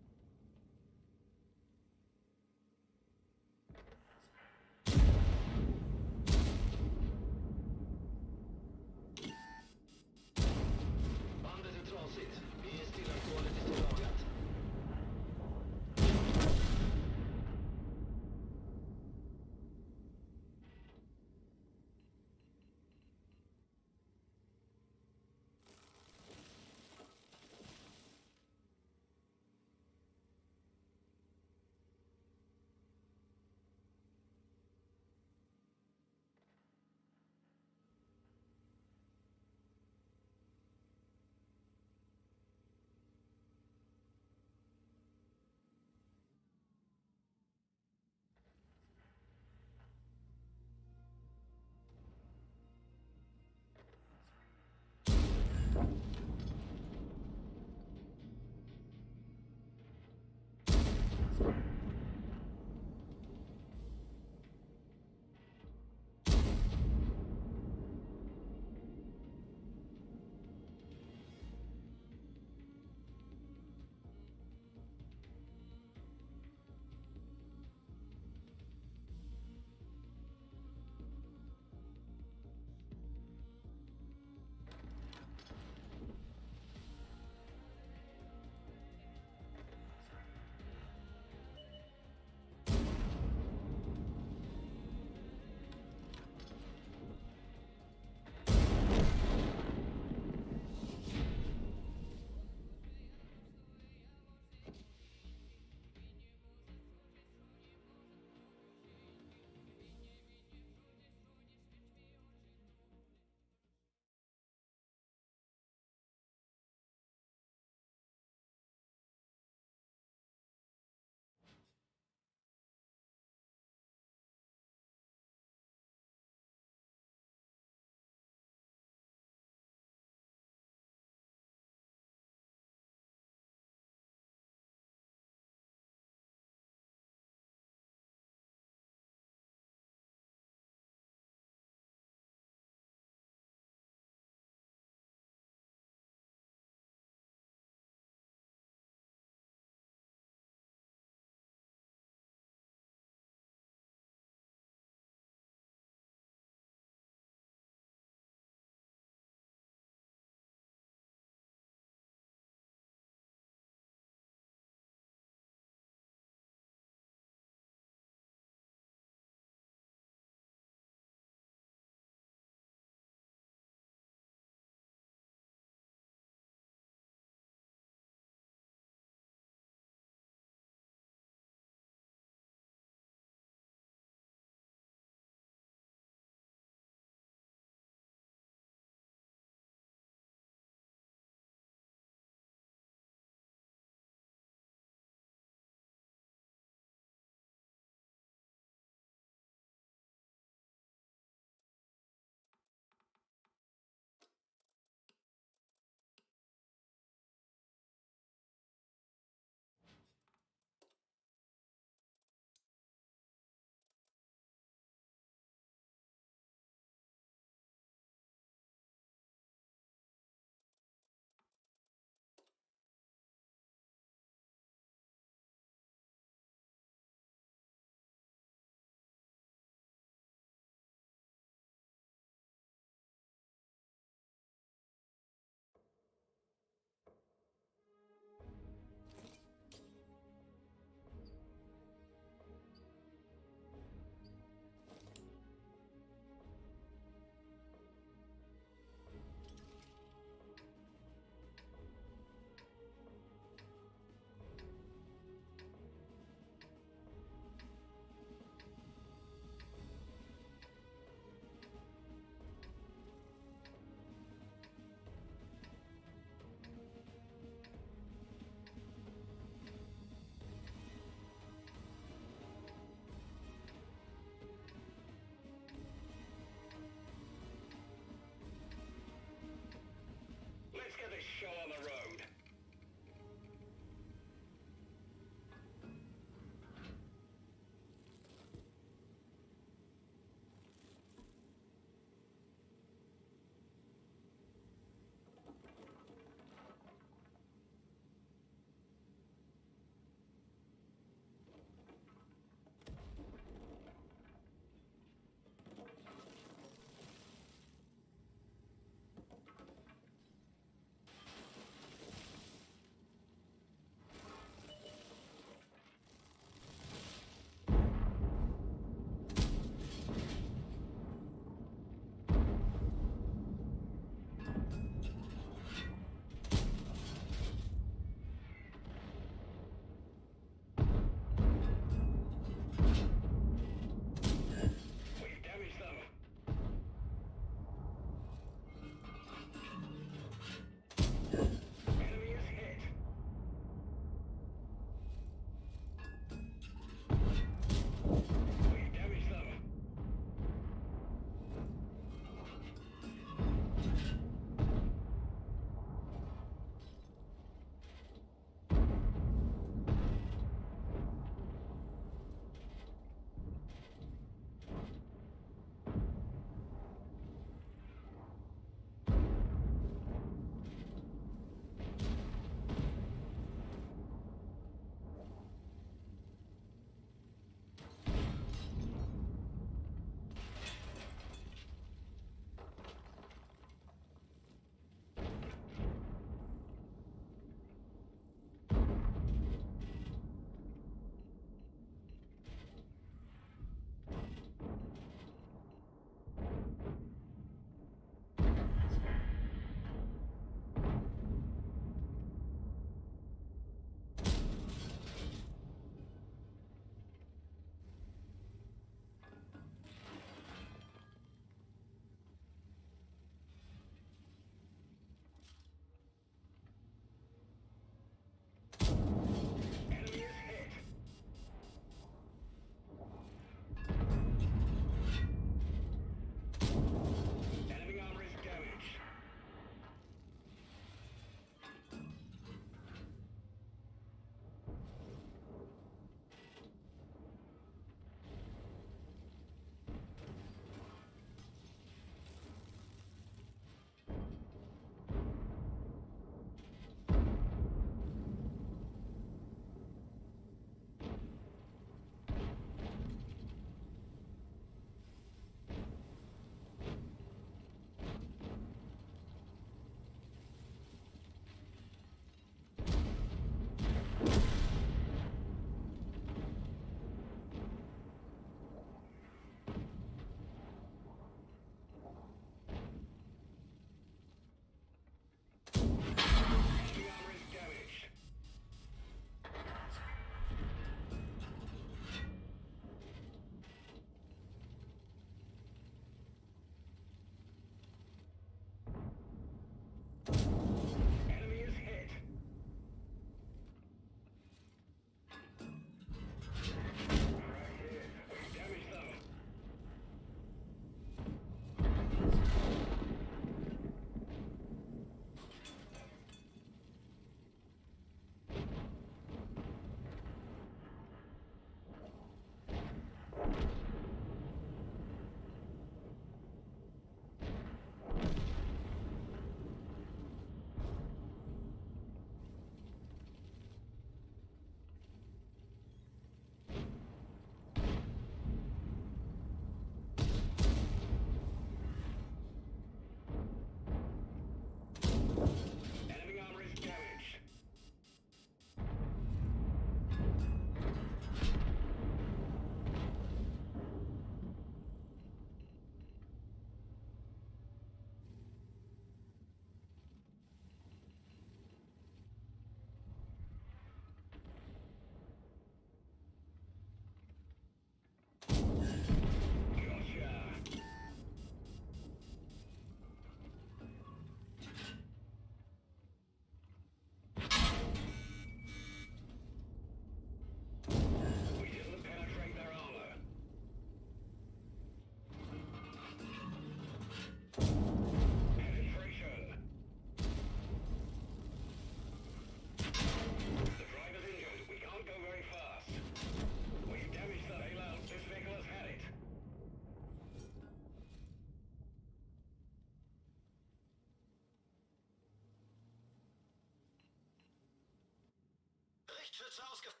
Richtschütze ausgefallen.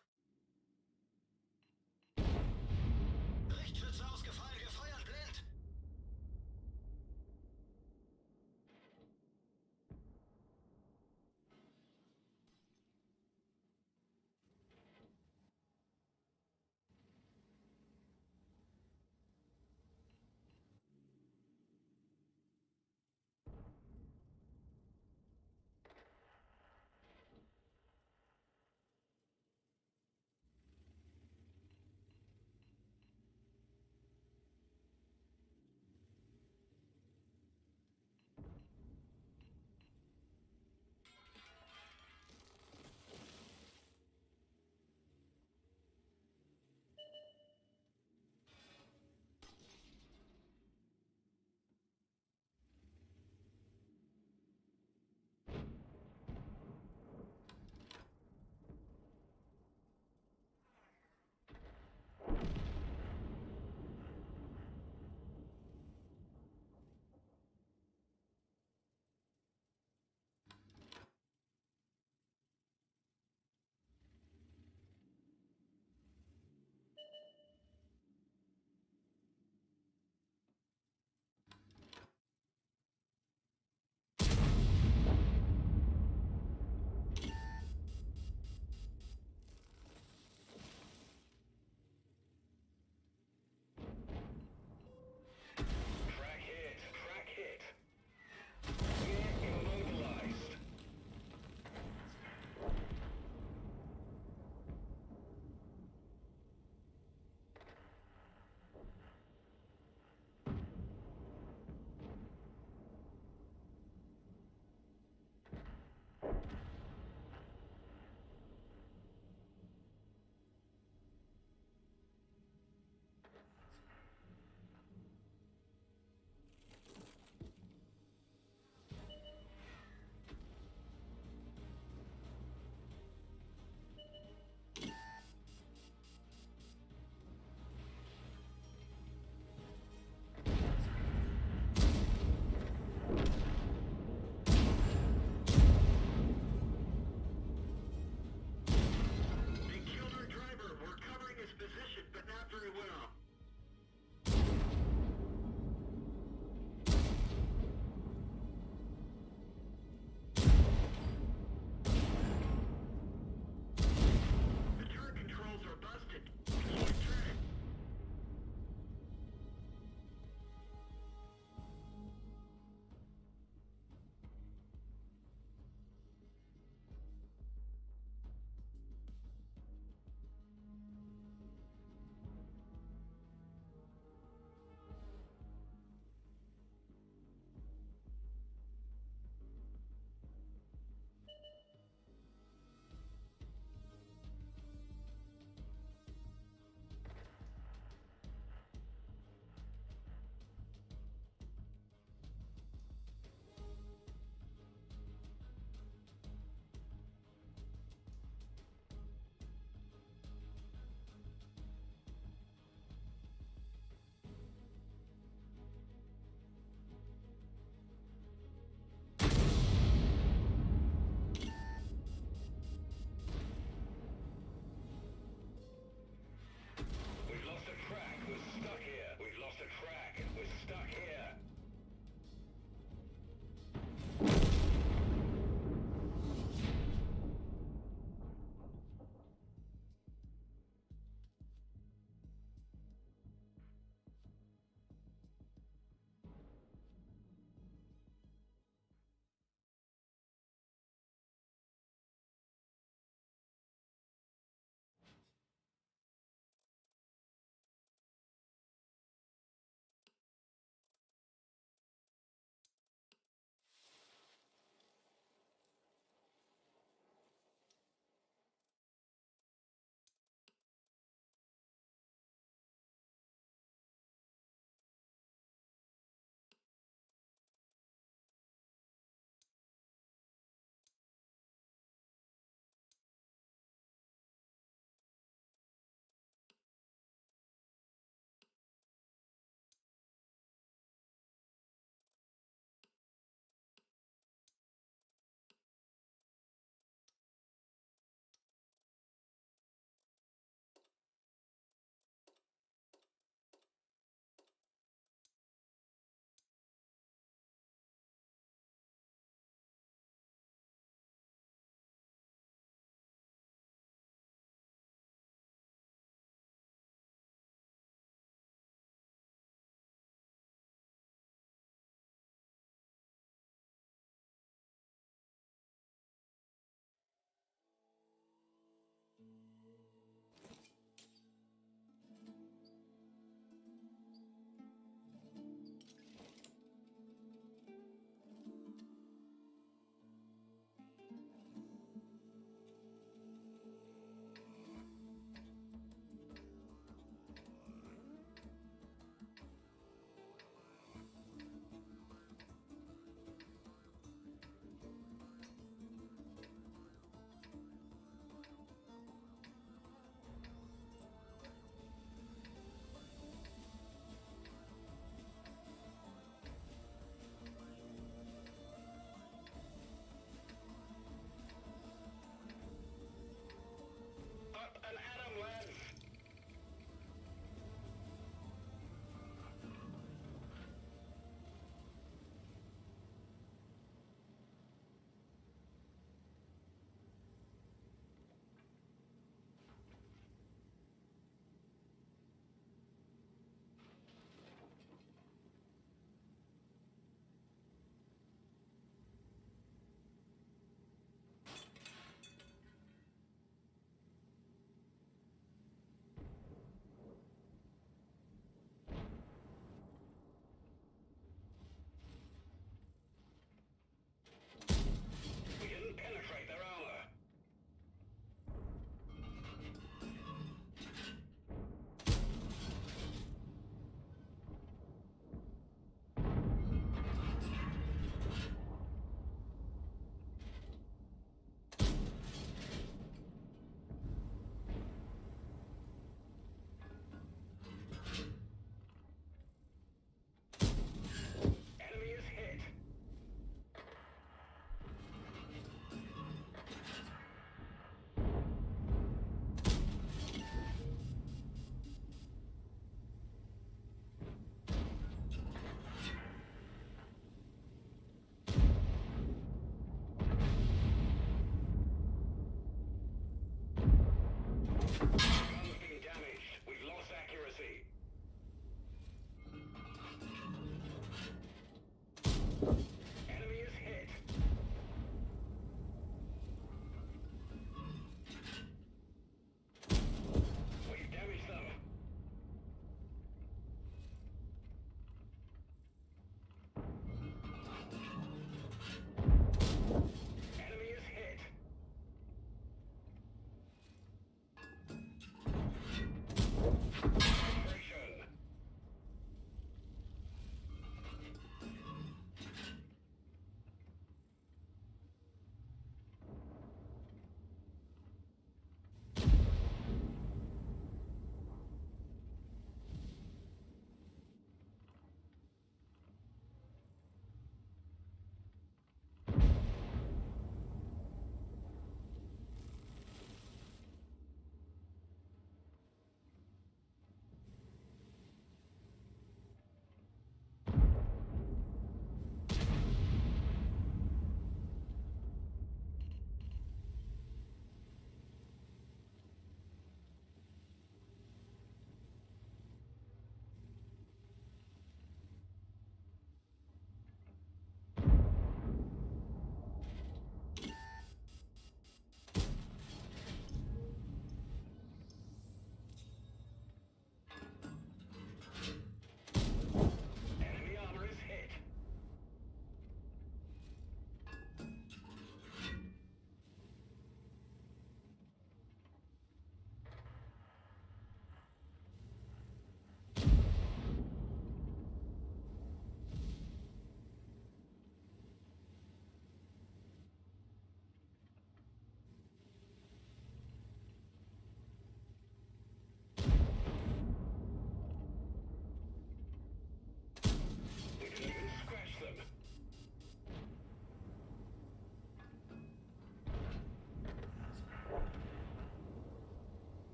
Richtschütze ausgefallen. Wir feuern blind.